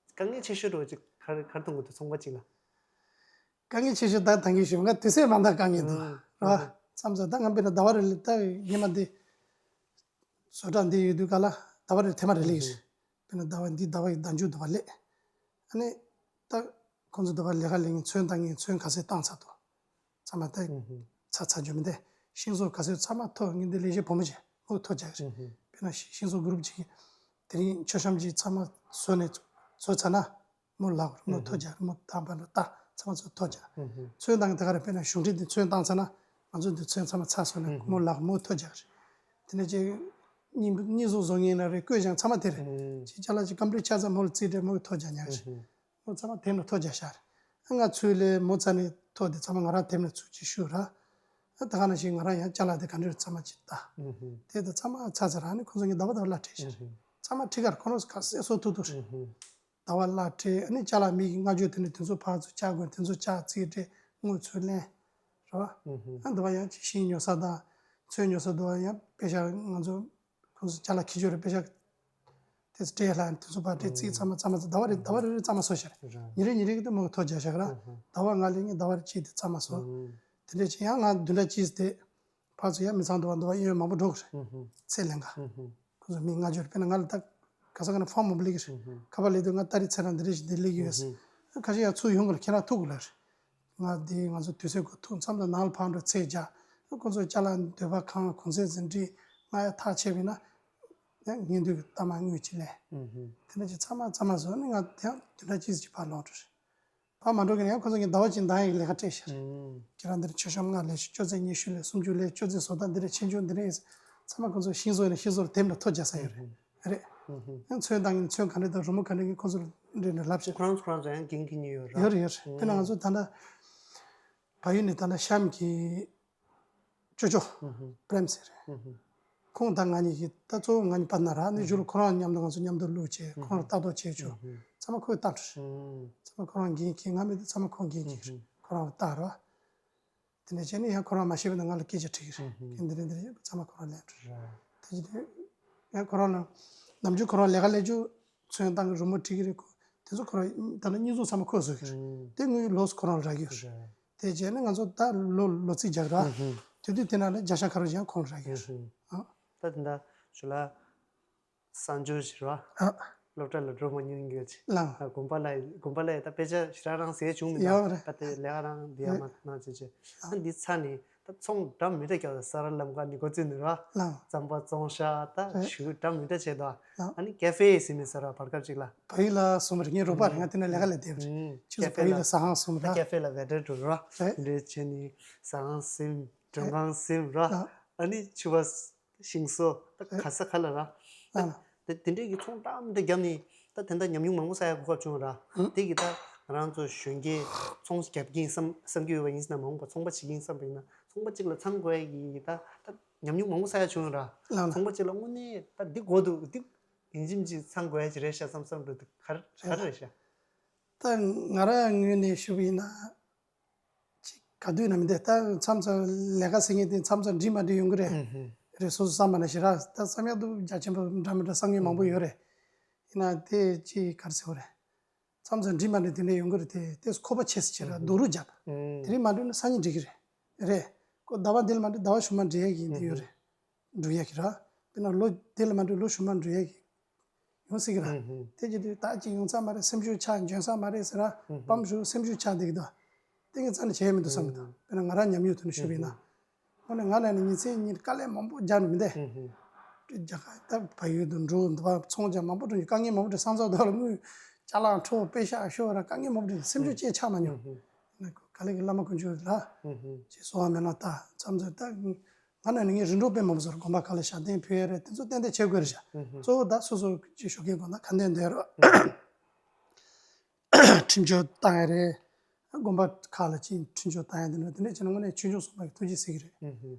དཀའ་ངལ་ཆེ་ཤོས་རོ་ཅིག་གར་གར་གཏོང་གི་འདུག་ཚོང་པ་ཅིག་ལ། དཀའ་ངལ་ཆེ་ཤོས་ད་ད་གིན་ཞུ་ང་དུས་ཚོད་མ་འདང་དཀའ་ངལ་འདུག་ཨུམ། ར། ཨུམ། མཚམས་མཚམས་ད་ང་དཔེར་ན་ཟླ་བ་རེ་ལ་ད་ཉི་མ་འདི། བཟོ་གྲྭ་འདི་ཡོད་དུས་ག་ལ་ཟླ་བ་རེ་ཐེངས་མ་རེ་ལེགས་རེད། ཨུམ། དཔེར་ན་ཟླ་བ་འདི་ཟླ་བ་ཡི་ཟླ་མཇུག་ཟླ་བ་ལེགས། ཨ་ནི། ད། ཁོང་ཚོ་ཟླ་བ་ལས་ཀ་ལས་ངན་ཚོན་བཏང་ངན་ཚོན་ག་ཚོད་བཏང་ཚར་འདུག་ཚང་མ་ད། ཨུ་ཧུམ། ཚར་ཚར་རྒྱུ་མི་འདུག་ཤིང་བཟོ་ག་ཚོད་ཚང་མ་ཐོ་ངན་འདི་ལས་བྱེད་བུ་མོ་བྱས་མོ་ཐོ་རྒྱག་གི་རེད། ཨུ་ཧུམ། དཔེར་ན་ཤིང་བཟོ་གུ་རུབ་ཅིག་དེ་རིང་མཆོད་བཤམས་ཅིག་ཚང་མ་བཟོ་ནས་བཟོ་ཚར་ན་མོ་ལག་རུ་མོ་ཐོ་རྒྱག་རེད། མོ་དང་པ་ལ་ལྟ་ཚང་མ་ཚོ་ཐོ་རྒྱག་ཨུ་ཧུམ། ཚོན་བཏང་དེ་ག་རེད། དཔེར་ན་གཞུང་འབྲེལ་འདི་ཚོན་བཏང་ཚར་ན་ང་ཚོ་འདི་ཚོན་ཚང་མ་ཚར་སོང་ན་ཨུ་ཧུམ། མོ་ལག་རུ་མོ་ཐོ་རྒྱག་རེད། དེ་ནས་ཅིག་གཉིས་གཉིས་བཟོ་བཟོ་ངན་ན་རེད་བཀོད་ཀྱང་ཚང་མ་དེ་རེད། ཨུ་ཧུམ། ཅིག་ཅ་ལག་ཅིག་ཀམ་པི་ལིཊ་ཆགས་ཚར་མོ་ལ་རྩིས་སྤྲད་མོ་གི་ཐོ་རྒྱག་ཉག་རེད། ཨུ་ཧུམ། མོ་ཚང་མ་དེ་ནས་ཐོ་རྒྱག་ཤག་རེད། ང་ཚུར་ལས་མོ་ཚ་ནས་ཐོག་དེ་ཚང་མ་ང་རང་དེབ་ནས་ཚུར་ཅིག་ཞུ་ར། ད་ག་ནང་བཞིན་ང་རང་ཡང་ཅ་ལག་དེ་ག་འདྲ་རེད་ཚང་མ་ཅིག་ལྟ། ཨུ་ཧུ། དེ་དང་ཚང་མ་ཚ་ཚ་རང་ནས་ཁོང་ཚོ་གཉིས་ཟླ་བ་ཟླ་བ་གླ་སྤྲད་ཤག་ཨུ་ཧུ། ཚང་མ་ཁྲི་ཁར་ཁོ་རང་ཚོ་ག་སེ་སོ་ཐུག་ཐུག་རེད། ཨུ་ཧུ། ཟླ་བ་གླ་སྤྲད། ཨ་ནི་ཅ་ལག་མི་གི་སྔ་འགྱུར་དེ་ནས་དེ་ཚོ་ཕར་ཚུར་ཅག་དགོས། དེ་ཚོ་ཅག་རྩིས་སྤྲད། དངུལ་ཚུར་ལེན། རེད་བ། ཨུ་ཧུ། ཨ་འདི་བ་ཡང་ཅིག་ཤིང་ཉོ་ས་དང་། ཚོན་ཉོ་ས་འདི་བ་ཡང་པེ་ཤག་ང་ཚོ་ཁོང་ཚོ་ཅ་ལག་འཁྱེར་ཕྱོགས་རེད། པེ་ཤག་དེ་ཚོ་སྤྲད་ལ་དེ་ཚོ་ཕར་སྤྲད། རྩིས་ཚང་མ་ཚང་མ་ཟླ་བ་རེ་ཟླ་བ་རེ་རེ་ཚང་མ་བཟོ་ཤག་རེད། རེད། ཉིན་རེ་ཉིན་རེ་གི་དེ་མོ་ཐོ་རྒྱག་ཤག་ར། ཨུ་ཧུ། ཟླ་བ་ལྔ་ལས་ངས་ཟླ་བ་རེ་གཅིག་དེ་ཚང་མ་བཟོ། ཨུ། དེ་འདྲ་བྱས་ཡང་ང་བདུན་ཕྲག་གཅིག་དེ་ཕར་ཚུར་ཡང་མི་ཚང་འདུག་བ། འདུག་བ་གཡོན་མང་པོ་འགྲོ་གི་རེད། ཨུ་ཧུ། ཚེ་ལེན་ག་ཨུ་ཧུ། ཁོ་ཚོ་མི་ལྔ་བཅུ་རེད། དཔེར་ན་ང་ལ་ད་ག་ས་ག་ན་ཕོམ་མང་པོ་སླེབས་ཀྱི་རེད། ཨུ་ཧུ། ཁ་པར་སླེབས་དུས་ང་ཏ་རིག་ཚེ་རང་འདི་རེད་ཞེས་འདི་སླེབས་ཀྱི་ཡོད། ཨུ་ཧུ། ཁ་ཤས་ཡང་ཚུར་ཡོང་གི་རེད། ཁྱེད་རང་ཐུག་དགོས་ལ་རེད། ང་འདི་ང་ཚོ་དུས་ཚོད་འགོར་ཐུག་མཚམས་དང་ནང་ལ་ཕར་འགྲོ་ཚེ་རྒྱག་ཁོ་ཚོ་ཅ་ལག་འདོད་པ་ཁེངས། གུང་སེང་ཟིན་བྲིས་ང་ཡང་ཐག་ཆད་པ་ཡིན་ན། ཡང་ཉིན་དུས་ཀྱི་གཏའ་མ་དངུལ་ཅིག་ལེན། ཨུ་ཧུ། དེ་འདྲ་ཅིག་ཚང་མ་ཚང་མ་བཟོས་ནས་ང་དེ་ཡང་བདུན་ཕྲག་གཅིག་ཅིག་ཕར་ལོག་འགྲོ་རེད། ཕར་མ་འགྲོ་གི་ན་ཡང་ཁོ་ཚོ་གིས་ཟླ་བ་གཅིག་འདང་ཡག་གི་ལས་ཀ་སྤྲད་ཤག་ཨུ། ཁྱེད་རང་འདིར་མཆོད་གཤོམ་ལྔ་ལེན་ཤག་སྤྱོད་ཚེ་ཉི་ཤུ་ལེན། སུམ་ཅུ་ལེན། སྤྱོད་ཚེ་བཟོ་ལྟ་འདི་རེད། ཆེ་ཆུང་འདི་རེད། ཚང་མ་ཁོ་ཚོ་ཤིང་བཟོ་ཡིན་ན་ཤིང་བཟོ་ལ་དེབ་འདྲ་ཐོ་རྒྱག་ས་ཡོད་རེད། རེད། ཨུ་ཧུ། ཡང་ཚོན་བཏང་གིན་ཚོན་ག་འདྲ་དང་རི་མོ་ག་འདྲ་གིན་ཁོ་ཚོར་འདྲ་འདྲ་ལབ་བྱས། ཁོ་རང་ཚོ་ཁོ་རང་ཚོ་ཡང་འགན་འཁྱེར་མཁན་ཡོད་ར། ཡོད་རེད། ཡོད་རེད། དཔེར་ན་ང་ཚོ་ད་ལྟ་བལ་ཡུལ་ནས་ད་ལྟ་གཤམ་གྱི་ཅོ་ཅོ་ཨུ་ཧུ། པྲེམ་ཟེར་རེད། ཨུ་ཧུ། ཁོང་དང་ང་གཉིས་ཀྱིས་ད་གཙོ་བོ་ང་གཉིས་པ་ན་ར་ནི་ཨུ་ཧུ། གཞུག་ལ་ཁོ་རང་མཉམ་དུ་ང་ཚོ་མཉམ་དུ་བླུགས་བྱས། ཨུ་ཁོང་ལ་ཧུ། ལྟ་རྟོག་བྱས་ཆོག་ཨུ་ཧུ། ཚང་མ་ཁོས་བལྟ་འགྲོ་རེད། ཨུ། ཚང་མ་ཁོ་རང་འགན་འཁྱེར། ང་མེད་དུས་ཚང་མ་ཁོ་འགན་འཁྱེར། ཨུ་ཧུ། ཁོ་རང་ལ་བལྟ་ར། དེ་འདྲ་བྱས་ནས་ཡང་ཁོ་རང་མ་ཤེས་པ་ན་ང་ལ་སྐད་ཆ་དྲིས་ཀྱི་རེད། ཨུ་ཧུ། ཁྱེད་འདི་རེད་འདི་རེད། ཚང་མ་ཁོ་རང་ལན་འགྲོ་རེད། རེད། དེ་བྱས་དུས་ཡང་ཁོ་རང་ལ་ནམ་རྒྱུན་ཁོ་རང་ལས་ཀ་ལས་རྒྱུ་ཚོན་བཏང་གི་རི་མོ་བྲིས་ཀྱི་རེད། ཁོ་དེ་ཚོ་ཁོ་རང་ད་ལྟ་བརྙན་ཐུང་ཚང་མ་ཁོས་བཟོ་གི་རེད། ཨུ། དེ་དངུལ་ལོགས་སུ་ཁོ་རང་ལ་རག་གི་ཡོད་རེད། རེད། དེ་བྱས་ནས་ང་ཚོ་ད་ལོ་ལོ་རྩིས་རྒྱག་ར། ཨུ་ཧུ། དེ་དུས་དེ་ནང་ལ་བརྒྱ་ཆ་ག་རེ་ཡང་ཁོང་ལ་རག་གི་ཡོད་རེད། ཨུ་ཧུ། ཨ། ད་དེ་འདྲ་ཞུ་ལ། གསར་འབྱོར་ཞིག་ར། ཨ། སློབ་གྲྭ་ལ་འགྲོ་མ་མྱོང་མཁན་ཅིག་ལགས། ཨ། དགོན་པ་ལ་དགོན་པ་ལ་ད་དཔེ་ཆ་ཞེ་དྲག་རང་ཟས་བྱུང་མི་འདུག་ཡོད་རེད། ད་དེ་ལས་ཀ་རང་འདི་ཡར་མར་གནང་བྱས་བྱས། ཨ། འདི་ཚར་ནས་ད་ཚོང་འདྲ་མི་འདྲ་རྒྱག་ས་ར། ལམ་ཁ་ནས་འགོ་བཙུགས་ནས་ར། ལགས། རྩམ་པ་བཙོང་ཤག་ད་རེད། ཞུ་འདྲ་མི་འདྲ་བྱས་འདུག་རེད། ཨ་ནི་ཀེ་ཧྥེ་ཟེར་མི་ཟེར་ར། བར་སྐབས་ཅིག་ལ། བལ་ཡུལ་ལ་སོང་བ་རེད། ངའི་རོགས་པ་རེད། ང་དེ་ན་ལས་ཀ་ལས་བསྡད་པ་རེད། ཨུམ། ཁྱེད་ཚོ་ཀེ་ཧྥེ་བལ་ཡུལ་ལ་ལ་ཟ་ཁང་གསུམ་ར། ད་ཀེ་ཧྥེ་ལ་ཝེ་ཊར་འགྲོ་ར། རེད། འདི་འདྲ་བྱས་ནས་ཟ་ཁང་གསུམ། མགྲོན་ཁང་གསུམ་ར། ཨ། ཨ་ནི་ཕྱུ་པ། ཤིང་བཟོ། ད་ག་ས་ག་ལ་ར། ཨ། ད་དེ་འདྲས་ཀྱི་ཚོང་འདྲ་མི་འདྲ་བརྒྱབ་ནས་ད་དེ་འདྲ་ཉམས་མྱོང་མང་པོ་བསགས་ཡ་གོ་སྐབས་བྱུང་ར། ཨ། དེ་གི་ད་ང་རང་ཚོ་གཞོན་སྐྱེས་ཚོང་རྒྱབ་ཀྱིན་བསམ་བསམ་གྱི་ཡོད་པ་ཡིན་ཟེར་ན། མ་འོངས་པ་ཚོང་པ་བྱེད་ཀྱིན་བསམ་པ་ཡིན་ན། ཚོང་པ་གཅིག་ལ་ཚང་དགོས་ཡ་གི་ད་ད་ཉམས་མྱོང་མང་པོ་བསགས་ཡ་བྱུང་ར། ལགས་ལགས། ཚོང་པ་གཅིག་ལ་དངོས་གནས་ད་འདི་དགོས་འདུག་འདི་ཡིན་གཅིག་མིན་གཅིག་ཚང་དགོས་ཡ་ཅིག་རེད་ཤག་བསམ་བསམ་འགྲོ་འདུག་ག་རེ་ག་རེ་རེད་ཤག་ད་ང་རང་ངོས་ནས་ཞུ་བ་ཡིན་ན། ཅིག་ག་དུས་ན་མི་འདུག་ད་མཚམས་མཚམས་ལས་ཀ་ཟེར་མཁན་དེ་མཚམས་མཚམས་འགྲིག་མ་འགྲིག་ཡོང་གི་རེད། ཨུ་ཧུ། རེད། སོ་སོ་བསམ་པ་ན་ཞེ་དྲག་ད་བསམ་ཡག་འདུག་རྒྱ་ཆེན་པོ་འདྲ་མི་འདྲ་བསམ་མཁན་མང་པོ་ཡོད་རེད། ཡིན་ན་དེ་ཅིག་ག་རེ་ཟེར་དགོས་རེད། མཚམས་མཚམས་འགྲིག་མ་འགྲིག་དེ་འདྲ་ཡོང་གི་རེད། དེ་དེ་ཁོ་པ་ཆེ་ས་ཆེ་ར། ཨུ་ཧུ། རྡོག་རོལ་རྒྱབ། ཨུ། དེ་རིང་མ་འགྲིག་ན་སང་ཉིན་འགྲིག་གི་རེད། རེད། ཁོ་ཟླ་བ་འདི་ལ་མ་འགྲིག་ཟླ་བ་གཞུག་མ་འགྲིག་ཡ་གི་འདི་ཡོད་རེད། ཨུ་ཧུ། འགྲུབ་ཡ་གི་ར། དཔེར་ན་ལོ་འདི་ལ་མ་འགྲིག་ལོ་གཞུག་མ་འགྲུབ་ཡ་གི་ཡོང་སྲིད་གི་ར། ཨུ་ཧུ། དེ་བྱེད་དུས་ད་ཅིག་ཡོང་ས་མ་རེད། སེམས་ཤུགས་ཆག་འཇོན་ས་མ་རེད་ཟེར་ར། ཨུ་ཧུ། སྤམ་ཞུ་སེམས་ཤུགས་ཆག་བསྡད་ཀྱི་འདུག་དེ་ངས་རྩ་ནས་བྱས་མི་འདུག་བསམ་གི་འདུག་ཨུ། དཔེར་ན་ང་རང་ཉམས་མྱོང་ཐོག་ནས་ཞུས་པ་ཡིན་ན། ཨུ་ཧུ། དངོས་གནས་ང་རང་ནས་ཉིན་མཚན་ཉིན་དཀའ་ལས་མང་པོ་རྒྱག་ནས་མི་འདས། ཨུ་ཧུ། རྒྱ་གར་ད་བལ་ཡུལ་དུ་འགྲོ་འདི་པ་ཚོང་རྒྱག་མང་པོ་འགྲོ་རྒྱུ་དཀའ་ངལ་མང་པོ་འགྲོ། ས་མཚམས་དག་ལ་དངུལ་ཅ་ལག་འཕྲོག་པེ་ཤག་ཤོར་ར་དཀའ་ངལ་མང་པོ་འགྲོ། སེམས་ཤུགས་ཅིག་ཆག་མ་མྱོང་། ཨུ་ཧུ། ན་ག་ལེ་གི་བླ་མ་དཀོན་མཆོག་ལ་ཅིག་གསོལ་བ་སྨོན་ལམ་བཏབ། མཚམས་མཚམས་ད་ང་ནང་ནས་ངས་རིམ་གྲོ་དཔེ་མང་པོ་བཟོས། དགོན་པ་ཁག་ལ་ཞབས་བརྟན་ཕུལ་ཡ་རེད། དེ་ཚོ་ཏན་ཏན་བྱེད་དགོས་རེད་ཤག་ཨུ་ཧུ། གཙོ་བོ་ད་སོ་སོ་ཅིག་ཞུ་མཁན་ཁོ་ན་ཁ་འདོན་འདོན་རོགས། ཁྲིམས་གཅོད་བཏང་ཡ་རེད། དགོན་པ་ཁག་ལ་ཅིག་ཁྲིམས་གཅོད་བཏང་ཡ་དེ་འདྲ་དེ་འདྲ་བྱས་ན་དངོས་གནས་ཆོས་སྐྱོང་སྲུང་མ་གི་ཐུགས་རྗེ་ཟེར་གི་རེད། ཨུ་ཧུ།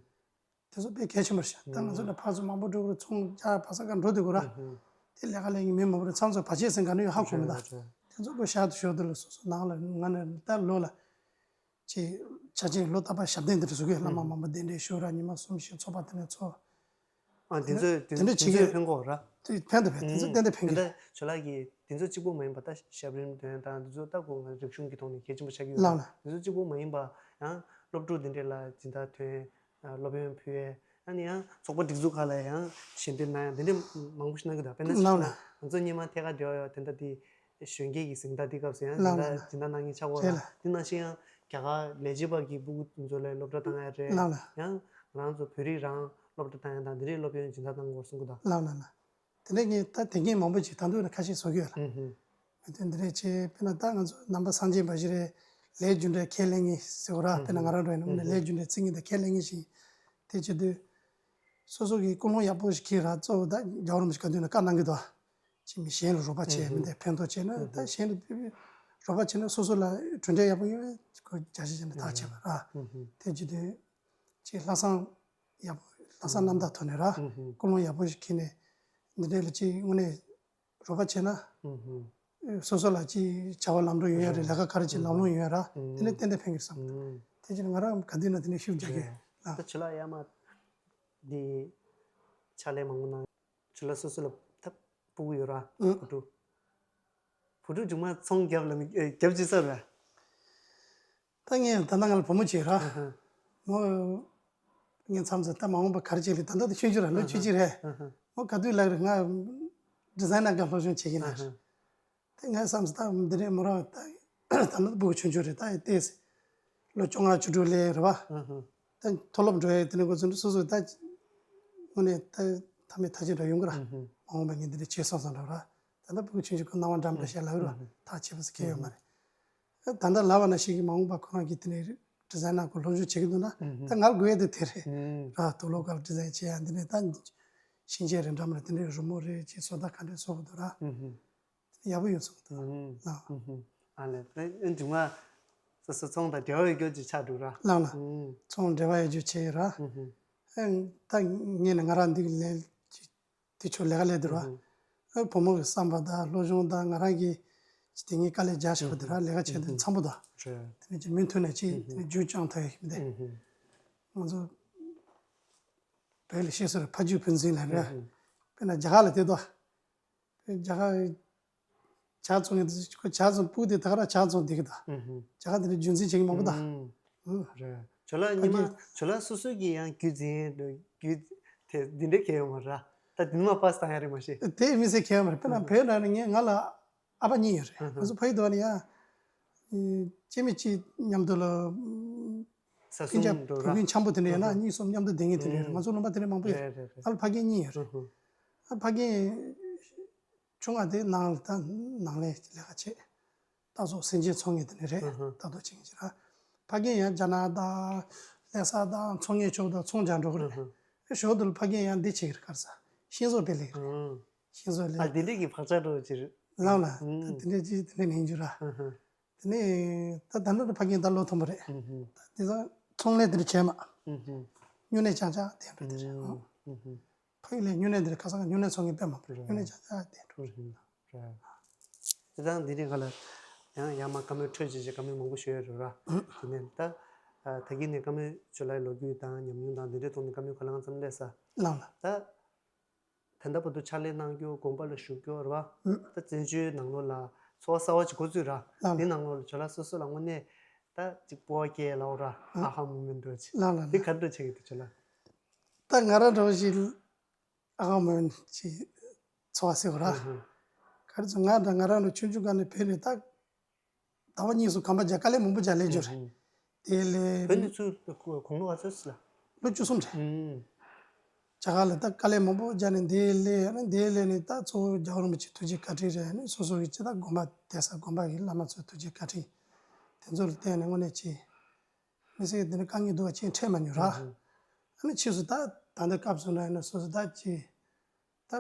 དེ་ཚོ་དཔེ་གལ་ཆེན་པོ་རེད་ཤག་ད་ང་ཚོ་ལ་ཕར་ཚུར་མང་པོ་འགྲོ་གི་རེད། ཚོང་རྒྱག་བ་ས་ག་འགྲོ་དུས་གོ་ར། ཨུ་ཧུ། དེ་ལས་ཀ་ལས་ངན་མི་མང་པོ་རེད། མཚམས་མཚམས་བར་ཆད་ཟིན་ག་ནས་ཡོད་ཧ་གོ་མི་ད། རེད་རེད། དེ་ཚོ་ཁོ་ཞག་ཏུ་ཞོར་དུ་ལ་སོ་སོ་ནང་ལ་ང་ནས་ད་ལོ་ལ་ཅིག་ཆ་ཆེན་ལོ་རྟག་པར་ཞབས་བརྟན་དེ་འདྲ་བཟོ་གི་བླ་མ་མང་པོ་གདན་འདྲེན་ཞུ་ར། ཉི་མ་གསུམ་བཞི་ཚོགས་པ་དེ་ནས་ཚོགས། ཨ་དེ་ཚོས་དེ་དེ་འདྲ་བྱེད་ཀྱི་ཡོད། ཕན་གོ་ར། དེ་ཕན་དུ་ཕན། དེ་ཚོ་ཏན་ཏན་ཕན་གི་རེད། ཇོ་ལགས་ཀྱིས་དེ་ཚོ་གཅིག་པོ་མ་ཡིན་པ་ད་ཞབས་རིམ་འདོན་དང་དེ་ཚོ་ད་ཁོ་ང་རིག་གཞུང་གི་ཐོག་ནས་གལ་ཆེན་པོ་ཆགས་ཀྱི་ཡོད་ལགས་ལ། དེ་ཚོ་གཅིག་པོ་མ་ཡིན་པ་ཡང་སློབ་ཕྲུག་འདི་འདྲས་ལ་སྦྱིན་བདག་ཐོན། སློབ་ཡོན་ཕུལ་བས། ཨ་ནི་ཡང་ཚོགས་པ་སྒྲིག་འཛུགས་ཁག་ལ་ཡང་ཞལ་འདེབས་གནང་ཡ་དེ་འདྲས་མང་པོ་ཞིག་གནང་གི་འདུག་དཔེར་ན་ལགས་ལགས། ང་ཚོ་སྔོན་མ་ཐད་ཀར་འབྲེལ་བ་ཡོད་དེ་འདྲ་དེ་གཞོན་སྐྱེས་ཀྱི་གཟེངས་རྟགས་དེ་སྐབས་སུ་ཡང་དེ་ལགས་འདྲ་ལགས། སྦྱིན་བདག་གནང་མཁན་ཆགས་ཀྱི་ཡོད་རེད་ལ། རེད་ལགས། དེ་ནང་བཞིན་ཡང་རྒྱ་གར་ལས་བྱེད་པ་གི་སྤུ་གུ་ཚོ་ལ་སློབ་གྲྭ་བཏང་ཡ་རེད། ལགས་ལགས། ཡང་ང་རང་ཚོ་བོད་རིགས་རང་སློབ་གྲྭ་བཏང་ཡ་དང་དེ་འདྲས་སློབ་ཡོན་སྦྱིན་བདག་གནང་དགོས་གསུང་གི་འདུག་ལགས་ལགས་ལགས། དེ་འདྲ་ངས་ད་དེ་སྔོན་མང་པོ་ཅིག་ད་དུང་ཡང་ཁ་ཤས་བཟོ་གི་ཡོད་ལ། ཨུ་ཧུ། དེ་འདི་འདྲས་བྱས་དཔེར་ན་ད་ང་ཚོ་ནང་པ་སངས་རྒྱས་པ་ཞིག་རེད། ལས་རྒྱུ་འབྲས་ཁས་ལེན་མཁན་ཟེར་བ་ར། དཔེར་ན་ང་རང་འདྲ་ཡིན་ན་ཨུ་ཧུ། ལས་རྒྱུ་འབྲས་བརྩི་མཁན་དང་ཁས་ལེན་མཁན་ཞིག་དེ་བྱེད་དུས། སོ་སོ་གི་ཀུན་སློང་ཡག་པོ་ཞིག་འཁྱེར་ར། གཙོ་བོ་ད་རྒྱལ་བ་རིན་པོ་ཆེ་ག་དུས་ན་བཀའ་གནང་གི་འདུག་ཅིག་མི་གཞན་ལ་རོགས་པ་བྱས་ཨུ་ཧུ། མི་འདི་ཕན་ཐོགས་བྱས་ན་ཨུ་ཧུ། ད་གཞན་ལ་དཔེ་ རོགས་པ་བྱས་ན་སོ་སོ་ལ་གྲུབ་འབྲས་ཡག་པོ་ཡོད་པས་ཁོ་རྒྱ་ཆེ་བྱས་ནས་ཐག་བཅད་པ་ར། དེ་བྱེད་དུས་ཅིག་ལྷག་བསམ་ཡག་པོ་ལྷག་བསམ་རྣམ་དག་ཐོག་ནས་ར་ཀུན་སློང་ཡག་པོ་ཞིག་འཁྱེར་ནས་འདི་འདྲའི་ལ་ཅིག་དངོས་གནས་རོགས་པ་བྱས་ན། སོ་སོ་ལ་ཅིག་བྱ་བ་ལམ་འགྲོ་ཡོང་ཡ་རེད། ལས་ཀ་ག་རེ་བྱེད་ལམ་ལྷོང་ཡོང་ཡ་ར། དེ་ནས་ཏན་ཏན་ཕན་གྱི་བསམ། དེ་བྱས་ན་ང་རང་ག་དུས་ན་དེ་ནས་ཤུགས་རྒྱག་གི་ལ། ད་ཆུ་ལག་ཡ་མ་འདི་ཕྱག་ལས་མང་པོ་གནང་། ཆུ་ལག་སོ་སོ་ལ་ད་སྤུ་གུ་ཡོད་ར། བུ་ཕྲུག་བུ་ཕྲུག་ཆུང་མ་ཚོང་རྒྱབ་ལ་རྒྱབ་ཅི་ས་ར། ད་ངས་ད་ལྟ་ང་ལ་བུ་མོ་གཅིག་ར། མོ་ངས་མཚམས་མཚམས་ད་མ་འོངས་པ་ག་རེ་བྱེད་ལེ། ད་ལྟ་དེ་ཆུང་ཆུང་ར་ལོ་བཅུ་གཅིག་རེད། མོ་ག་དུས་ལབ་རེད། ང་ཌི་ཛའི་ནར་ག་སློབ་སྦྱོང་བྱེད་ཀྱི་ན་རེད། དེ་ངས་བསམ་སོང་ད་འདི་རེད་མོ་རང་ད་ད་ལྟ་སྤུ་གུ་ཆུང་ཆུང་རེད། ད་ཡི་ཏེས་ལོ་བཅོ་ལྔ་བཅུ་དྲུག་ལས་རེད་བ། ད་མཐོ་སློབ་འགྲོ་ཡ་དེ་ནས་འགོ་ཚུགས་འགྲོ་སོ་སོ་ད་དངོས་གནས་ད་ཐ་མའི་ཐ་ཆད་འགྲོ་ཡོང་གི་ར། མ་འོངས་པ་ངས་འདི་འདྲ་བྱེད་སོང་སོང་འགྲོ་ར། ད་ལྟ་སྤུ་གུ་ཆུང་ཆུང་ཁོ་སྣང་བ་འགྲམ་འདྲ་བཤད་ལབ་ར། ཐག་ཆད་པ་ཟེར་གྱི་ཡོད་མ་རེད། ད་ལྟ་ལབ་པ་ནང་བཞིན་གྱི་མ་འོངས་པ་ཁོ་རང་གིས་དེ་ནས་ཌི་ཛའི་ནར་གྱི་སློབ་སྦྱོང་བྱེད་ཀྱི་འདུག་ན་ད་ང་ལ་དགོས་ཡ་དེ་དེ་རེད་ར། དུག་ལོག་ག་ལ་ཌི་ཛའིན་བྱེད་ཡ་འདི་ནས་ད་ཤིང་ཆས་རེད་འདྲ་མ་རེད། དེ་འདྲའི་རི་མོ་རེད་ཅེས་བཟོ་ལྟ་ག་འདྲས་བཟོ་དགོས་འདུག་ར། ཡག་པོ་ཡོད་སོང་འདུག་ལ། ཨ་ལས་ཨེ་འདུག་ང་སོ་སོ་ཚོང་དང་འབྲེལ་བ་ཡོད་རྒྱུ་ཅིག་ཆགས་འདུག་ར། ལགས་ལ། ཚོང་འབྲེལ་བ་ཡོད་རྒྱུ་བྱས་ཡོད་ར། ཨེ་ད་ངས་ནི་ང་རང་འདི་གི་ལས་ཀྱི་དེ་ཆོ་ལས་ཀ་ལས་འདུག་ར། ཨེ་བུ་མོ་གི་བསམ་པ་དང་སློབ་སྦྱོང་དང་ང་རང་གི་དེ་ངའི་དཀའ་ལས་རྒྱག་ཆོག་པ་དེ་ར། ལས་ཀ་བྱས་འདུག་འཚམ་པོ་དང་། དེ་ནས་ཅིག་མུ་མཐུད་ནས་ཅིག་དེ་ནས་རྒྱུན་བསྐྱངས་ཐུབ་ཡ་ཞིག་མི་འདུག་ང་ཚོ་བོད་ལ་བཤད་སྲོལ་ཕ་རྒྱུད་བུ་འཛིན་ལབ་ར། དཔེར་ན་རྒྱ་གར་ལ་དེ་དོ། རྒྱ་གར་ཇ་བཙོང་མཁན་དེ་ཁོ་ཇ་བཙོང་སྤུ་གུ་དེ་ད་ག་རང་ཇ་བཙོང་བསྡད་ཀྱི་འདུག་རྒྱ་གར་དེ་འདྲ་རྒྱུན་འཛིན་བྱེད་མཁན་མང་པོ་འདུག་རེད། ཇོ་ལགས་ཕ་ཉི་མ་གི་ཇོ་ལགས་སོ་སོ་གི་ཡང་རྒྱུད་འཛིན་རྒྱུད་དེ་འདི་འདྲའི་གལ་ཡོད་མ་རེད། ད་འདི་མ་པཱས་བཏང་ཡ་རེད་མ་གཞི། དེ་མི་ཚེ་གལ་ཡོད་མ་རེད། དཔེར་ན་བོད་ནང་ནས་ངས་ང་ལ་ཨ་ཕ་གཉིས་ཡོད་རེད། ང་ཚོ་ཕ་ཡུལ་དུ་བ་ནས་ཡང་སྐྱེ་དམན་གཅིག་མཉམ་དུ་ལ་ས་སྐྱིན་ཆག་གསུམ་འགྲོ་བུ་ར། སྐྱིན་འཆམ་པོ་དེ་འདྲ་ཡོད་ན་གཉིས་གསུམ་མཉམ་དུ་བསྡད་མཁན་དེ་འདྲ་ཡོད་རེད། ང་ཚོ་ལུང་པ་དེ་འདྲ་མང་པོ་ཡོད་རེད། རེད་རེད་རེད། ང་ལ་ཕ་རྒན་གཉིས་ཡོད་རེད། ཨ་ཕ་རྒན་ཆུང་བ་དེ་ནང་ལ་ད་ནང་ལས་ལས་ཀ་བྱེད། ད་སོགས་སེམས་ཅན་ཚོང་ངེས་དེ་ནས་རེད། ད་དུ་ཅིང་ཅི་ར། ཕ་རྒན་ཡང་རྒྱ་ནག་དང་ལྷ་ས་དང་ཚོང་ངེས་ཕྱོགས་དང་ཚོང་རྒྱག་འགྲོ་གི་རེད། ཨེ་ཞོར་དུ་ལ་ཕ་རྒན་ཡང་འདི་བྱེད་ཀྱི་རེད། ག་རེ་ཟ། ཤིང་བཟོ་སྤེལ་ལེ་གི་རེད། ཤིང་བཟོ་ལས། ཨ་དེ་འདྲས་ཀྱི་བག་ཆགས་འགྲོ་ཅི་རེད། ལགས་ལ་ད་དེ་འདྲས་ཅི་དེ་འདྲས་ནས་འཇུ་ར། དེ་ནས་ད་ད་ནི་ཕ་རྒན་ད་ལོ་མཐོན་པོ་རེད། ད་དེ་ཚོ་ཚོང་ལས་དེ་འདྲ་བྱས་མ། སྨྱུང་གནས་ཅང་ཅང་དེ་འདྲ་དེ་རེད། ཕ་ཡུལ་ལས་སྨྱུང་གནས་འདིར་ཁ་སང་སྨྱུང་གནས་ཚོགས་ངེས་དཔེ་མང་པོ་རེད། སྨྱུང་གནས་ཆ་ཆ་དེ་འགྲོ་རེད། རེད། དེ་དང་འདི་རིང་ག་ལ་ཡང་ཡང་མ་བཀའ་མོལ་འཕྲོད་ཅེས་ཀྱི་བཀའ་མོལ་མང་པོ་ཞུ་ཡ་རེད་ར། དེ་ནས་ད་ད་གིན་ནས་བཀའ་མོལ་ཞུ་ལ་ལོ་རྒྱུས་དང་ཉམས་མྱོང་དང་འདི་འདྲའི་ཐོག་ནས་བཀའ་མོལ་ག་ལ་ང་ཙམ་སླེབས་ས། ལགས་ལ། ད་ད་ལྟ་བར་དུ་ཕྱག་ལས་གནང་རྒྱུ་དགོན་པ་ལ་བཞུགས་རྒྱུ་རེད་བ། ད་བཙན་བྱོལ་ནང་ལོགས་ལ་འཚོ་བ་གསར་བ་ཅིག་འགོ་བཙུགས་ར། ལགས་ལ། འདི་ནང་ལོགས་ལ་ཇོ་ལགས་སོ་སོ་ལ་དངོས་གནས་ད་ཅིག་སྤོབས་པ་སྐྱེ་ལའོ་ར། ཨ་ཧ་མོ་མེན་འགྲོ་ཅིག་ལགས་ལ་འདི་ལགས། ག་འགྲོ་ཆེ་གི་འདུག་ཇོ་ལགས། ད་ང་རང་འདྲ་བོ་ཞིག་ཨ་ཁ་མོན་གྱི་འཚོ་བ་ཟེར་བ་ར། ཧུ་ཧུ། ག་རེ་ཚོ་ང་དང་ང་རང་ལ་ཆུང་ཆུང་སྒང་ནས་བོད་ནས་ད་ཟླ་བ་གཉིས་སུ་གོམ་པ་རྒྱག་དཀའ་ལས་མང་པོ་རྒྱག་ལས་འབྱོར། ཧུ་ཧུ། དེ་ལས་བོད་ནས་ཚུར་གོང་ལོ་ག་ཚོད་ལ། ལོ་བཅུ་གསུམ་རེད། ཧུ། རྒྱ་གར་ལ་ད་དཀའ་ལས་མང་པོ་རྒྱག་ནས་དེ་ལས་ཨ་ནི་དེ་ལས་ནས་ད་གཙོ་བོ་རྒྱལ་བ་རིན་པོ་ཆེ་ཐུགས་རྗེ་བཀའ་དྲིན་རེད། ཨ་ནི་སོ་སོ་གི་ཅི་ད་དགོན་པ་བསྡད་ས་དགོན་པ་གི་བླ་མ་ཚོའི་ཐུགས་རྗེ་བཀའ་དྲིན་དེ་ཚོ་ལ་བརྟེན་ནས་དངོས་གནས་ཅི། མི་ཚེ་འདི་ནི་དཀའ་ངལ་འདུག་པ་ཅིག་འཕྲད་མ་མྱོང་ར། ཨ་ནི་ཕྱིས་སུ་ད་ད་ལྟ་སྐབས་སུ་འདྲ་ཡིན་ན་སོ་སོ་ད་ཅི། ད་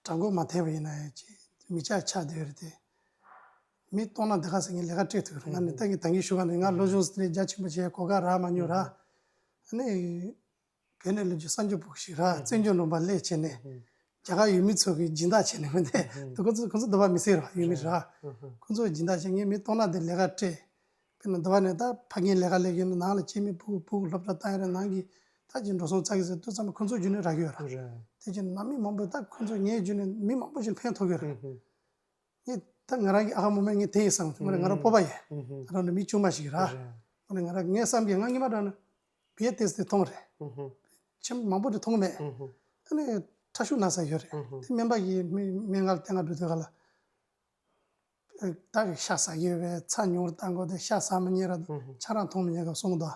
དྲང་པོ་མ་བསྟན་པ་ཡིན་ན་ཡང་ཅི་མི་ཆགས་ཆགས་བསྡད་ཡོད་རེད་དེ། མི་སྟོང་ན་དེ་ག་ཟེར་ངས་ལས་ཀ་སྤྲད་ཐུབ་རེད། ང་ནི་ད་ངས་ད་གིན་ཞུ་བ་ནི་ང་སློབ་སྦྱོང་ཟེར་ནས་རྒྱ་ཆེན་པོ་བྱས་གོ་སྐབས་རག་མ་མྱོང་ར། ཨ་ནི། བོད་ནས་ལོ་རྒྱུས་གསར་འགྱུར་པོ་ཞིག་ར་བཙན་བྱོལ་ལུང་པ་སླེབས་བྱས་ནས་རྒྱ་གར་ཡུལ་མི་ཚོ་གི་སྦྱིན་བདག་བྱས་ནས་མི་འདས་དུ་ཁོ་ཚོ་ཁོ་ཚོ་འདོད་པ་མི་སེལ་ར་ཡུལ་མི་ར། ཁོ་ཚོ་སྦྱིན་བདག་བྱས་ངས་མི་སྟོང་ན་དེ་ལས་ཀ་སྤྲད། དཔེར་ན་འདི་བ་ནས་ད་ཕ་རྒན་ལས་ཀ་ལས་ཀྱི་ནང་ལ་སྐྱེས་མི་ཕྲུ་གུ་ཕྲུ་གུ་སློབ་གྲྭ་བཏང་ཡ་ར་ནང་གི་ད་ཅི་འགྲོ་སོང་བཙལ་གི་ཟེར་དུས་ཙམ་ཁོ་ཚོ་རྒྱུན་ནས་རག་གི་ཡོད་ར། དེ་ཅི་ནང་མི་མང་པོས་ད་ཁོ་ཚོ་ངའི་རྒྱུན་ནས་མི་མང་པོ་ཞིག་ཕན་ཐོགས་ཡོད་ར། ངས་ད་ང་རང་གི་ཨ་ཁ་མོ་མེད་ངས་དེ་ཡིན་བསམ་ང་རང་ང་རང་སྤོབས་པ་ཡིན། ང་རང་ནི་མི་ཆུང་མ་ཞིག་ར། རེད། ང་ནི་ང་རང་ངའི་བསམ་གྱི་ང་ངེས་མ་འདྲ་ན་བི་ཡ་ཏེས་དེ་མཐོང་རེད། ཆེམ་མང་པོ་དེ་མཐོང་མེད། ཨ་ནི་ཁྲག་ཤུགས་ན་ས་ཡོད་རེད། དེ་སྨན་པ་གིས་སྨན་སྨན་ཁང་ལ་བསྟེན་ག་འགྲོ་དུས་ག་ལ་ད་གི་ཤ་ཟ་གི་ཡོད་པས་ཚྭ་ཉུང་རུ་བཏང་དགོས་ཏེ་ཤ་ཟ་མི་ཉན་ར་ཆང་རག་འཐུང་མི་ཉན་ག་གསུངས་འདུག་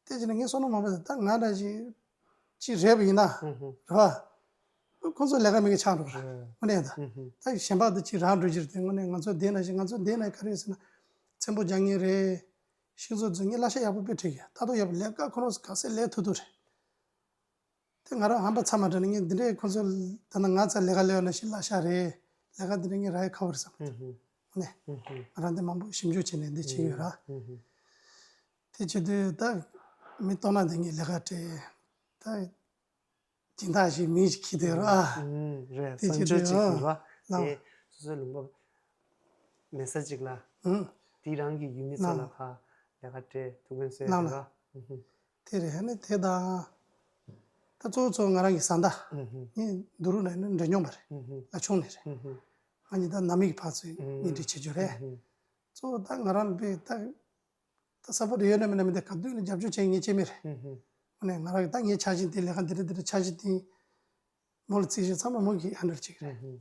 དེ་བྱས་ན་ངས་བསམ་བློ་མང་པོ་ད་ང་འདྲ་ཞིག་ཅིག་རེད་པ་ཡིན་ན་རེད་པ། ཁོང་ཚོ་ལས་ཀ་མེད་མཁན་ཆགས་འགྲོ་གི་རེད། དངོས་གནས་ད་ད་གཞན་པ་དེ་ཅིག་རང་འགྲོ་རྒྱུ་རེད་དེ་དངོས་གནས་ང་ཚོ་བསྡད་ན་ཞིག་ང་ཚོ་བསྡད་ན་ག་རེ་ཟེར་ན་ཚེམ་པོ་རྒྱག་མཁན་རེད། ཤིང་བཟོ་རྫུན་ངས་གླ་ཆ་ཡག་པོ་དཔེ་ཁྲིད་ཡོད། ད་དུང་ཡག་པོ་ལས་ཀ་ཁོ་རང་ག་ཚོད་ལས་ཐུབ་ཐུབ་རེད། དེ་ང་རང་ཧམ་པ་ཚ་མ་དྲན་ནས་ངས་འདི་འདྲའི་ཁོ་ཚོ་ད་ནང་ང་ཚ་ལས་ཀ་ལས་ཡོད་ན་ཞིག་གླ་ཆ་རེད། ལས་ཀ་འདི་འདྲ་ངས་རག་ཡ་ཁག་པོ་རེད་བསམ། ནས་ང་རང་འདི་མང་པོ་ཞིབ་འཇུག་བྱས་ནས་འདི་བྱས་ཡོད་ར། དེ་བྱེད་དུས་ད་མི་སྟོང་ན་འདི་ངས་ལས་ཀ་སྤྲད་ད། སྦྱིན་བདག་ཞིག་མིང་ཞིག་གི་དེ་ར། ཨ། ཨུམ། རེད། དེ་བྱེད་གསར་འགྱུར་དུས་ཅིག་ཡིན་པ། ལགས། དེ་སོ་སོའི་ལུང་པ་མེད་ས་ཅིག་ལ། ཨུམ། དེ་རང་གི་ཡུལ་མི་ཚོ་ལ་ལགས། ཕར་ལས་ཀ་སྤྲད་ཐུགས་ཕན་གསོས་ལགས་ལ། རེད་བ། ཨུམ། དེ་རེད། ཨ་ནི་དེ་དང་། ད་གཙོ་བོ་གཙོ་བོ་ང་རང་གི་བཟའ་ཟླ། ཨུམ། ངས་འདུག་རུ་ན་ནི་འདྲ་མཉམ་པ་རེད། ཨུམ། ལ་ཆུང་ནས་རེད། ཨུམ། ང་གཉིས་ད་ནང་མི་གི་ཕར་ཚུར་གཉེན་སྒྲིག་བྱེད་རྒྱུ་རེད། ཨུམ། གཙོ་བོ་ད་ང་རང་ལ་དཔེ་ད། ད་ས་པོ་ཊི་ཡོད་ན་མེད་ན་མི་འདུག་ག་དུས་ནས་རྒྱབ་སྐྱོར་བྱེད་ངེས་ཅན་མེད་རེད། ཨུ་ཧུ། དངོས་གནས་ང་རང་གི་ད་ངའི་འཆར་གཞི་འདི་ལས་ཀ་འདི་རེད་འདི་རེད་འཆར་གཞི་འདི་མོ་ལ་རྩིས་བཞིན་ཚང་མ་མོ་གིས་ཧན་ཌལ་བྱེད་ཀྱི་རེད། ཨུ་ཧུ།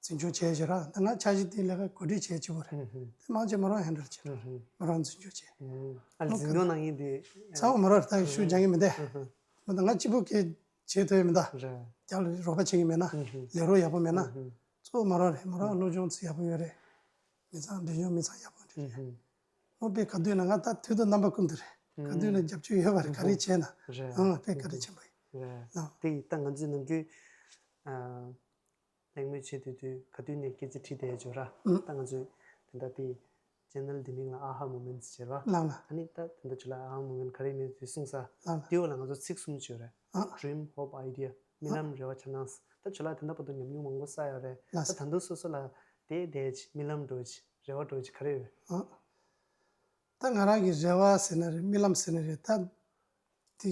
འཛིན་སྐྱོང་བྱེད་ཀྱི་ར། ད་ང་འཆར་གཞི་འདི་ལས་ཀ་གོ་སྒྲིག་བྱེད་ཀྱི་བོ་རེད། ཨུ་ཧུ། དེ་མང་ཆེ་མོ་རང་ཧན་ཌལ་བྱེད་ར། ཨུ་ཧུ། མོ་རང་འཛིན་སྐྱོང་བྱེད། ཨུ། ཨ་ལ་འཛིན་སྐྱོང་གནང་མཁན་དེ། ཚང་མ་མོ་རང་རེད། ད་ཞུ་རྒྱག་གི་མི་འདུག་ཨུ་ཧུ། མོ་ད་ང་གཅིག་པུ་གིས་བྱེད་ཐུབ་ཡ་མི་འདུག་རེད། རྒྱབ་ལ་རོགས་པ་བྱེད་ཀྱི་མེད་ན། ཨུ་ཧུ། ལས་རོགས་ཡག་པོ་མེད་ན། ཨུ་ཧུ། གཙོ་བོ་མོ་རང་རེད། མོ་རང་སློབ་སྦྱོང་ཚོ་ཡག་པོ་ཡོད་རེད། མི་ཚང་འབྲེལ་ཡོད་མི་ཚང་ཡག་པོ་འདྲ་རེད། ཨུ་ཧུ། མོ་དཔེ་ག་དུས་ན་ང་ད་དུས་དང་རྣམ་པ་ཀུན་ཏུ་རེད། ག་དུས་ན་རྒྱབ་སྐྱོར་ཡོད་པ་རེད། ག་རེ་བྱས་ན། རེད། ཨང་དཔེ་བཀའ་དྲིན་ཆེན་པོ་ཡིན། རེད། ཨང་། དེ་ཡིས་ད་ང་ཚོའི་ནམ་རྒྱུན། ཨ། གླེང་མོལ་བྱེད་དུས་དུས་ག་དུས་ནས་སྐད་ཆ་དྲིས་བསྡད་ཡོད་ར། ཨང་། ད་ང་ཚོའི་དེ་འདྲ་དེ་ཆེ་ནལ་འདི་མིང་ལ་ཨ་ཧ་མོ་མེན་ཊི་ཟེར་བ། ལགས་ལགས། ཨ་ནི་ད་དེ་འདྲ་ཆུ་ལ་ཨ་ཧ་མོ་མེན་ཊི་ག་རེ་མིན་དུས་གསུངས་ས། ལགས་ལགས། དེའི་འོག་ལ་ང་ཚོ་ཚིག་གསུམ་ཅིག་ཡོད་རེད། ཨང་། Dream, Hope, Idea། རྨི་ལམ། རེ་བ། འཆར་སྣང་། ད་ཁྱོད་ལ་དེ་འདྲ་བར་དུ་ཉམས་མྱོང་མང་པོ་བསགས་ཡོད་རེད། ལགས་སོ། ད་ད་དུང་སོ་སོ་ལ་དེ་དེ་ཅིག་རྨི་ལམ་འདྲ་བོ་ཅིག་རེ་བ་འདྲ་བོ་ཅིག་ག་རེ་ཡོད། ཨ། ད་ང་རང་གི་རེ་བ་ཟེར་ན་རེད། རྨི་ལམ་ཟེར་ན་རེད། ད་དེ་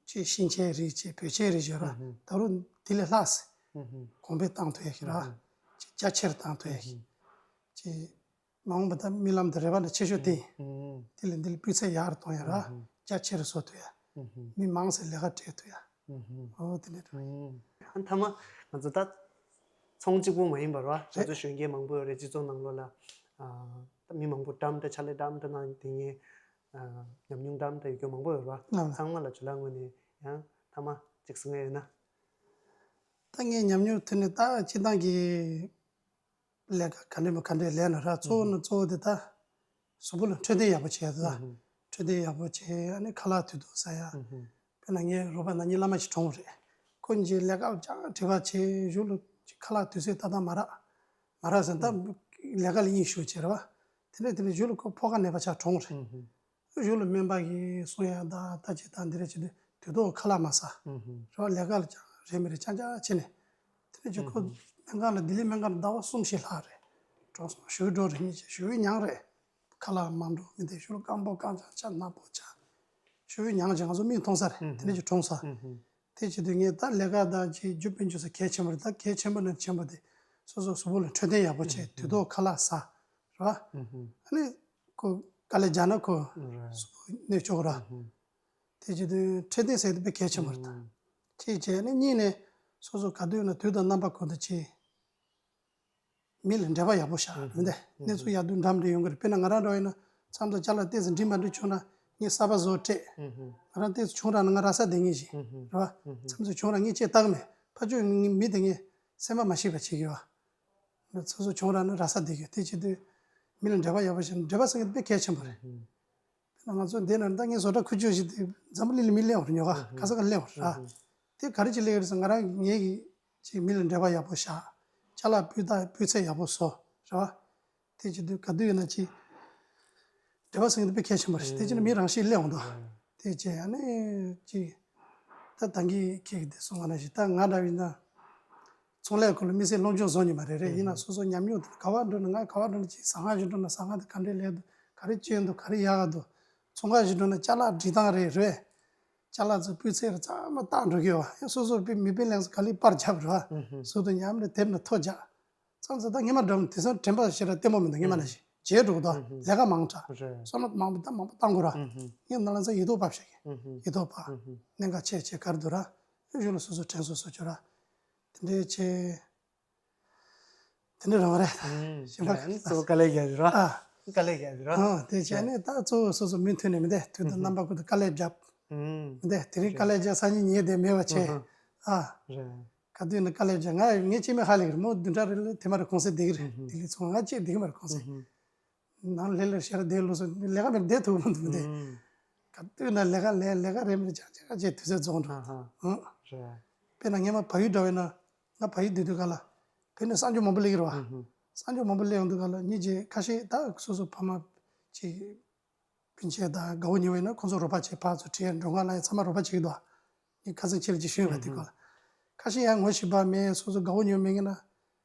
ཅིག་ཤིང་ཆའི་རིགས་ཅིག་བོད་ཆའི་རིགས་ཡོད་ར། ཨ་ཧུ། ད་རུང་དེ་ལས་ལྷག་ཟེར། ཨ་ཧུ། གོང་འཕེལ་བཏང་ཐུབ་ཡ་ཞིག་ར། ཨ་ཧུ། ཅིག་རྒྱ་ཆེར་བཏང་ཐུབ་ཡ་ཞིག་ཨ་ཧུ། ཅིག་མ་འོངས་པ་ད་རྨི་ལམ་དང་རེ་བ་འདྲ་ཆེ་ཤོས་དེ། ཨུ། དེ་ལས་འདི་ལ་སྤུས་ཚད་ཡག་རུ་གཏོང་ཡ་ར། ཨུ། རྒྱ་ཆེ་རུ་བཟོ་ཐུབ་ཡ། ཨུ། མི་མང་སེ་ལས་ཀ་སྤྲད་ཐུབ་ཡ། ཨུ། འོ་དེ་འདྲ་འདྲ། ཨུ། ཨ་མཐའ་མ་ང་ཚོ་ད་ཚོང་གཅིག་པུ་མ་ཡིན་པ་ར། ང་ཚོ་གཞོན་སྐྱེས་མང་པོ་ཡོད་རེད་སྤྱི་ཚོགས་ནང་ལོགས་ལ། ཨ། ད་མི་མང་པོ་འགྲམ་འདྲ་ཕྱག་ལས་འགྲམ་འདྲ་གནང་དེ་ངས། ཨ། ཉམས་མྱོང་འགྲམ་འདྲ་ཡོད་མཁན་མང་པོ་ཡོད་ར། ལགས་ལགས། ཚང་མ་ལ་ཇོ་ལགས་ངོས་ནས་ཡང་མཐའ་མ་གཅིག་གསུང་ཡ་ཡོད་ན། ད་ངས་ཉམས་མྱོང་ཐོན་ནས་ད་སྤྱི་བཏང་གི་ལས་ཀ་ག་འདྲ་མི་ག་འདྲ་ལས་ན་ར། གཙོ་བོ་ནི་གཙོ་བོ་དེ་ད་གཟུགས་པོ་ལ་འཕྲོད་བསྟེན་ཡག་པོ་བྱས་ད། འཕྲོད་བསྟེན་ཡག་པོ་བྱས། ཨ་ནི་ཁ་ལག་དུས་ཐོག་ཟ་ཡ། དཔེར་ན་ངའི་རོགས་པ་ན་ནིང་བླ་མ་ཞིག་གྲོངས་རེད། ཁོ་གཉིས་ལས་ཀ་ཅང་བྲེལ་བ་བྱས་གཞུག་ལ་ཁ་ལག་དུས་ཚོད་ཏག་ཏག་མ་རག་མ་རག་ཟེར་ད་ལས་ཀ་ལ་དབྱིངས་ཞུགས་བྱས་རེད་བ། དེ་འདྲ་དེ་འདྲ་གཞུག་ལ་ཁོ་ཕོ་ཁ་ནད་པ་ཆགས་གྲོངས་རེད། གཞུག་ལ་སྨན་པ་གིས་གསུང་ཡ་ད་ལྟ་ཅི་ད་འདི་རེད་ཅི་འདི་དུས་ཐོག་ཁ་ལག་མ་ཟ། རེད་བ། ལས་ཀ་ལ་ཅང་རེད་མི་རེད་ཅང་ཅང་བྱས་ནས། དེ་ནས་ཅི་ཁོ་སྨན་ཁང་ལ་ལྡི་ལི་སྨན་ཁང་ལ་ཟླ་བ་གསུམ་བཞི་ལྷག་རེད། གྲོངས་སོང་། ཞུ་འགྲོ་རེད་གཉིས་བྱས་ཞུ་མྱང་རེད། ཁ་ལག་མ་འགྲོ་མི་དེ་ཞུ་རྐང་པོ་རྐང་ཅང་ཆ་ནག་པོ་ཆ། ཞུ་མྱང་ཅང་ང་ཚོ་མིག་མཐོང་ས་རེད། དེ་ནས་ཅི་གྲོངས་ས། དེ་བྱེད་དུས་ངས་ད་ལས་ཀ་དང་ཅིག་རྒྱུ་སྤུན་ཆུ་ས་གལ་ཆེན་པོ་རེད། ད་གལ་ཆེན་པོ་ནས་ཆེན་པོ་དེ་སོ་སོ་གཟུགས་པོ་ལ་འཕྲོད་བསྟེན་ཡག་པོ་བྱས་དུས་ཐོག་ཁ་ལག་ཟ། རེད་བ། ཨ་ནི་ཁོ་དཀའ་ལས་རྒྱག་ན་ཁོ་གཟུགས་པོ་གནོད་ཆོག་ར། དེ་བྱེད་དུས་འཕྲོད་བསྟེན་ཟེར་དེ་དཔེ་གལ་ཆེན་པོ་རེད་ད། གཅིག་བྱས་ནས་གཉིས་ནས་སོ་སོ་ག་དུས་ན་དུས་དང་རྣམ་པ་ཀུན་ཏུ་ཅིག་མི་ལ་འབྲེལ་བ་ཡག་པོ་བཞག་མི་འདུག་གནས་ཚུལ་ཡག་སྡུག་འདྲ་མི་འདྲ་ཡོང་གི་རེད། དཔེར་ན་ང་རང་འདྲ་བ་ཡིན་ན་མཚམས་མཚམས་ཅ་ལག་ཏོག་ཙམ་འགྲིག་མ་འགྲིག་བྱུང་ན་ངས་གསར་པ་བཟོ་སྤྲད། ང་རང་ཏོག་ཙམ་བྱུང་ར་ན་ང་ར་ས་བསྡད་ངེས་ཤིག་རེད་བ། མཚམས་མཚམས་བྱུང་ར་ངས་ཅེས་བལྟ་གི་མེད། ཕར་ཕྱོགས་ངའི་མི་དེ་ངས་སེམས་པ་མ་ཞིག་པ་བྱེད་ཀྱི་བ། སོ་སོ་བྱུང་ར་ན་ར་ས་བསྡད་ཀྱི་དེ་བྱེད་དུས་མི་ལ་འབྲེལ་བ་ཡག་པོ་བྱས་ན་འབྲེལ་བ་ཟེར་མཁན་དཔེ་གལ་ཆེན་པོ་རེད། དཔེར་ན་ང་ཚོ་འདི་ན་ད་ངས་བཟོ་གྲྭ་ཁུ་བྱུག་ཞིག་དེ་འཛམ་བུ་གླིང་ལ་མི་སླེབས་པ་རེད། ཉོ་ག་ག་ས་ག་སླེབས་པ་རེད་ར། དེ་ག་རེ་ཅིག་སླེབས་ཀྱི་རེད་ཟེར་ང་རང་ངེད་ཀྱི་ཅིག་མི་ལ་འབྲེལ་བ་ཡག་པོ་བཞག་ཅ་ལག་སྤུས་དག་སྤུས་ཚད་ཡག་པོ་བཟོ་རེད་བ། དེ་བྱེད་དུས་ག་དུས་ཡིན་ན་ཅིག་འབྲེལ་བ་ཟེར་མཁན་དེ་དཔེ་གལ་ཆེན་པོ་རེད། དེ་བྱས་ན་མི་རང་ཤེད་སླེབས་འོང་དོ། དེ་བྱས་ཨ་ནི་ཅིག་ད་ད་གིན་ཁྱེད་ཀྱིས་དེ་གསུང་བ་ནང་བཞིན་ད་ང་འདྲ་བ་ཡིན་ན་ཚོང་ལས་སྐོར་ལ་དམིགས་བསལ་སློབ་སྦྱོང་བཟོ་མྱོང་མ་རེད་རེད། ཡིན་ན་སོ་སོ་ཉམས་མྱོང་དེ་ག་བ་འགྲོ་ན་ང་ག་བ་འགྲོ་ན་ཅིག་ཟ་ཁང་ཞིག་འགྲོ་ན་ཟ་ཁང་དེ་ག་འདྲས་ལས་འདུག་ག་རེ་སྐྱོན་འདུག་ག་རེ་ཡག་ག་འདུག་ཚོང་ཁང་ཞིག་འགྲོ་ན་ཅ་ལག་སྒྲིག་སྟངས་རེད་རེད། ཅ་ལག་ཚོ་སྤུས་ཚད་རེད་ཚང་མ་བརྟག་འགྲོ་གི་ཡོད་བ། ཡང་སོ་སོ་དཔེ་མི་དཔེ་ལེན་ས་ག་ལེ་པར་རྒྱབ་རེད་བ། ཟུར་དུ་ཉམས་ནས་དེབ་ནས་ཐོ་རྒྱག་ཚང་ཚོ་ད་སྔོན་མ་འགྲམ་དེང་སང་དྲན་པ་ཞེ་དྲག་བརྟན་པོ་མི་འདུག་སྔོན་མ་ནང་བཞིན་བརྗེད་འགྲོ་གི་འདུག་ལས་ཀ་མང་དྲགས། བསམ་བློ་མང་པོ་ད་མང་པོ་བཏང་དགོས་ར། ངས་ནང་ལ་ཚ་ཡིད་དོགས་པ་བཤད་གི་ཡིད་དོགས་པ། གནད་འགག་ཆེ་ཆེ་ག་རེ་འདུག་ར། གཞུག་ལ་སོ་སོ་དྲན་གསོ་བཟོ་རྒྱུ་ར། དེ་འདྲའི་ཆེ། དེ་འདྲའི་རང་རེད། གཞན་པ་ག་ཚོ་དཀའ་ལས་རྒྱག་རྒྱུ་ར། ཨ། དཀའ་ལས་རྒྱག་རྒྱུ་ར། ཨ་དེ་བྱས་ནས་ད་གཙོ་བོ་སོ་སོ་མུ་མཐུད་ནས་མི་འདུག་དུས་དང་རྣམ་པ་ཀུན་ཏུ་དཀའ་ལས་བརྒྱབ། མི་འདུག་དེ་རིང་དཀའ་ལས་རྒྱག་སང་ཉིན་ཉལ་བསྡད་མེད་པ་བྱས། ཨ། ག་དུས་ནས་དཀའ་ལས་བརྒྱབ། ང་ངའི་སྐྱེས་དམན་ཧ་ལས་ཀྱི་རེད། མོ་བདུན་ཕྲག་རེ་ལ་དེ་མ་རེད་གུང་སེང་བསྡད་ཀྱི་རེད། ལྡི་ལི་ཚོང་ང་གཅིག་བསྡད་ཀྱི་མ་རེད་གུང་སེང་། ནང་ལས་ལས་ཤར་བསྡད་ལོ་སོ་ལས་ཀ་མེད་བསྡད་ཐུབ་མི་འདུག་མི་འདུག་ག་དུས་ན་ལས་ཀ་ལས་ལས་ཀ་རེད་མི་རེད་ཅག་ཅག་ཅེས་དུས་ཚོད་རྫོགས་འགྲོ། དཔེར་ན་སྔོན་མ་བལ་ཡུལ་འདྲ་བས་ན་ང་བལ་ཡུལ་བསྡད་དུས་ག་ལ་བོད་ནས་གསར་འགྱུར་མང་པོ་སླེབས་ཀྱི་རེད་བ། གསར་འབྱོར་མང་པོ་སླེབས་ཡོང་དུས་སྒང་ལ་ངེད་ཀྱི་ཁ་ཤས་ད་སོ་སོ་ཕ་མ་ཅིག་སྤུན་མཆེད་དང་དགའ་བོ་ཉེ་བོ་ཡིན་ན་ཁོང་ཚོ་རོགས་པ་བྱེད། ཕར་ཚུར་ཁྲིད་མགྲོན་ཁང་ལ་ཡང་ཚང་མ་རོགས་པ་བྱེད་ཀྱི་འདུག་ངས་ཁ་སང་ཕྱི་ལ་ཅིག་ཞུས་པ་དེ་སྐོར་ལ། ཁ་ཤས་ཡང་ངོ་ཤེས་པ་མེད། སོ་སོ་དགའ་བོ་ཉེ་བོ་མེད་ངེས་ན།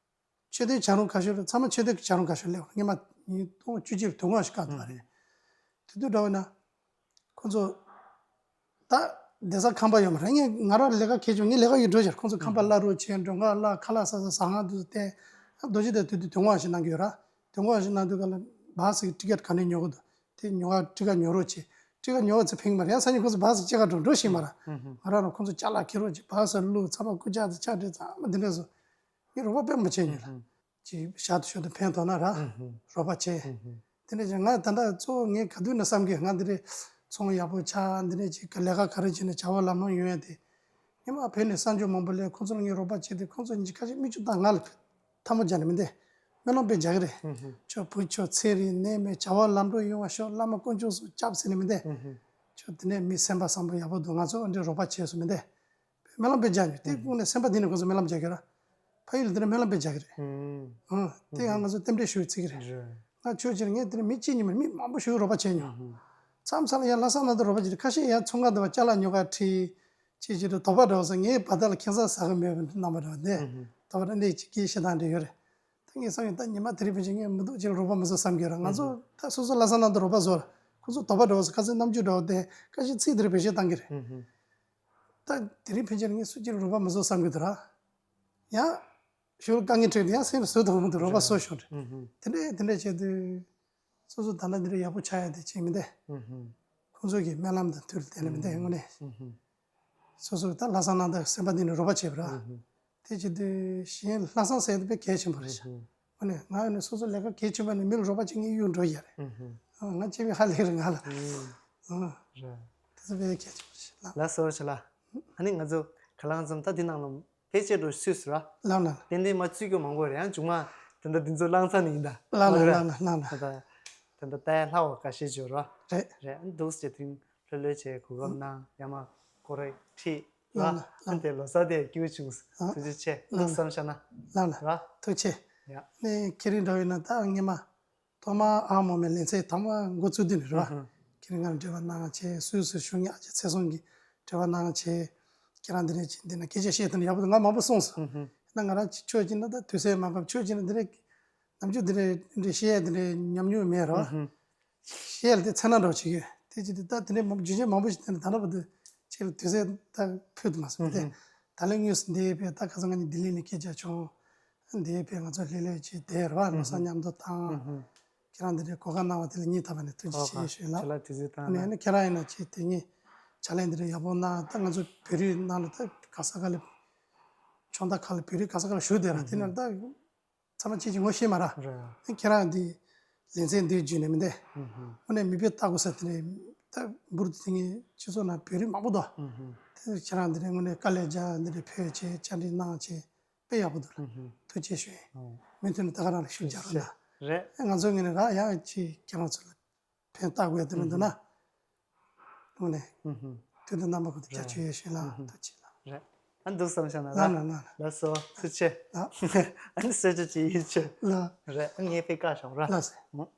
མཆོད་རྟེན་བྱ་རུང་ཁ་ཤས་རེད། ཚང་མ་མཆོད་རྟེན་བྱ་རུང་ཁ་ཤས་སླེབས། སྔོན་མ་ཉིས་སྟོང་བཅུ་གཅིག་དོན་དགོང་ཞིག་བཀག་འདུག་པ་རེད། དེ་དུས་འདྲ་བོ་ན། ཁོང་ཚོ་ད་བསྡད་ས་ཁང་པ་ཡོད་མ་རེད། ངས་ང་རང་ལས་ཀ་གལ་ཆེ་བ་ངས་ལས་ཀ་ཡོད་འགྲོ་ཆེར་ཁོང་ཚོ་ཁང་པ་གླ་རོགས་བྱས། མགྲོན་ཁང་གླ་ཁ་ལག་ཟ་ས་ཟ་ཁང་དུ་བསྟན། རྡོ་རྗེ་གདན་དུས་དུས་དོན་དགོང་ཞིག་གནང་གི་ཡོད་ར། དོན་དགོང་ཞིག་གནང་དུས་ག་ལ་བཱ་སི་གི་ཊི་ཀེ་ཊི་ག་ནས་ཉོ་གི་འདུག་དེ་ཉོ་བ་ཊི་ཀ་ཉོ་རོགས་བྱས། ཊི་ཀ་ཉོ་བ་ཚེ་ཕན་གི་མ་རེད། ཡང་སང་ཉིན་ཁོང་ཚོ་བཱ་སི་གཅིག་ག་འགྲོ་འགྲོ་ཤེས་མ་ར། ང་རང་རང་ཁོང་ཚོ་ཅ་ལག་འཁྱེར་རོགས་བྱས། བཱ་སི་བླུགས། ཚང་མ་རྐུབ་ཀྱག་དང་ཕྱག་དྲིལ་ཚང་མ་འདི་འདྲས་སོ། ངས་རོགས་པ་དཔེ་མ་བྱས་མྱོང་ལ། ཅིག་ཞག་ཏུ་ཞོགས་དུ་ཕན་ཐོགས་ན་ར། རོགས་པ་བྱས། དེ་འདྲས་ཀྱང་ང་ད་ལྟ་གཙོ་བོ་ངས་ག་དུས་ནས་བསམ་གི། ང་འདི་འདྲས་ཚོང་ཡག་པོ་ཆགས། འདི་འདྲས་ཅིག་གི་ལས་ཀ་ག་རེ་བྱས་ནས་བྱ་བ་ལམ་ལྷོང་ཡོང་ཡ་དེ། ཉི་མ་བོད་ནས་གསར་འབྱོར་མང་པོ་སླེབས། ཁོང་ཚོར་ངས་རོགས་པ་བྱས་ཏེ་ཁོང་ཚོ་ཉིན་ཁ་ཤས་མིག་ཆུ་བཏང་། ང་ལ་ཐལ་མོ་སྦྱར་ནས་མི་འདི་སྨོན་ལམ་དཔེ་རྒྱག་གི་རེད། ཁྱོད་བུ་ཁྱོད་ཚེ་རིང་ནད་མེད་བྱ་བ་ལམ་འགྲོ་ཡོང་བ་ཤོག་བླ་མ་དཀོན་མཆོག་གསུམ་སྐྱབས་ཟེར་ནས་མི་འདི། ཁྱོད་དེ་ནས་མི་སེམས་པ་བཟང་པོ་ཡག་པོ་འདུག་ང་ཚོ་འདི་རོགས་པ་བྱས་སོང་མི་འདི། སྨོན་ལམ་དཔེ་རྒྱག་མྱོང་། དེ་ཁོང་ནས་སེམས་པ་འདི་ནས་ཁོང་ཚོ་སྨོན་ལམ་རྒྱག་གི་ར། ཕ་ཡུལ་འདི་ནས་སྨོན་ལམ་དཔེ་རྒྱག་གི་རེད། ཨང་། དེ་ཡང་ང་ཚོ་རྟེན་འབྲེལ་ཞུ་བའི་ཚིག་གི་རེད། ང་ཆོས་ཕྱིར་ངས་དེ་ནས་མི་གཅིག་ཉིན་མ་མི་མང་པོ་ཞིག་རོགས་པ་བྱས་མྱོང་། མཚམས་མཚམས་ལ་ཡང་ལྷག་བསམ་རྣམ་དག་རོགས་པ་བྱས། ཁ་ཤས་ཡང་ཚོང་ཁང་དུ་བ་ཅ་ལག་ཉོ་ག་ཁྲིད། ཅིག་ཅིག་ཏུ་དོགས་པ་འདྲ་བོ་ཟེར། ངའི་བ་དག་ལ་ཁེ་བཟང་ཟ་གི་མེད་པའི་རྣམ་པ་འདྲ་བ་འདི། དོགས་པ་འདྲ་འདི་ཅིག་སྐད་བཤད་སྟངས་འདྲ་ཡོད་རེད། ད་ངས་བསམ་ཡོད། ད་ཉི་མ་དེ་རིང་ཕན་ཆད་ངས་མི་སྡུག་ཅིག་ལ་རོགས་པ་མི་བཟོ་བསམ་གྱི་ཡོད་ར། ང་ཚོ་ད་སོ་སོ་ལྷག་བསམ་རྣམ་དག་རོགས་པ་བཟོ་ར། ཁོ་ཚོ་དོགས་པ་འདྲ་བོ་ཟེར། ཁ་སང་རྣམ་འགྱུར་འདྲ་བོ་དེ་ཁ་ཤས་ཚིག་དེ་རིང་བེད་སྤྱོད་བཏང་གི་རེད། ད་དེ་རིང་ཕན་ཆད་ངས་སུ་ཅིག་ལ་རོགས་པ་མི་བཟོ་བསམ་གྱི་འདུག་ར། ཡང་ཞུ་དཀའ་ངལ་འཕྲད་དུས་ཡང་སེམས་ལ་བཟོད་ཐུབ་མི་འདུག་རོགས་པ་བཟོ་ཤོག་དྲན། དེ་འདྲས་དེ་འདྲས་བྱས་དུས། སོ་སོ་ད་ལྟ་འདི་འདྲ་ཡག་པོ་ཆགས་ཡ་དེ་ཅིག་མི་འདུག་ཁོང་ཚོ་གི་སྨོན་ལམ་དང་མཐུན་ལ་བསྡད་ན་མི་འདུག་དངོས་གནས། སོ་སོ་ད་ལྷག་བསམ་རྣམ་དག་སེམས་པ་འདི་ནས་རོགས་པ་བྱས་པ་ར། དེ་བྱེད་དུས་གཞན་ལྷག་བསམ་ཟེར་དེ་དཔེ་གལ་ཆེན་པོ་རེད་ཤག་དངོས་གནས་ང་ཡང་ནི་སོ་སོ་ལས་ཀ་གལ་ཆེན་པོ་ནི་མི་ལ་རོགས་པ་བྱེད་མཁན་གཡུག་འགྲོ་ཡ་རེད། ང་བྱེད་པའི་ཧ་ལས་རེད་ང་ལ། རེད། དེ་ཚོ་དཔེ་གལ་ཆེན་པོ་རེད་ཤག་ལགས། ལགས་སོ་ཆེ་ལགས། ཨ་ནི་ང་ཚོ་ག་ལང་ཙམ་ད་འདི་ནང་ལ་ཕལ་ཆེར་འགྲོ་སུས་སུ་ར། ལགས་ལགས། ཏན་ཏན་མ་བཙུད་རྒྱུ་མང་པོ་རེད། ཡང་མཇུག་མ་དེ་འདྲ་འདི་ཚོ་བླངས་ཚར་ནི་ཡིན་ད། ལགས་ལགས་རེད། ལགས་ལགས་ལགས་ལགས། ད་ད་ད་ལྟ་ཡ་ལྷག་པ་འགའ་ཤས་བརྗོད་ར། རེད། རེད། ཨ་ནི་འདུག་སེ་དེ་རིང་ལྷོད་ལྷོད་བྱས་གོ་སྐབས་གནང་། ཡ་མ་ཀོ་རེ་ཁྲིད་ར། ལགས་ལགས། ཨ་ནི་དེ་ལོ་གསར་དེ་སྐྱིད་པོ་བྱུང་། ཨ། ཐུགས་རྗེ་ཆེ། ལགས་འདུག་བསམ་བཞག་ན། ལགས་ལགས། ར། ཐུགས་རྗེ་ཆེ། ཡ། ནས་ཁྱེད་རིང་འདྲ་བས་ན་ད་སྔས་མ། ཐོག་མར་ཨ་མོ་མའི་ལེ་ཚན་དང་པོ་འགོ་བཙུགས་དུས་ནས་རེད་བ། ཁྱེད་རང་ང་འབྲེལ་བ་གནང་བྱས། སུད་སི་བཞུགས་མཁན་ཨ་ཅེ་ཚེ་བཟང་གིས་འབྲེལ་བ་གནང་བྱས། ཁྱེད་རང་འདི་ནས་ཅིག་འདི་ན་སྐད་ཆ་བཤད་དུས་ཡག་པོ་འདུག་ང་མང་པོ་གསུངས་སོང་། ཡིན་ན་ང་རང་ཅིག་ཆོས་ཅིག་ན་ད་དུས་ཚོད་མ་ཁོམ། ཆོས་ཅིག་ན་འདི་འདྲའི་ནམ་རྒྱུན་འདི་འདྲའི་འདི་འདྲའི་བཤད་འདི་འདྲའི་ཉམས་མྱོང་མེད་རེད་བ། བཤད་ལ་དེ་ཚེ་ན་འགྲོ་བྱེད་ཀྱི་ཡོད། དེ་ཅིག་དེ་ད་དེ་འདྲའི་མང་པོ་རྒྱུ་རྐྱེན་མང་པོ་ཞིག་བརྟེན་ནས་ད་ལྟ་བར་དུ་ཁྱེད་ལ་དུས་ཚོད་ད་ཕུལ་དུ་མ་སོང་སྟེ། ད་ལན་དངོས་སུ་འདིའི་བས་ད་ཁ་སང་ང་གཉིས་ལྡི་ལི་ནས་སྐད་ཆ་བྱུང་། འདིའི་བས་ང་ཚོ་ལྷོད་ལྷོད་ཅིག་བསྡད་རེད་བ། ལོ་གསར་མཉམ་དུ་བཏང་། ཁྱེད་རང་འདི་འདྲའི་གོ་སྐབས་གནང་བ་དེ་ལ་སྙིང་ཐག་པ་ནས་ཐུགས་རྗེ་ཆེ་ཞུ་ལགས། ཁྱེད་ལ་དུས་ཚོད་བཏང་ནས། ཨ་ནི་ཁྱེད་རང་ཡིན་ན་ཅིག་དེ་ངས་ཕྱག་ལས་འདི་འདྲ་ཡག་པོ་གནང་། ད་ང་ཚོ་བོད་རིགས་ནང་ལ་ད་ག་ས་ག་ལ་ཕྱོགས་མཐའ་ཁག་ལ་བོད་རིགས་ག་ས་ག་ལ་བཞུགས་བསྡད་ར། དེ་ནས་ད་ཚང་མ་ཅིག་ཅིག་ངོ་ཤེས་མ་ར། རེད། ཁྱེད་རང་འདི་ལེ་ཚན་འདི་བརྒྱུད་ནས་མི་འདི། དངོས་གནས་མིག་དཔེ་ལྟ་དགོས་ས་དེ་ནས་ད་འབུར་དུ་དེ་ངས་སྤྱི་ཚོགས་ནང་བོད་རིགས་མང་པོ་འདུག་དེ་ཁྱེད་རང་འདི་ནས་དངོས་གནས་དཀའ་ལས་རྒྱག་འདི་འདྲ་ཕེབས་བྱས་བཅར་འདྲི་གནང་བྱས། དཔེ་ཡག་པོ་འདུག་ལགས། ཐུགས་རྗེ་ཆེ་ཞུ་ཡིན། མུ་མཐུད་ནས་ད་ག་རང་ལ་ཤུགས་རྒྱག་རོགས་གནང་། རེད། ང་ཚོའི་ངོས་ནས་རང་ཡང་ཅིག་ཁྱེད་རང་ཚོ་ལ་ཕན་བཏགས་དགོས་དེ་འདྲ་འདུག་ན། དངོས་གནས། དུས་དང་རྣམ་པ་ཀུན་ཏུ་རྒྱ་ཆེ་ཡོད་ཞེས་ལགས། ཐུགས་རྗེ་ཆེ་ལགས། རེད། ཨ་འདུག་བསམ་བྱུང་ན་ལགས། ལགས་ལགས། ལགས་སོ། ཐུགས་རྗེ་ཆེ། ལགས། ཨ་ནི་གསོལ་ཇ་ཅིག་ཡིན་ཆེ། ལགས། རེད། ཨ་ངས་དཔེ་བཀག་བཞག་ར། ལགས་སོ།